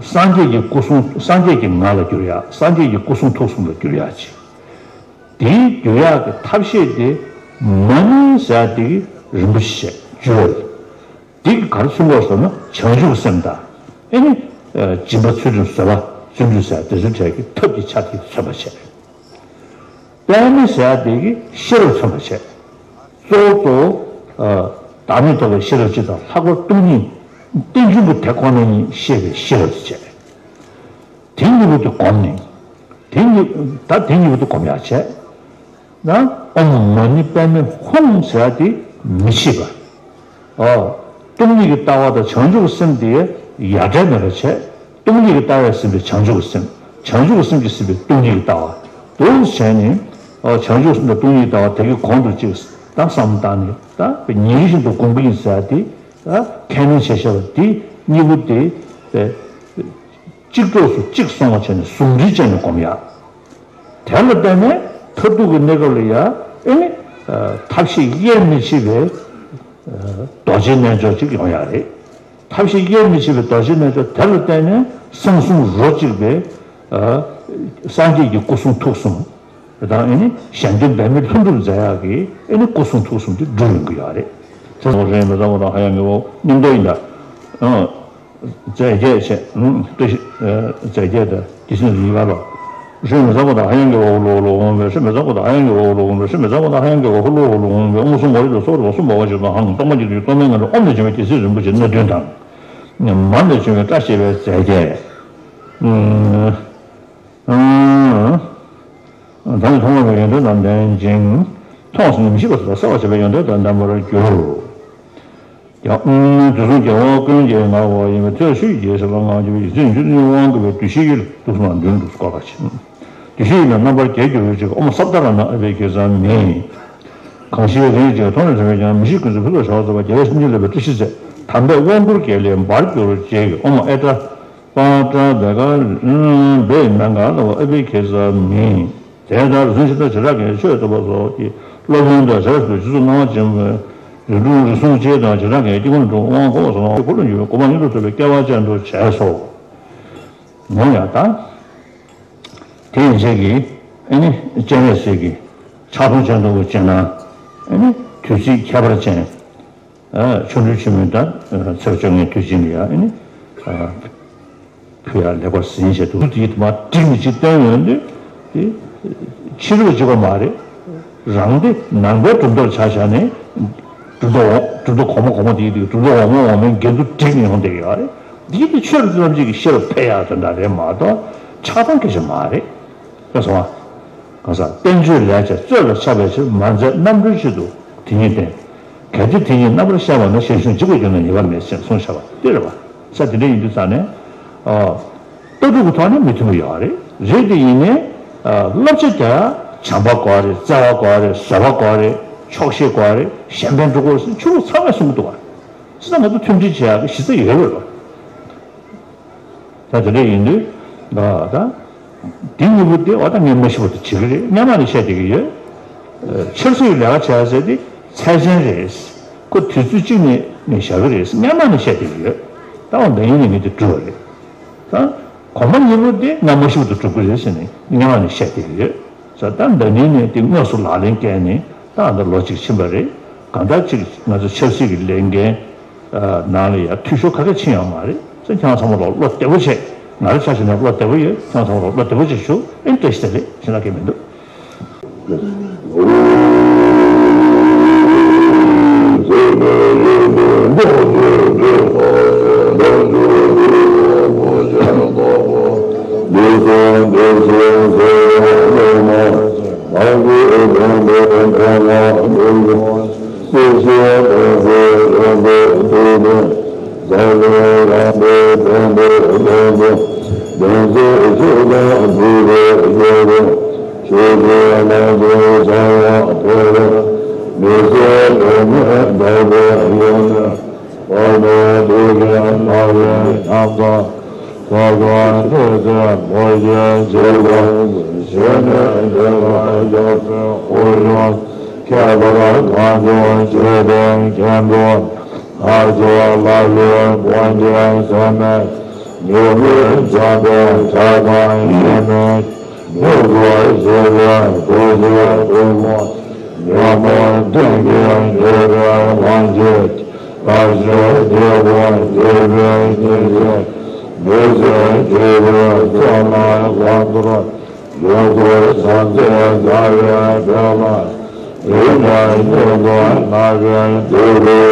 སངས་རྒྱས་ཀྱི་སྐུ་གསུང་སངས་རྒྱས་ཀྱི་ངག་ལ་བསྒྱུར་ཡ། སངས་རྒྱས་ཀྱི་སྐུ་གསུང་ཐུགས་གསུམ་ལ་བསྒྱུར་ཡ་ཅིག་དེའི་བསྒྱུར་ཡག་གི་ཐབས་ཤེས་དེ་མ་ཎི་ཟེར་ཡག་དེ་གི་རིན་པོ་ཆེ་བཅུ་པ་རེད། དེ་གི་ག་རེ་མཚོན་གྱི་ཡོད་ཟེར་ན་བྱང་ཆུབ་ཀྱི་སེམས་དང་། ཨེ་ནི། སྦྱིན་པ་ཚུལ་ཁྲིམས་བཟོད་པ་བརྩོན་འགྲུས་ཟེར་ཡག་དེ་ཚོའི་གྲས་ཀྱི་ཐབས་ཀྱི་ཆ་དེ་མཚོན་པར་བྱས། པདྨ་ཟེར་ཡག་དེ་གི་ཤེས་རབ་མཚོན་པར་བྱས། གཙོ་བོ་གཙོ་བོ། བདག་མེད་རྟོགས་པའི་ཤེས་རབ་སྤྱི་དང་ལྷག་པར་སྟོང་ཉིད་རྟེན་འབྱུང་གི་དེ་ཁོ་ན་ཉིད་ཤེས་པའི་ཤེས་རབ་ཅེས་བྱས། དེ་གཉིས་པོ་དེ་བསྒོམས་ནས། དེ་གཉིས། ད་དེ་གཉིས་པོ་དེ་བསྒོམ་ཡག་བྱས། ན་ཨོཾ་མ་ཎི་པདྨེ་ཧཱུྃ་ཟེར་ཡག་དེ་མི་ཕྱེད་པ། ཨོ། སྟོང་ཉིད་ཀྱི་ལྟ་བ་དང་བྱང་ཆུབ་ཀྱི་སེམས་དེ་ཡ་བྲལ་མེད་པར་བྱས། སྟོང་ཉིད་ཀྱི་ལྟ་བས་ཟིན་པའི་བྱང་ཆུབ་ཀྱི་སེམས། བྱང་ཆུབ་ཀྱི་སེམས་ཀྱིས་ཟིན་པའི་སྟོང་ཉིད་ཀྱི་ལྟ་བ། འདུག་བྱས་ནས། ཨོ། བྱང་ཆུབ་ཀྱི་སེམས་དང་སྟོང་ཉིད་ཀྱི་ལྟ་བ་དེ་གི་གོང་དུ་ཅིག་ད་བསམ་བཏང་ནས་ད་ཉིན་བཞིན་དུ་སྒོམ་གྱི་ཡིན་ཟེར་ཡག་དེ། ད་ཁས་ལེན་བྱས་བཞག་པ་དེ་གཉིས་པོ་དེ། གཅིག་གྲོགས་སུ་གཅིག་སོང་བ་བྱས་ནས་ཟུང་འབྲེལ་བྱས་ནས་སྒོམ་ཡག་དེ་ལ་བརྟེན་ནས་མཐར་ཐུག་གི་གནས་སྐབས་ལ་ཡང་ཨེ་ནི། ཐབས་ཤེས་དབྱེར་མི་ཕྱེད་པའི་རྡོ་རྗེའི་རྣལ་འབྱོར་ཅིག་ཡོང་ཡག་རེད། ཐབས་ཤེས་དབྱེར་མི་ཕྱེད་པའི་རྡོ་རྗེའི་རྣལ་འབྱོར་དེ་ལ་བརྟེན་ནས་སེམས་གསུམ་རོ་གཅིག་པའི་སངས་རྒྱས་ཀྱི་སྐུ་གསུང་ཐུགས་གསུམ། དེ་དང་ཨེ་ནི་གཞན་དོན་འབད་མེད་ལྷུན་གྲུབ་མཛད་ཡག་གི་ཨེ་ནི་སྐུ་གསུང་ཐུགས་གསུམ་དེ་འགྲུབ་ཡོང་གི་ཡོད་རེད། ཚེ་སྲོག་རེད་མི་ཚང་བ་དང་ཧ་ཡང་ངེས་པོ་མཉམ་དུ་ཡིན་ད། རྫས་བརྒྱད་བྱས། ཨུམ། བཀྲ་ཤིས། རྫས་བརྒྱད་དང་བདེ་གཤེགས་ཀྱི་ཡི་གེ་ལ། ཧྲཱིཿ་མི་ཚངས་པ་དང་ཧ་ཡང་གི་ཧོ་ལོ་ཧོ་ལོ་ཧོ་མེ། ཧྲཱིཿ་མི་ཚངས་པ་དང་ཧ་ཡང་གི་ཧོ་ལོ་ཧོ་མེ། ཧྲཱིཿ་མི་ཚངས་པ་དང་ཧ་ཡང་གི་ཧོ་ལོ་ཧོ་ལོ་ཧོ་མེ། ཨོཾ་སྭ་མ་ཝ་ཧྲཱིཿ་ཏུ་སྭཱ་ཧཱ། གསུམ་པ་འོ་ཞེས་དང་ཧཱུྃ། སྟོང་པ་ཉིད་དུ་ཡོད་རྟོག་མེད་ངང་ལས། ཨོཾ་ལས་བྱུང་བའི་བདེ་གཤེགས་རིན་པོ་ཆེ་སྣ་བདུན་དང་། མ་ལས་བྱུང་བའི་བཀྲ་ཤིས་པའི་རྫས་བརྒྱད། ཨུམ། ཨང་། བདག་ཉིད་མཐོང་བ་མེད་པའི་ཡོན་ཏན་དང་ལྡན་ཅིང་། མཐོང་ཟིན་མི་ཤིགས་པ་སོགས་ལ་གསལ་བར་བྱེད་པའི་ཡོན་ཏན་དང་ལྡན་པར་འགྱུར། ཡང་། དུས་གསུམ་རྒྱལ་བ་ཀུན་གྱིས་བསྔགས་པ་ཡིན་པས། དེ་ལ་ཆོས་ཀྱི་རྒྱལ་སྲས་ལ་བསྔགས་བརྗོད་པའི་ཡིད་ཚིམ་བྱུང་། དབང་བསྐུར་བའི་བདུད་བཞིའི་ཡུལ། དུས་གསུམ་ལ་མདུན་དུ་བསྐོར་བར་བྱེད། བདུད་བཞིའི་ཡུལ་ལ་རྣམ་པར་རྒྱལ་འགྱུར་བའི་ཕྱིར། ཨོཾ་སཱ་བི་ཏྲ་ནཱ་ཨ་བྷི་ཥིག་ཛ་མི། གང་ཞིག་དེ་ཉིད་ཀྱིས་མཐོང་ནས་དྲན་པས་ཀྱང་། མི་ཤིགས་ཀུན་གྱི་ཕུང་པོ་ཤ་བ་རྫོགས་པ། རྒྱལ་བའི་སེམས་ཅན་བསླབ་པའི་བཀྲ་ཤིས་རྫས། དམ་པས་དབང་བསྐུར་རྒྱལ་ལས་འབར་གྱུར་ཅིག། ཨོཾ་ཨེ་ཏྲ་པཱ་ཏྲ་བེ་ག་བེ་མེ་ག་ལ་ཨ་བྷི་ཥིག་ཛ་མི། དེ་ལྟར་རིག་འཛིན་ཤིང་རྟ་བྱེ་བྲག་གིས། ཆོས་བསྟན་པ་སོགས་ཀྱི་སློབ་དཔོན་དང་བྱེ་བྲག་སུ་རྗེ་བཙུན་སྣང་བ་ཆེན་པོས། རིགས་དྲུག་རིགས་གསུམ་གཅེས་དང་བྱེ་བྲག་གི་དཀྱིལ་འཁོར་ལ་འགྲོ་དབང་བསྐུར་བ་སོགས་ལ་འཁོར་ལོས་སྒྱུར་བའི་གོ་འཕང་མྱུར་དུ་ཐོབ་པའི་སྐལ་བ་ཅན་དུ་བྱས་སོ། ངོ་ཡང་དང་། དེ་ཡན་ཆད་ཀྱི་ཨེ་ནི་སྤྱན་རས་གཟིགས་ཀྱི་ཕྱག་སྟོང་སྤྱན་སྟོང་གི་སྤྱན་སྣང་། ཨེ་ནི་དུས་ཚིགས་ཁྱད་པར་ཅན། ཨ། ཆོ་འཕྲུལ་ཆེན་མོའི་ད་ཚེས་བཅོ་ལྔའི་དུས་ཆེན་ལ་ཡང་ཨ་ནི། ཨ། ཕུལ་ཡག་ལེགས་པར་ཟིན་བྱས་འདུག་དེ་མར་བསྒྲིགས་ནས་ཅིག་བསྟན་ཡོང་དུས་དེ་ཕྱི་རོལ་གཅིག་པ་མ་རེད། རང་དེ་ནང་པའི་གྲུབ་མཐའ་ཆ་བཞག་ནས་གྲུབ་མཐའ་འོག་གྲུབ་མཐའ་གོང་མ་གོང་མ་དེ་དེ་གྲུབ་མཐའ་འོག་མ་འོག་མའི་འགལ་འདུ་བསྒྲིགས་ནས་ཡོང་བསྡད་ཡོད་རེད། འདི་དེ་ཆོས་རིག་ཐམས་ཅད་ཀྱི་ཤེས་རབ་འཕེལ་ཡག་དེ་འདྲ་རེད་མ་གཏོགས་ཆགས་སྡང་སྐད་ཆ་མ་རེད། ལགས་སོ། གང་ཟག་བསྟན་བཅོས་ལེགས་བྱས་རྩོད་ལ་ཆགས་པའི་ཕྱིར། མ་མཛད་རྣམ་གྲོལ་ཆེད་དུ་དེ་ཉིད་བསྟན། གལ་ཏེ་དེ་ཉིད་རྣམ་པར་ཤར་བ་ན། ཞལ་གཞུང་འཇིག་པར་གྱུར་ན་ཉེས་པ་མེད་ཅེས་གསུངས་བཞག་པ་དེ་རེད་པ། ས་དེ་འདྲ་ཡིན་དུས་ཙང་ནས། ཨ། ལྟ་གྲུབ་ཀྱི་ཐོག་ནས་མི་མཐུན་པ་ཡོད་རེད། རེད་དེ་ཡིན་ནའི། ཨ། བསླབ་བྱ་དེ་བྱམས་པ་དགོས་རེད། བརྩེ་བ་དགོས་རེད། བཟོད་པ་དགོས་རེད། ཆོག་ཤེས་དགོས་རེད། གཞན་ཕན་སྒྲུབ་དགོས་རེད་ཟེར་ཆོས་ལུགས་ཚང་མས་གསུང་གི་འདུག་བ། བྱས་ཙང་ང་ཚོ་མཐུན་སྒྲིལ་བྱེད་ཡག་གི་གཞི་རྩ་ཡོད་རེད་པ། ད་དེ་འདྲ་ཡིན་དུས། ཨ། ད་འདི་གཉིས་པོ་དེ་འོ་ད་ངས་མ་ཤེས་པ་དེ་བྱེད་ཀྱི་རེད། སྔན་མ་ནས་བཤད་བསྡད་ཀྱི་ཡོད། ཨ། འཆར་ཟིན་གྱི་ལས་ཀ་བྱ་ཟེར་དེ་ཚད་ཅན་རེད། ཁོ་དུས་ཚོད་གཅིག་ནས་ནས་བཞག་གི་རེད། སྔན་མ་ནས་བཤད་བསྡད་ཀྱི་ཡོད། ད་འོ་ད་ཡིན་ནས་ངས་དེ་བསྒྲུབས་པ་རེད། ད་གོང་མ་གཉིས་པོ་དེ་ང་མ་ཤེས་པ་དེ་བསྒྲུབ་ཀྱི་རེད་ཟེར་ནས་སྔན་མ་ནས་བཤད་བསྡད་ཀྱི་ཡོད། ས་ད་ཟླ་ཉིན་ནས་དེ་དངོས་སུ་ལག་ལེན་བཀལ་ནས་ད་ཨ་ད་ལོ་གཅིག་ཕྱིན་པ་རེད། གང་ལྟར་ཅིག་ང་ཚོ་ཆབ་སྲིད་ཀྱི་ལས་འགན་ནང་ལ་ཡང་འཐུས་ཤོར་ག་གེ་ཕྱིན་ཡོད་མ་རེད། ས་ཁྱེད་རང་ཚང་མ་ལ་བློ་བདེ་པོ་བྱས། ང་རང་ཆ་བཞག་ན་བློ་བདེ་པོ་ཡོད། ཁྱེད་རང་ཚང་མ་ལ་བློ་བདེ་པོ་བྱས་ཞུ། ཨེ་བཀྲ་ཤིས་བདེ་ལེགས་ཞུ་ན་གལ་མི་འདུག་ཨ་ནི་ཐུགས་ཀྱི་རྣ་བའི་ཉམས་དང་། ཐོབ་ཐང་ཐོས་ཚད་མོ་ཡིས་བྱེད་པ། ཞི་གནས་འདོད་པ་རྒྱ་མཚོའི་དབུས་ལུ། ཁྱད་པར་གང་བྱུང་ཆོས་སྟོན་མཁན་པོ། ལྷ་མཆོག་ལྷ་ཀླུ་དཔོན་གྱི་སྲས་མོས། མྱུ་གུའི་འཇམ་དཔལ་གྲགས་དང་ཡེ་མེད། མྱུ་གུ་ཞི་བའི་ཐུགས་རྗེའི་སྐུ་ཕུང་། ཉོན་མོངས་གཏིང་གི་འགྲོ་བའི་དབང་བྱེད། བཀྲ་ཤིས་དེད་དཔོན་འདུས་པའི་གཉེན་གཅིག་མི་བཟད་སྤྲུལ་པའི་ཚོགས་རྣམས་ལྷ་ཚོགས། ཡོངས་སུ་གྲགས་མཛད་རྩ་བའི་བོད་ལ། དུས་ནས་སྙན་དུ་གནས་པའི་འདུས་པའི་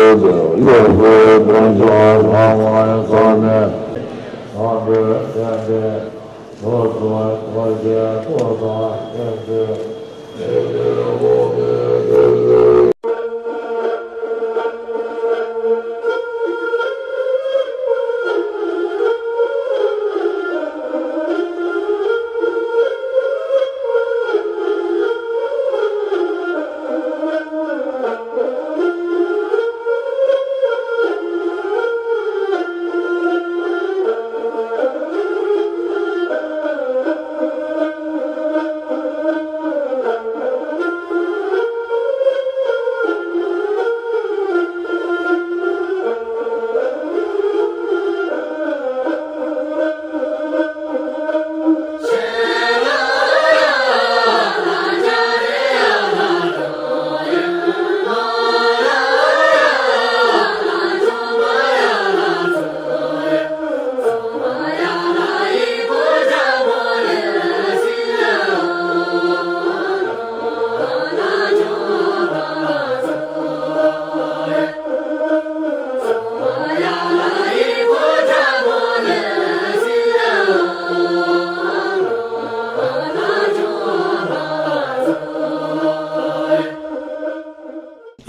གློ་བུར་དཔལ་འབྱོར་ལྷ་དབང་ཚོགས་མེད། དང་པོའི་དཔལ་ལྡན་ལོ་ཙཱ་རྡོ་རྗེ་སྐུ་དང་ལྡན་ཏེ།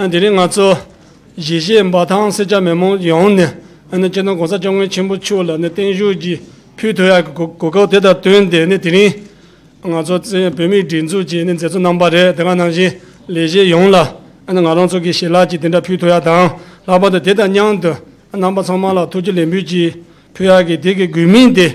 ཨ། དེ་རིང་ང་ཚོ་གཞིས་བྱེས་འབའ་ཐང་སེར་སྐྱ་མི་མང་ཡོངས་ནས། ཨ་ནི་སྤྱི་ནོར་གོང་ས་སྐྱབས་མགོན་ཆེན་པོ་མཆོག་ལ་ནི་བརྟན་བཞུགས་ཀྱི་ཕུལ་ཐུབ་ཡག་གི་གོ་གོ་སྐབས་དེ་དང་བསྟུན་ཏེ་ནི། དེ་རིང་ང་ཚོ་བཙན་བོད་མིའི་སྒྲིག་འཛུགས་ཀྱི་ནི་མཛད་གཙོ་རྣམ་པ་རེད། དེ་ག་ནང་བཞིན་ལས་བྱེད་ཡོངས་ལ་ཨ་ནི་ང་རང་ཚོ་གི་ཞལ་ལག་ཅིག་དེ་འདྲ་ཕུལ་ཐུབ་ཡག་དང་། ལྷག་པར་དུ་དེ་དང་མཉམ་དུ་རྣམ་པ་ཚང་མ་ལ་ཐུགས་རྗེ་ལེགས་འབུལ་ཅིག་ཕུལ་ཡག་གི་དེ་གི་དགོས་དམིགས་དེ།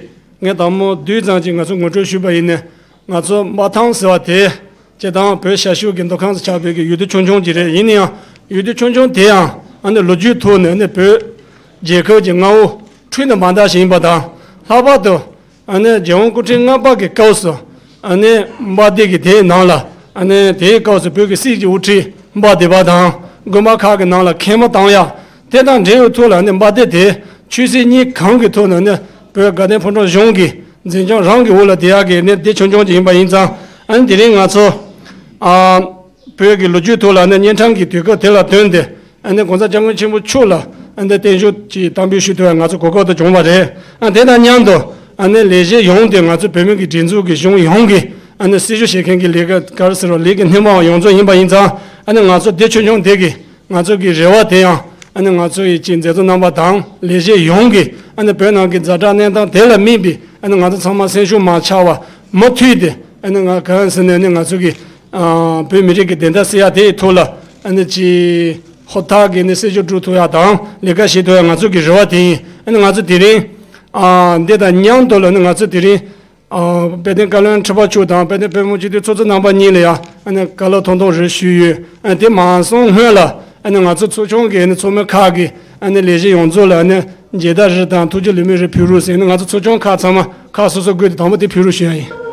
ངས་དང་པོ་བསྡུས་ཙམ་ཅིག་ང་ཚོ་ངོ་སྤྲོད་ཞུས་པ་ཡིན་ན། ང་ཚོ་འབའ་ཐང་ཟེར་བ་དེ། སྤྱིར་བཏང་བོད་ཤར་ཕྱོགས་ཀྱི་མདོ་ཁམས་སུ་ཆགས་པའི་གི་ཡུལ་སྡེ་ཆུང་ཆུང་ཅིག་རེད། ཡིན་ན་ཡང་ཡུལ་སྡེ་ཆུང་ཆུང་དེ་ཡང་ཨ་ནི་ལོ་རྒྱུས་ཐོག་ནས་ཨ་ནི་བོད་རྒྱལ་ཁབ་ཀྱི་མངའ་འོག་འཁྲུལ་ནས་མ་འདའ་ཞིག་ཡིན་པ་དང་། ལྷག་པར་དུ་ཨ་ནི་རྒྱལ་དབང་སྐུ་ཕྲེང་ལྔ་པ་གི་སྐབས་སུ་ཨ་ནི་འབའ་སྡེ་གི་དེའི་ནང་ལ། ཨ་ནི་དེའི་སྐབས་སུ་བོད་ཀྱི་སྲིད་ཀྱི་དབུ་ཁྲིད་འབའ་སྡེ་པ་དང་། དགོན་པ་ཁག་གི་ནང་ལ་མཁལ་མ་བཏང་ཡག་དེ་དང་འབྲེལ་བའི་ཐོག་ལ་ཨ་ནི་འབའ་སྡེ་དེ་ཆོས་སྲིད་གཉིས་གང་གི་ཐོག་ནས་ཨ་ནི་བོད་དགའ་ལྡན་ཕོ་བྲང་གཞུང་གི་འཛིན་སྐྱོང་རང་གི་འོག་ལ་བསྡད་ཡག་གི་ཨ་ནི་སྡེ་ཆུང་ཆུང་ཅིག་ཡིན་པ་ཡིན་ཙང་། ཨ་ནི་དེ་རིང་ང་ཚོ་ཨ་བོད་ཀྱི་ལོ་རྒྱུས་ཐོག་ལ་ཨ་ནི་གཉན་འཕྲང་གི་དུས་སྐབས་དེ་ལ་བསྟུན་ཏེ། ཨ་ནི་གོང་ས་སྐྱབས་མགོན་ཆེན་པོ་མཆོག་ལ་ཨ་ནི་བརྟན་བཞུགས་ཀྱི་གཏམ་དཔེ་ཞུ་ཐུབ་པའི་ང་ཚོ་གོ་སྐབས་དེ་བྱུང་བ་རེད། ཨ། དེ་དང་མཉམ་དུ་ཨ་ནི་ལས་བྱེད་ཡོངས་དེ་ང་ཚོ་བོད་མི་གི་སྒྲིག་འཛུགས་ཀྱི་གཞུང་ཡོངས་ཀྱི་ཨ་ནི་སྲི་ཞུ་བྱེད་མཁན་གྱི་ལས་ཀ་ག་རེ་ཟེར་བ། ལས་ཀྱི་སྣེ་མང་བ་ཡོངས་རྫོགས་ཡིན་པ་ཡིན་ཙང་། ཨ་ནི་ང་ཚོ་སྡེ་ཆུང་ཆུང་དེ་གི་ང་ཚོ་གི་རེ་བ་དེ་ཡང་། ཨ་ནི་ང་ཚོ་ཡི་ཅིག་མཛད་གཙོ་རྣམ་པ་དང་ལས་བྱེད་ཡོངས་ཀྱིས་ཨ་ནི་བོད་ནང་གི་ཛ་དྲག་གནས་སྟངས་དེ་ལ་དམིགས་པའི་ཨ་ནི་ང་ཚོ་ཚང་མ་སེམས་ཤུགས་མ་ཆག་པར་མུ་མཐུད་དེ། ཨ་ནི་ང་གང་ཟེར་ནས་ཨ་ནི་ང་ཚོ་གི་ཨ་བོད་མི་རིགས་ཀྱི་བདེན་མཐའ་གསལ་ཡག་དེ་ཡི་ཐོག་ལ་ཨ་ནི་ཅིག་ཧུར་ཐག་གིས་ནི་སྲི་ཞུ་སྒྲུབ་ཐུབ་ཡག་དང་ལས་ཀ་བྱེད་ཐུབ་ཡག་ང་ཚོ་གི་རེ་བ་དེ་ཡིན། ཨ་ནི་ང་ཚོ་དེ་རིང་ཨ་འདི་དང་མཉམ་དུ་ལ་ནི་ང་ཚོ་དེ་རིང་ཨ་དཔལ་ལྡན་བཀའ་བློན་ཁྲི་པ་མཆོག་དང་དཔལ་ལྡན་བོད་མི་མང་སྤྱི་འཐུས་ཚོགས་གཙོ་རྣམ་པ་གཉིས་ལ་ཡང་ཨ་ནི་བཀའ་སློབ་ཐུང་ཐུང་རེ་ཞུས་ཡོད། ཨ་དེ་མ་སོང་སྔོན་ལ་ཨ་ནི་ང་ཚོ་ཚོགས་ཆུང་གི་ཨ་ནི་ཚོགས་མི་ཁག་གི་ཨ་ནི་ལས་བྱེད་ཡོངས་རྫོགས་ལ་ཨ་ནི་མཇལ་དར་རེ་དང་ཐུགས་རྗེ་ལེགས་འབུལ་རེ་ཕུལ་རོགས་ཟེར་ནས། ང་ཚོ་ཚོགས་ཆུང་ཁག་ཚང་མ་ཁ་སོ་སོ་བགོས་ཏེ་དང་པོ་དེ་ཕུལ་རོགས་ཞུ་ཡ་ཡིན།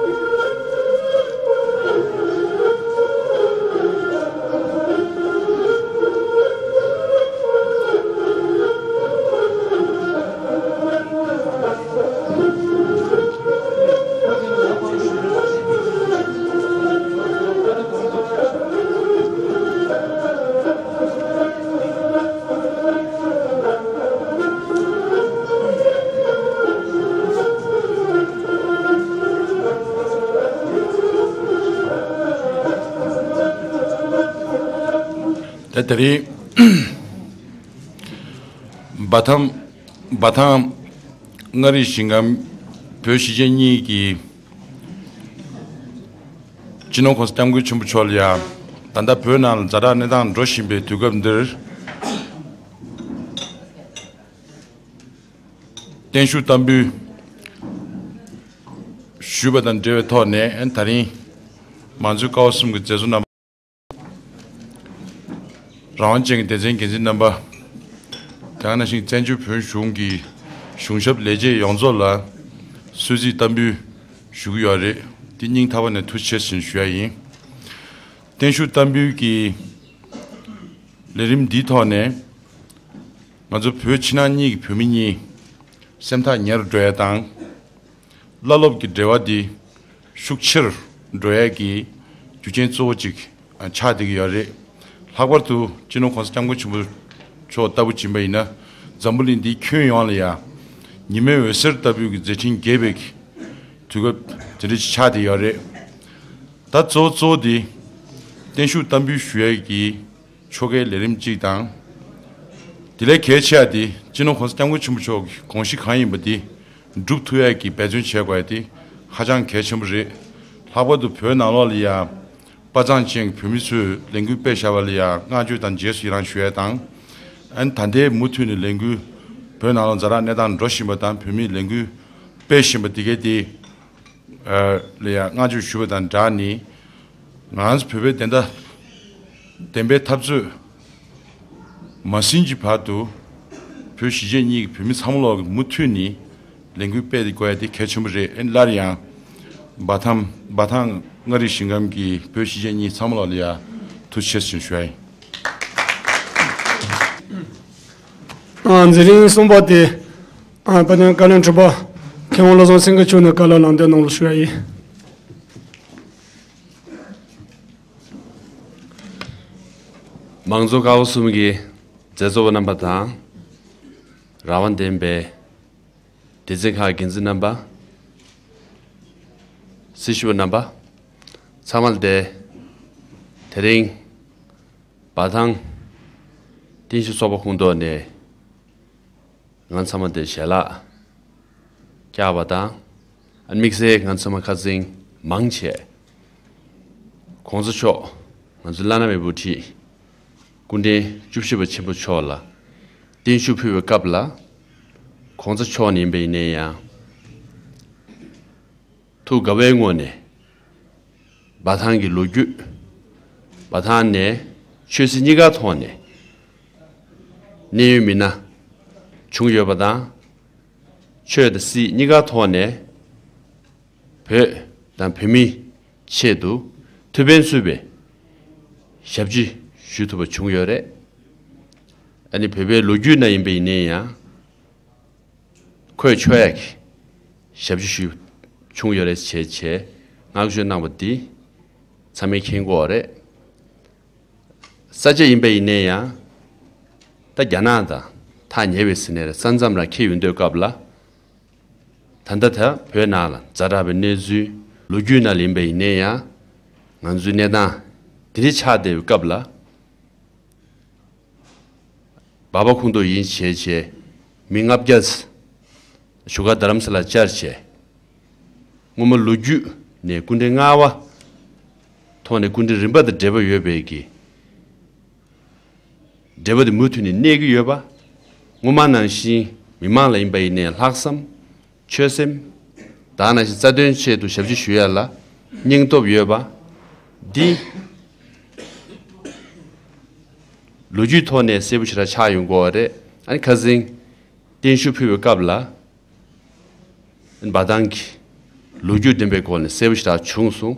ད་དེ་རིང་འབའ་ཐང་འབའ་ཐང་མངའ་རིས་ཞིང་ཁམས་བོད་གཞིས་བྱེས་གཉིས་ཀྱི་སྤྱི་ནོར་གོང་ས་སྐྱབས་མགོན་ཆེན་པོ་མཆོག་ལ་ཡང་། ད་ལྟ་བོད་ནང་ལ་ཛ་དྲག་གནས་སྟངས་འགྲོ་བཞིན་པའི་དུས་སྐབས་འདིར། བརྟན་བཞུགས་བསྟར་འབུལ་ཞུས་པ་དང་འབྲེལ་བའི་ཐོག་ནས། ད་རིང་མང་གཙོའི་ཀ་བ་གསུམ་གྱི་མཛད་གཙོ་རྣམ་པ། རང་དབང་ཅན་གྱི་སྡེ་ཚན་འགན་འཛིན་རྣམ་པ། དེ་ག་ནང་བཞིན་བཙན་བྱོལ་བོད་གཞུང་གི་གཞུང་ཞབས་ལས་བྱེད་ཡོངས་རྫོགས་ལ་གསོལ་ཚིགས་བསྟར་འབུལ་ཞུ་གི་ཡོད་རེད། དེ་སྙིང་ཐག་པ་ནས་ཐུགས་རྗེ་ཆེ་ཞེས་ཞུ་ཡ་ཡིན། བརྟན་བཞུགས་བསྟར་འབུལ་གྱི་ལས་རིམ་འདིའི་ཐོག་ནས། ང་ཚོ་བོད་ཕྱི་ནང་གཉིས་ཀྱི་བོད་མི་གཉིས་སེམས་ཐག་ཉེ་རུ་འགྲོ་ཡ་དང་། བླ་སློབ་ཀྱི་འབྲེལ་བ་འདི་ཤུགས་ཆེར་འགྲོ་ཡ་གི་རྒྱུ་རྐྱེན་གཙོ་བོ་གཅིག་ཆགས་བསྡད་ཀྱི་ཡོད་རེད། ལྷག་པར་དུ་སྤྱི་ནོར་༸གོང་ས་༸སྐྱབས་མགོན་ཆེན་པོ་མཆོག་ལྟ་བུ་ཡིན་པ་ཡིན་ན། འཛམ་བུ་གླིང་འདིའི་ཁྱོན་ཡོངས་ལ་ཡ་ཉི་མའི་འོད་ཟེར་ལྟ་བུའི་གི་མཛད་འཕྲིན་རྒྱས་པའི་གི་དུས་སྐབས་དེ་འདྲ་ཞིག་ཆགས་བསྡད་ཡོད་རེད། ད་གཙོ་བོ་གཙོ་བོ་འདི་བརྟན་བཞུགས་བསྟར་འབུལ་ཞུ་ཡ་གི་ཆོ་གའི་ལས་རིམ་གཅིག་དང་། དེ་ལས་གལ་ཆེ་བ་དེ་སྤྱི་ནོར་༸གོང་ས་༸སྐྱབས་མགོན་ཆེན་པོ་མཆོག་གི་དགོངས་གཞི་གང་ཡིན་པ་དེ་སྒྲུབ་ཐུབ་ཡ་གི་འབད་བརྩོན་བྱེད་དགོས་ཡ་དེ་ཧ་ཅང་གལ་ཆེན་པོ་རེད། ལྷག་པར་དུ་བོད་ནང་ལོགས་ལ་ཡ་དཔའ་མཛངས་ཅན་གྱི་བོད་མི་ཚོས་ལས་འགུལ་སྤེལ་བཞག་པ་ལ་ཡ་བསྔགས་བརྗོད་དང་རྗེས་སུ་ཡི་རང་ཞུ་ཡ་དང་། ཨ་ནི་ད་ལྟའི་མུ་མཐུད་ནས་ལས་འགུལ་བོད་ནང་ལོགས་ཛ་དྲག་གནས་སྟངས་འགྲོ་བཞིན་པ་དང་། བོད་མིས་ལས་འགུལ་སྤེལ་བཞིན་པ་དེ་གའི་དེ་ལ་ཡ་བསྔགས་བརྗོད་ཞུ་བ་དང་སྦྲགས་ནས། ང་ཚོ་བོད་པའི་བདེན་མཐའ་བདེན་པའི་འཐབ་རྩོད་མ་ཟིན་གྱི་བར་དུ། བོད་གཞིས་བྱེས་གཉིས་ཀྱི་བོད་མི་ཚང་མ་ལོག་གིས་མུ་མཐུད་ནས་ལས་འགུལ་སྤེལ་དགོས་ཡ་དེ་གལ་ཆེན་པོ་རེད། ཨེ་སླར་ཡང་འབའ་ཐང་འབའ་ཐང་མངའ་རིས་ཞིང་ཁམས་ཀྱི་བོད་གཞིས་བྱེས་གཉིས་ཚང་མ་ལོག་ལ་ཡ་ཐུགས་རྗེ་ཆེ་ཞུ་ཞུ་ཡ་ཡིན། ཨ། མཛད་རིམ་གསུམ་པ་དེ། ཨ། དཔལ་ལྡན་བཀའ་བློན་ཁྲི་པ་མཁས་དབང་བློ་བཟང་སེང་གེ་མཆོག་ནས་བཀའ་སློབ་ལམ་སྟོན་གནང་རོགས་ཞུ་ཡ་ཡིན། མང་གཙོ་ཀ་བ་གསུམ་གྱི་མཛད་གཙོ་བོ་རྣམ་པ་དང་། རང་དབང་ལྡན་པའི་སྡེ་ཚན་ཁག་འགན་འཛིན་རྣམ་པ། སྲི་ཞུ་བ་རྣམ་པ། ཚང་མ་ལ་དེ་དེ་རིང་འབའ་ཐང་བརྟན་བཞུགས་ཚོགས་པ་ཁོངས་གཏོགས་ནས་ང་ཚང་མ་དེ་ཞལ་ལག་བཀྱགས་པ་དང་། ཨ། དམིགས་བསལ་ང་ཚང་མ་ཁ་སང་མང་ཆེ་གོང་ས་མཆོག་ང་ཚོའི་བླ་ན་མེད་པའི་དབུ་ཁྲིད་སྐུ་ཕྲེང་བཅུ་བཞི་པ་ཆེན་པོ་མཆོག་ལ་བརྟན་བཞུགས་ཕུལ་བའི་སྐབས་ལ། གོང་ས་མཆོག་ནས་ཡིན་པ་ཡིན་ནའི་ཡང་། ཐུགས་དགའ་བའི་ངང་ནས་འབའ་ཐང་གི་ལོ་རྒྱུས། འབའ་ཐང་ནས་ཆོས་སྲིད་གཉིས་ཀ་ཐོག་ནས་གནད་ཡོད་མི་སྣ་བྱུང་ཡོད་པ་དང་། ཆོས་དང་སྲིད་གཉིས་ཀ་ཐོག་ནས་བོད་དང་བོད་མིའི་ཆེད་དུ་ཐུགས་ཕན་གསོས་པའི་ཞབས་ཕྱི་ཞུ་ཐུབ་པ་བྱུང་ཡོད་རེད། ཨ་ནི་བོད་པའི་ལོ་རྒྱུས་ནང་ཡིན་པ་ཡིན་ནའི་ཡང་། གོ་ཆོད་ཡག་གི་ཞབས་ཕྱི་ཞུས་བྱུང་ཡོད་རེད་ཅེས་བྱས་བསྔགས་བརྗོད་གནང་བ་འདི་ཚང་མས་མཁྱེན་གྱི་ཡོད་རེད། ས་བཅད་ཡིན་པ་ཡིན་ནའི་ཡང་། ད་རྒྱ་ནག་དང་ཐག་ཉེ་བའི་ས་གནས་རེད། ས་མཚམས་ལ་འཁེལ་ཡོང་དུས་སྐབས་ལ། ད་ལྟ་ད་བོད་ནང་ལ་ཛ་དྲག་པའི་གནས་ཚུལ་ལོ་རྒྱུས་ནང་ལ་ཡིན་པ་ཡིན་ནའི་ཡང་། ང་ཚོའི་གནས་སྟངས་འདི་འདྲ་ཆགས་བསྡད་པའི་སྐབས་ལ། འབའ་པ་ཁོངས་གཏོགས་ཡིན་བྱས་བྱས་མི་ལྔ་བརྒྱ་བཞུགས་སྒར་རྡ་རམ་ས་ལར་བཅར་བྱས། སྔོན་མ་ལོ་རྒྱུས་ནས་སྐུ་ཕྲེང་ལྔ་པ་ཐོག་ནས་སྐུ་ཕྲེང་རིམ་པ་དང་འབྲེལ་བ་ཡོད་པའི་གི་འབྲེལ་བ་དེ་མུ་མཐུད་ནས་གནས་ཀྱི་ཡོད་པ། སྔོན་མ་ནང་བཞིན་མི་མང་ལ་ཡིན་པ་ཡིན་ནའི་ལྷག་བསམ། ཆོད་སེམས། ད་ག་ནང་བཞིན་རྩ་དོན་ཆེད་དུ་ཞབས་ཕྱི་ཞུ་ཡ་ལ་སྙིང་སྟོབས་ཡོད་པ། འདི་ལོ་རྒྱུས་ཐོག་ནས་གསལ་པོ་ཞེ་དྲག་ཆགས་ཡོང་གི་ཡོད་རེད། ཨ་ནི་ཁ་སང་བརྟན་བཞུགས་ཕུལ་བའི་སྐབས་ལ། འབའ་ཐང་གི་ལོ་རྒྱུས་ལྡན་པའི་སྒོ་ནས་གསལ་པོ་ཞེ་དྲག་བྱུང་སོང་།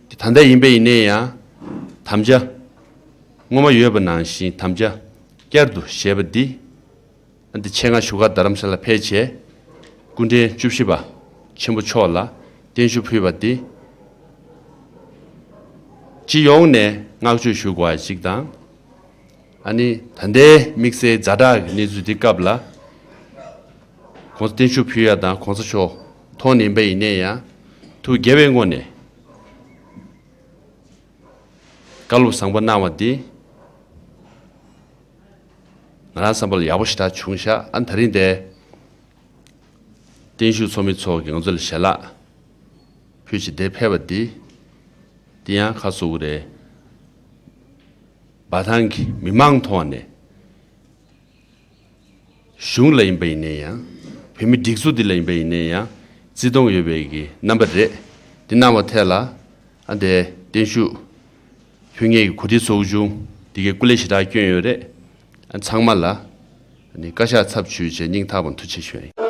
དེ་ད་ལྟ་ཡིན་པ་ཡིན་ནའི་ཡང་དམ་བཅའ་སྔོན་མ་ཡོད་པ་ནང་བཞིན་དམ་བཅའ་བསྐྱར་དུ་བཞེས་པ་འདི། འདི་ཕྱེད་ལྔ་བཞུགས་སྒར་རྡ་རམ་ས་ལ་ཕེབས་བྱས། སྐུ་ཕྲེང་བཅུ་བཞི་པ་ཆེན་པོ་མཆོག་ལ་བརྟན་བཞུགས་ཕུལ་བ་འདི། སྤྱི་ཡོངས་ནས་བསྔགས་བརྗོད་ཞུ་དགོས་པ་ཞིག་དང་། ཨ་ནི་ད་ལྟའི་དམིགས་བསལ་ཛ་དྲག་གི་གནས་ཚུལ་འདི་སྐབས་ལ། གོང་ས་བརྟན་བཞུགས་ཕུལ་ཡ་དང་གོང་ས་མཆོག་ཐོག་ནས་ཡིན་པ་ཡིན་ནའི་ཡང་། ཐུགས་དགྱེས་པའི་ངང་ནས་བཀའ་སློབ་བཟང་པོ་གནང་བ་འདི། ང་རང་བསམ་པ་ལ་ཡག་པོ་ཞེ་དྲག་བྱུང་ཤག་ཨ་ནི་ད་རིང་འདིར་བརྟན་བཞུགས་ཚོགས་མི་ཚོ་གིས་ང་ཚོ་ལ་ཞལ་ལག་ཕུལ་བྱས་འདིར་ཕེབས་པ་འདི། འདི་ཡང་ཁ་གསོ་གི་རེད། འབའ་ཐང་གི་མི་མང་ཐོག་ནས། གཞུང་ལ་ཡིན་པ་ཡིན་ནའི་ཡང་ བོད་མི་སྒྲིག་འཛུགས་འདི་ལ་ཡིན་པ་ཡིན་ན་ཡང་བརྩི་མཐོང་ཡོད་པའི་གི་རྣམ་པ་རེད། འདི་གནང་བ་ཐད་ལ་ཨ་འདས་བརྟན་བཞུགས་ཕུལ་མཁན་གྱི་གོ་སྒྲིག་ཚོགས་ཆུང་འདི་གའི་སྐུ་ལས་ཞེ་དྲག་བསྐྱོན་ཡོད་རེད། ཨ་ཚང་མ་ལ་ཨ་ནི་བཀའ་ཤག་ཚབ་ཞུས་བྱས་སྙིང་ཐག་པ་ནས་ཐུགས་རྗེ་ཆེ་ཞུ་ཡ་ཡིན།